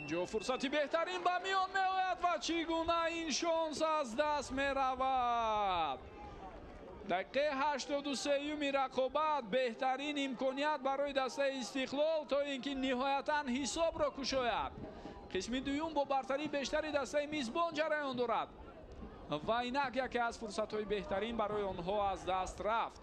A: Инҷо фурсати беҳтарин ба миён меояд ва чӣ гуна ин шонс аз даст меравад. Дақиқаи 83-юми рақобат беҳтарин имконият барои дастаи Истиқлол то ин ки ниҳоятан ҳисобро кушояд. Қисми дуюм бо бартарии бештари дастаи мизбон ҷараён дорад ва инак яке аз фурсатҳои беҳтарин барои онҳо аз даст рафт.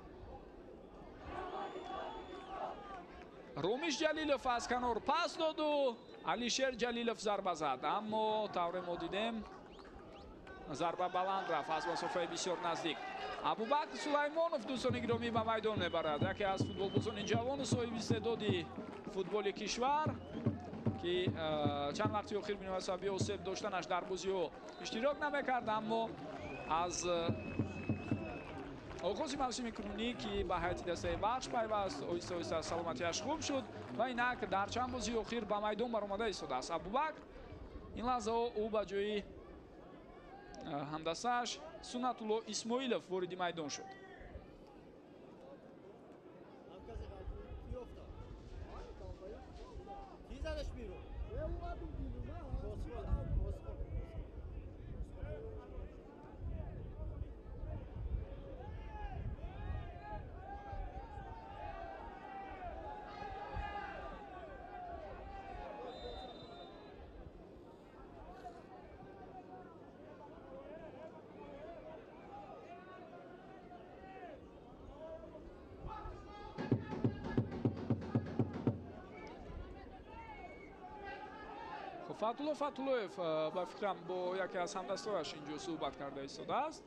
A: Румиш Ҷалилов аз канор пас доду Алишер Ҷалилов зарба зад, аммо тавре мо дидем зарба баланд рафт аз масофаи бисёр наздик. Абубакр Сулаймонов, дӯстони гиромӣ, ба майдон мебарад, яке аз футболбозони ҷавону соҳиби истеъдоди футболи кишвар, ки чанд вақти охир бино сабаби осеб доштанаш дар бозиҳо иштирок намекард, аммо аз оғози мавсими кунунӣ, ки ба ҳайати дастаи Вахш пайваст, оҳиста оҳиста саломатиаш хуб шуд ва инак дар чанд бозии охир ба майдон баромада истодааст. Абубакр ин лаҳзаҳо ӯ ба ҷои ҳамдастааш Суннатулло Исмоилов вориди майдон шуд. Фатулло Фатуллоев ба фикрам бо яке аз ҳамдастояш инҷо суҳбат карда истодааст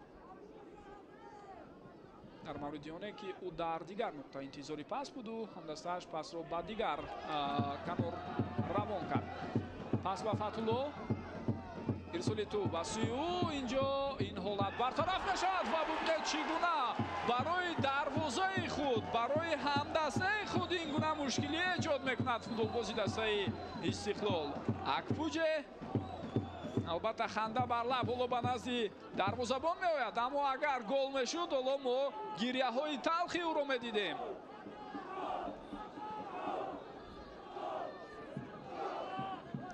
A: дар мавриди оне, ки ӯ дар дигар нуқта интизори пас буду ҳамдастааш пасро ба дигар канор равон кард. Пас ба Фатулло, ирсоли тӯб ба сӯи ӯ, инҷо ин ҳолат бартараф мешавад ва бубинед, чӣ гуна барои дарвозаи худ, барои ҳамдастаи худ ин гуна мушкилӣ эҷод мекунад футболбози дастаи Истиқлол. Акпуҷе албатта ханда бар лаб ҳоло ба назди дарвозабон меояд, аммо агар гол мешуд, ҳоло мо гиряҳои талхи ӯро медидем.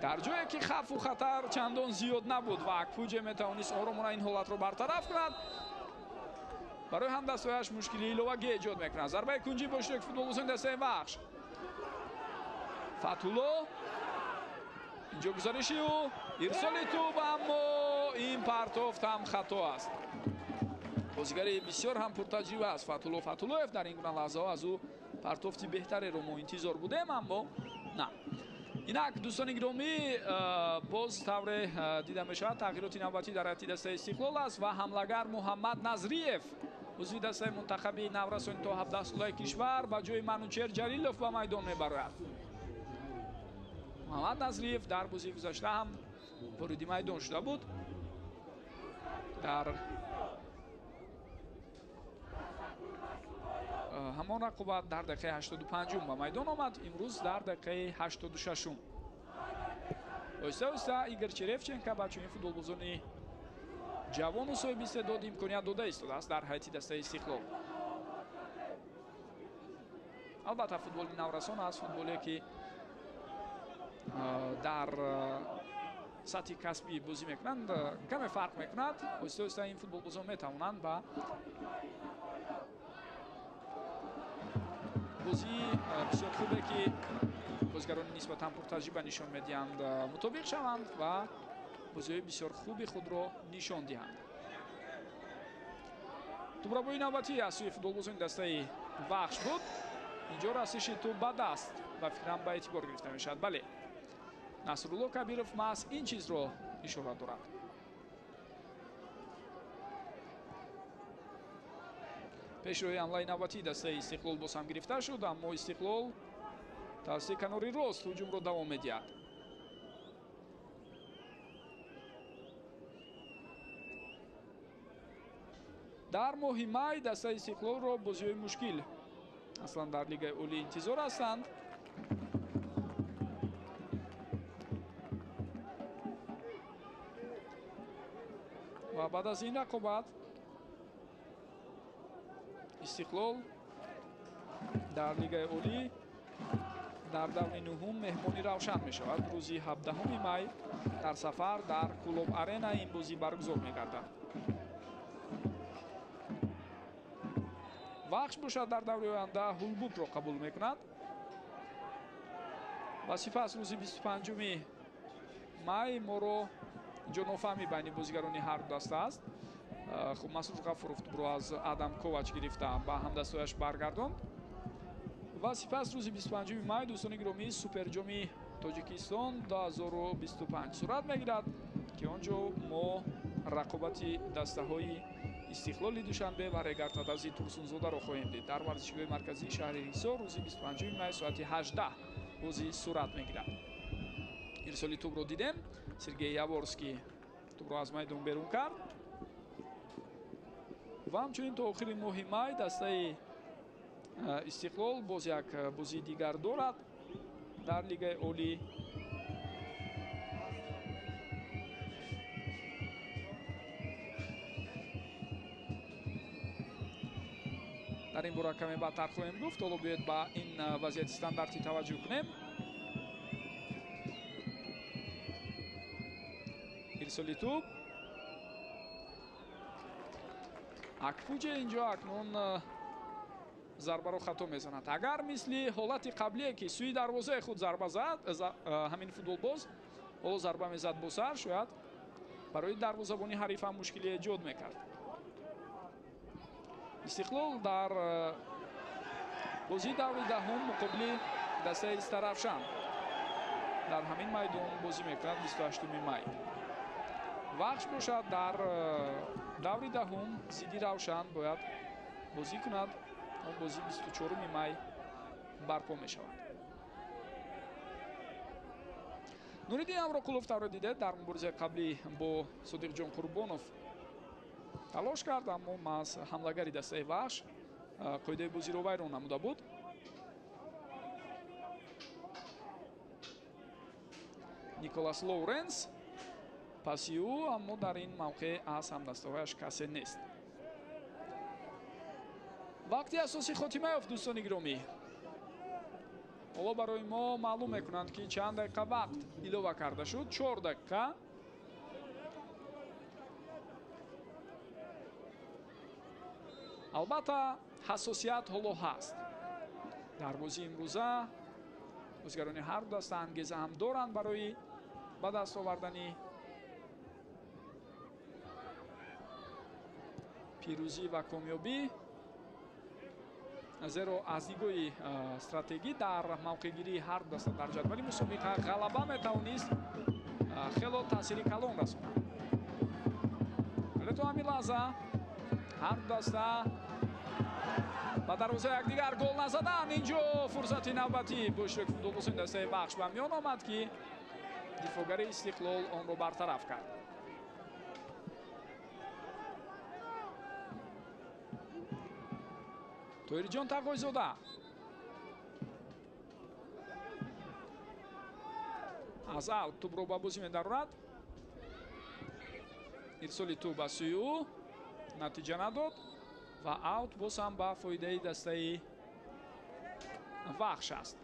A: Дар ҷое ки хавфу хатар чандон зиёд набуд ва Акпуҷе метавонист оромона ин ҳолатро бартараф кунад, барои ҳамдастҳояш мушкили иловагӣ эҷод мекунад. Зарбаи кунҷӣ бо иштироки футболбозони дастаи Вахш. Фатулло, инҷо гузариши ӯ, ирсоли тӯб, аммо ин партофт ҳам хато аст. Бозигари бисёр ҳам пуртаҷриба аст Фатулло Фатуллоев. Дар ин гуна лаҳзаҳо аз ӯ партофти беҳтареро мо интизор будем, аммо на. Инак, дӯстони гиромӣ, боз тавре дида мешавад, тағйироти навбатӣ дар ҳайати дастаи Истиқлол аст ва ҳамлагар Муҳаммад Назриев, узви дастаи мунтахаби наврасони то 17 солаи кишвар, ба ҷои Манучер Ҷалилов ба майдон мебарояд. Муҳаммад Назриев дар бозии гузашта ҳам вориди майдон шуда буд. Дар ҳамон рақобат дар дақиқаи 85-ум ба майдон омад, имрӯз дар дақиқаи 86-ум. Оҳиста оҳиста Игор Черевченко ба чунин футболбозони ҷавону соҳиби истеъдод имконият дода истодааст дар ҳайати дастаи Истиқлол. Албатта, футболи наврасон аст, футболе ки дар сатҳи касбӣ бозӣ мекунанд, каме фарқ мекунад. Оҳиста оҳиста ин футболбозон метавонанд ба бозии бисёр хубе ки бозигарони нисбатан пуртаҷриба нишон медиҳанд мутобиқ шаванд ва бозиҳои бисёр хуби худро нишон диҳанд. Тӯбрабои навбатӣ аз сӯи футболбозони дастаи Вахш буд. Инҷо расиши тӯб ба даст ба фикрам ба эътибор гирифта мешавад. Бале, Насрулло Кабиров маҳз ин чизро ишора дорад. Пешрои ҳамлаи навбатии дастаи Истиқлол боз ҳам гирифта шуд, аммо Истиқлол тавассути канори рост ҳуҷумро давом медиҳад. Дар моҳи май дастаи Истиқлолро бозиҳои мушкил аслан дар Лигаи Олӣ интизор ҳастанд. Ва баъд аз ин рақобат Истиқлол дар Лигаи Олӣ дар даври нуҳум меҳмони Равшан мешавад. Рӯзи 17 май дар сафар дар Кулоб Арена ин бозӣ баргузор мегардад. Вахш бошад дар даври оянда Ҳулбукро қабул мекунад ва сипас рӯзи 25 май моро инҷо нофаҳмӣ байни бозигарони ҳар ду даста аст. Хуб, Масрур Ғафуров тӯбро аз Адам Ковач гирифта ба ҳамдастояш баргардонд ва сипас рӯзи 25 май, дӯстони гиромӣ, Суперҷоми Тоҷикистон 2025 сурат мегирад, ки он ҷо мо рақобати дастаҳои Истиқлоли Душанбе ва Регар-ТадАЗи Турсунзодаро хоҳем дид. Дар варзишгоҳи марказии шаҳри Ҳисор рӯзи 25 май соати 18 бозӣ сурат мегирад. Ирсоли тӯбро дидем. Сергей Яворский тӯбро аз майдон берун кард ва ҳамчунин то охири моҳи май дастаи Истиқлол боз як бозии дигар дорад дар Лигаи Олӣ. Дар ин бора каме баъдтар хоҳем гуфт. Ҳоло биёед ба ин вазъияти стандартӣ таваҷҷӯҳ кунем. Ирсоли тӯб. Акфуҷе инҷо акнун зарбаро хато мезанад. Агар мисли ҳолати қаблие ки сӯи дарвозаи худ зарба зад, ҳамин футболбоз ҳоло зарба мезад бо сар, шояд барои дарвозабони ҳариф ҳам мушкилӣ эҷод мекард. Истиқлол дар бозии даври даҳум муқобили дастаи Истаравшан дар ҳамин майдон бозӣ мекунад 28 май. Вахш бошад дар даври даҳум зидди Равшан бояд бозӣ кунад. Он бозӣ 24 май барпо мешавад. Нуриддин Амроқулов тавре дидед дар муборизаи қаблӣ бо Содиқҷон Қурбонов талош кард, аммо маҳз ҳамлагари дастаи Вахш қоидаи бозиро вайрон намуда буд. Николас Лоуренс паси ӯ, аммо дар ин мавқеъ аз ҳамдастаҳояш касе нест. Вақти асосӣ хотима ёфт, дӯстони гиромӣ. Ҳоло барои мо маълум мекунанд, ки чанд дақиқа вақт илова карда шуд. 4 дақиқа. Албатта, ҳассосият ҳоло ҳаст. Дар бозии имрӯза бозигарони ҳар ду даста ангеза ҳам доранд барои ба даст овардани пирӯзӣ ва комёбӣ, зеро аз нигоҳи стратегӣ дар мавқеъгирии ҳар ду даста дар ҷадвали мусобиқа ғалаба метавонист хело таъсири калон расонад. Вале то ҳамин лаҳза ҳар ду даста ба дарвозаи якдигар гол назаданд. Инҷо фурсати навбатӣ бо иштироки футболбозони дастаи Вахш ба миён омад, ки дифоъгари Истиқлол онро бартараф кард. Тоҳирҷон Тағойзода. Аз аут тӯбро ба бозӣ медарорад. Ирсоли тӯб ба сӯи ӯ натиҷа надод ва аут боз ҳам ба фоидаи дастаи Вахш аст.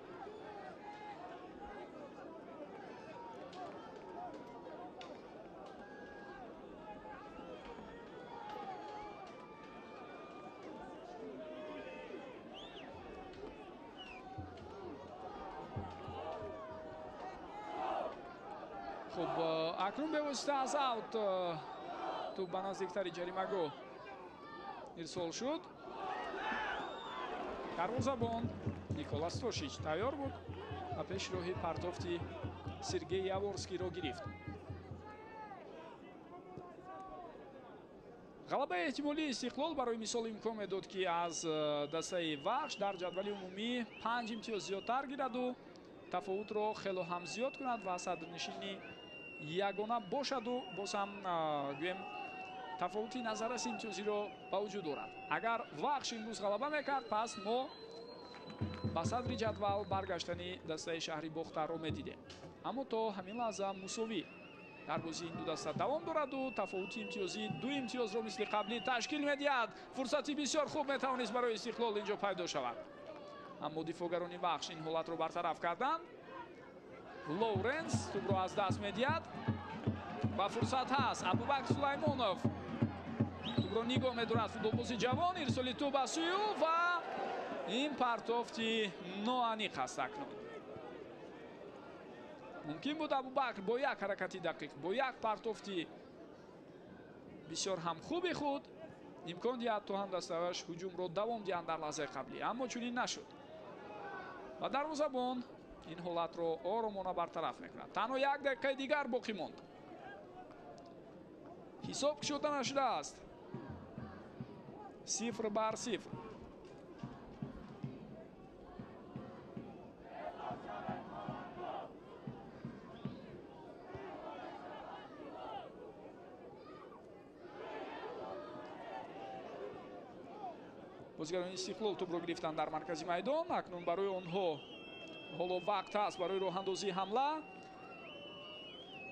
A: Хуб, акнун бевосита аз аут тӯб ба наздиктари ҷаримагоҳ ирсол шуд. Дарвозабон Никола Стошич тайёр буд ва пеши роҳи партофти Сергей Яворскийро гирифт. Ғалабаи эҳтимолии Истиқлол барои мисол имкон медод, ки аз дастаи Вахш дар ҷадвали умумӣ 5 имтиёз зиёдтар гираду тафовутро хело ҳам зиёд кунад ва садрнишини ягона бошаду боз ҳам гӯем тафовути назарраси имтиёзиро ба вуҷуд орад. Агар Вахш имрӯз ғалаба мекард, пас мо ба садри ҷадвал баргаштани дастаи шаҳри Бохтарро медидем. Аммо то ҳамин лаҳза мусовӣ дар бозии ин ду даста давом дораду тафовути имтиёзӣ 2 имтиёзро мисли қаблӣ ташкил медиҳад. Фурсати бисёр хуб метавонист барои Истиқлол инҷо пайдо шавад. Аммо дифоъгарони Вахш ин ҳолатро бартараф карданд. Лоуренс тӯбро аз даст медиҳад ва фурсат ҳаст. Абубакр Сулаймонов тӯбро нигоҳ медорад. Футболбози ҷавон, ирсоли тӯб ба сӯи ӯ ва ин партофти ноаниқ аст акнун. Мумкин буд Абубакр бо як ҳаракати дақиқ, бо як партофти бисёр ҳам хуби худ имкон диҳад то ҳам дастааш ҳуҷумро давом диҳанд дар лаҳзаи қаблӣ, аммо чунин нашуд. Ва дарвозабон ин ҳолатро оромона бартараф мекунад. Танҳо 1 дақиқаи дигар боқӣ монд. Ҳисоб кушода нашудааст. 0-0. Бозигарони Истиқлол тӯбро гирифтанд дар маркази майдон. Акнун барои онҳо ҳоло вақт ҳаст барои роҳандозии ҳамла.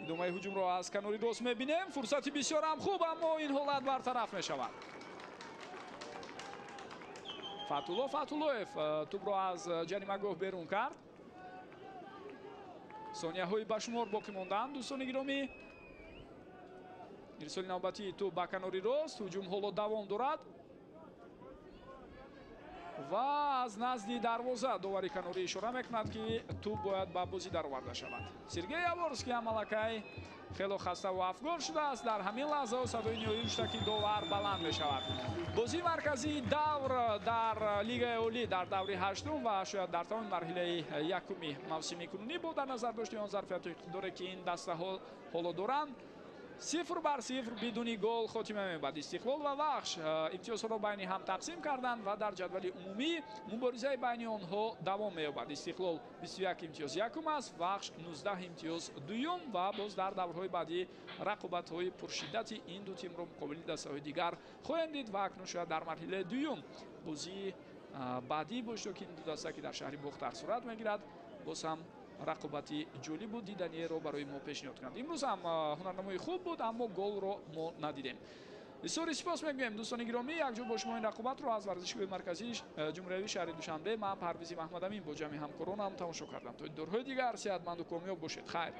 A: Идомаи ҳуҷумро аз канори рост мебинем. Фурсати бисёр ҳам хуб, аммо ин ҳолат бартараф мешавад. Фатулло Фатуллоев тӯбро аз ҷаримагоҳ берун кард. Сонияҳои ба шумор боқӣ монданд, дӯстони гиромӣ. Ирсоли навбатии тӯб ба канори рост. Ҳуҷум ҳоло давом дорад ва аз назди дарвоза довари канорӣ ишора мекунад, ки тӯб бояд ба бозӣ дароварда шавад. Сергей Яворский ҳам аллакай хело хаста ва афгор шудааст. Дар ҳамин лаҳзаҳо садои ниҳоии муштаки довар баланд мешавад. Бозии марказии давр дар Лигаи Олӣ дар даври 8 ва шояд дар тамоми марҳилаи якуми мавсими кунунӣ бо дар назар дошти он зарфияту иқтидоре, ки ин дастаҳо ҳоло доранд, 0-0 бидуни гол хотима меёбад. Истиқлол ва Вахш имтиёзҳоро байни ҳам тақсим карданд ва дар ҷадвали умумӣ муборизаи байни онҳо давом меёбад. Истиқлол 21 имтиёз якум аст, Вахш 19 имтиёз дуюм ва боз дар даврҳои баъдӣ рақобатҳои пуршиддати ин ду тимро муқобили дастаҳои дигар хоҳем дид ва акнун шояд дар марҳилаи дуюм бозии баъдӣ бо иштироки ин ду даста, ки дар шаҳри Бохтар сурат мегирад, боз ҳам рақобати ҷолибу диданиеро барои мо пешниҳод кунад. Имрӯз ҳам ҳунарнамои хуб буд, аммо голро мо надидем. Бисёри сипос мегӯем, дӯстони гиромӣ. Якҷо бо шумо ин рақобатро аз варзишгоҳи марказии ҷумҳуриявии шаҳри Душанбе ман Парвизи Маҳмадамин бо ҷамъи ҳамкоронам тамошо кардам. То дидорҳои дигар сеҳатманду комёб бошед. Хайр.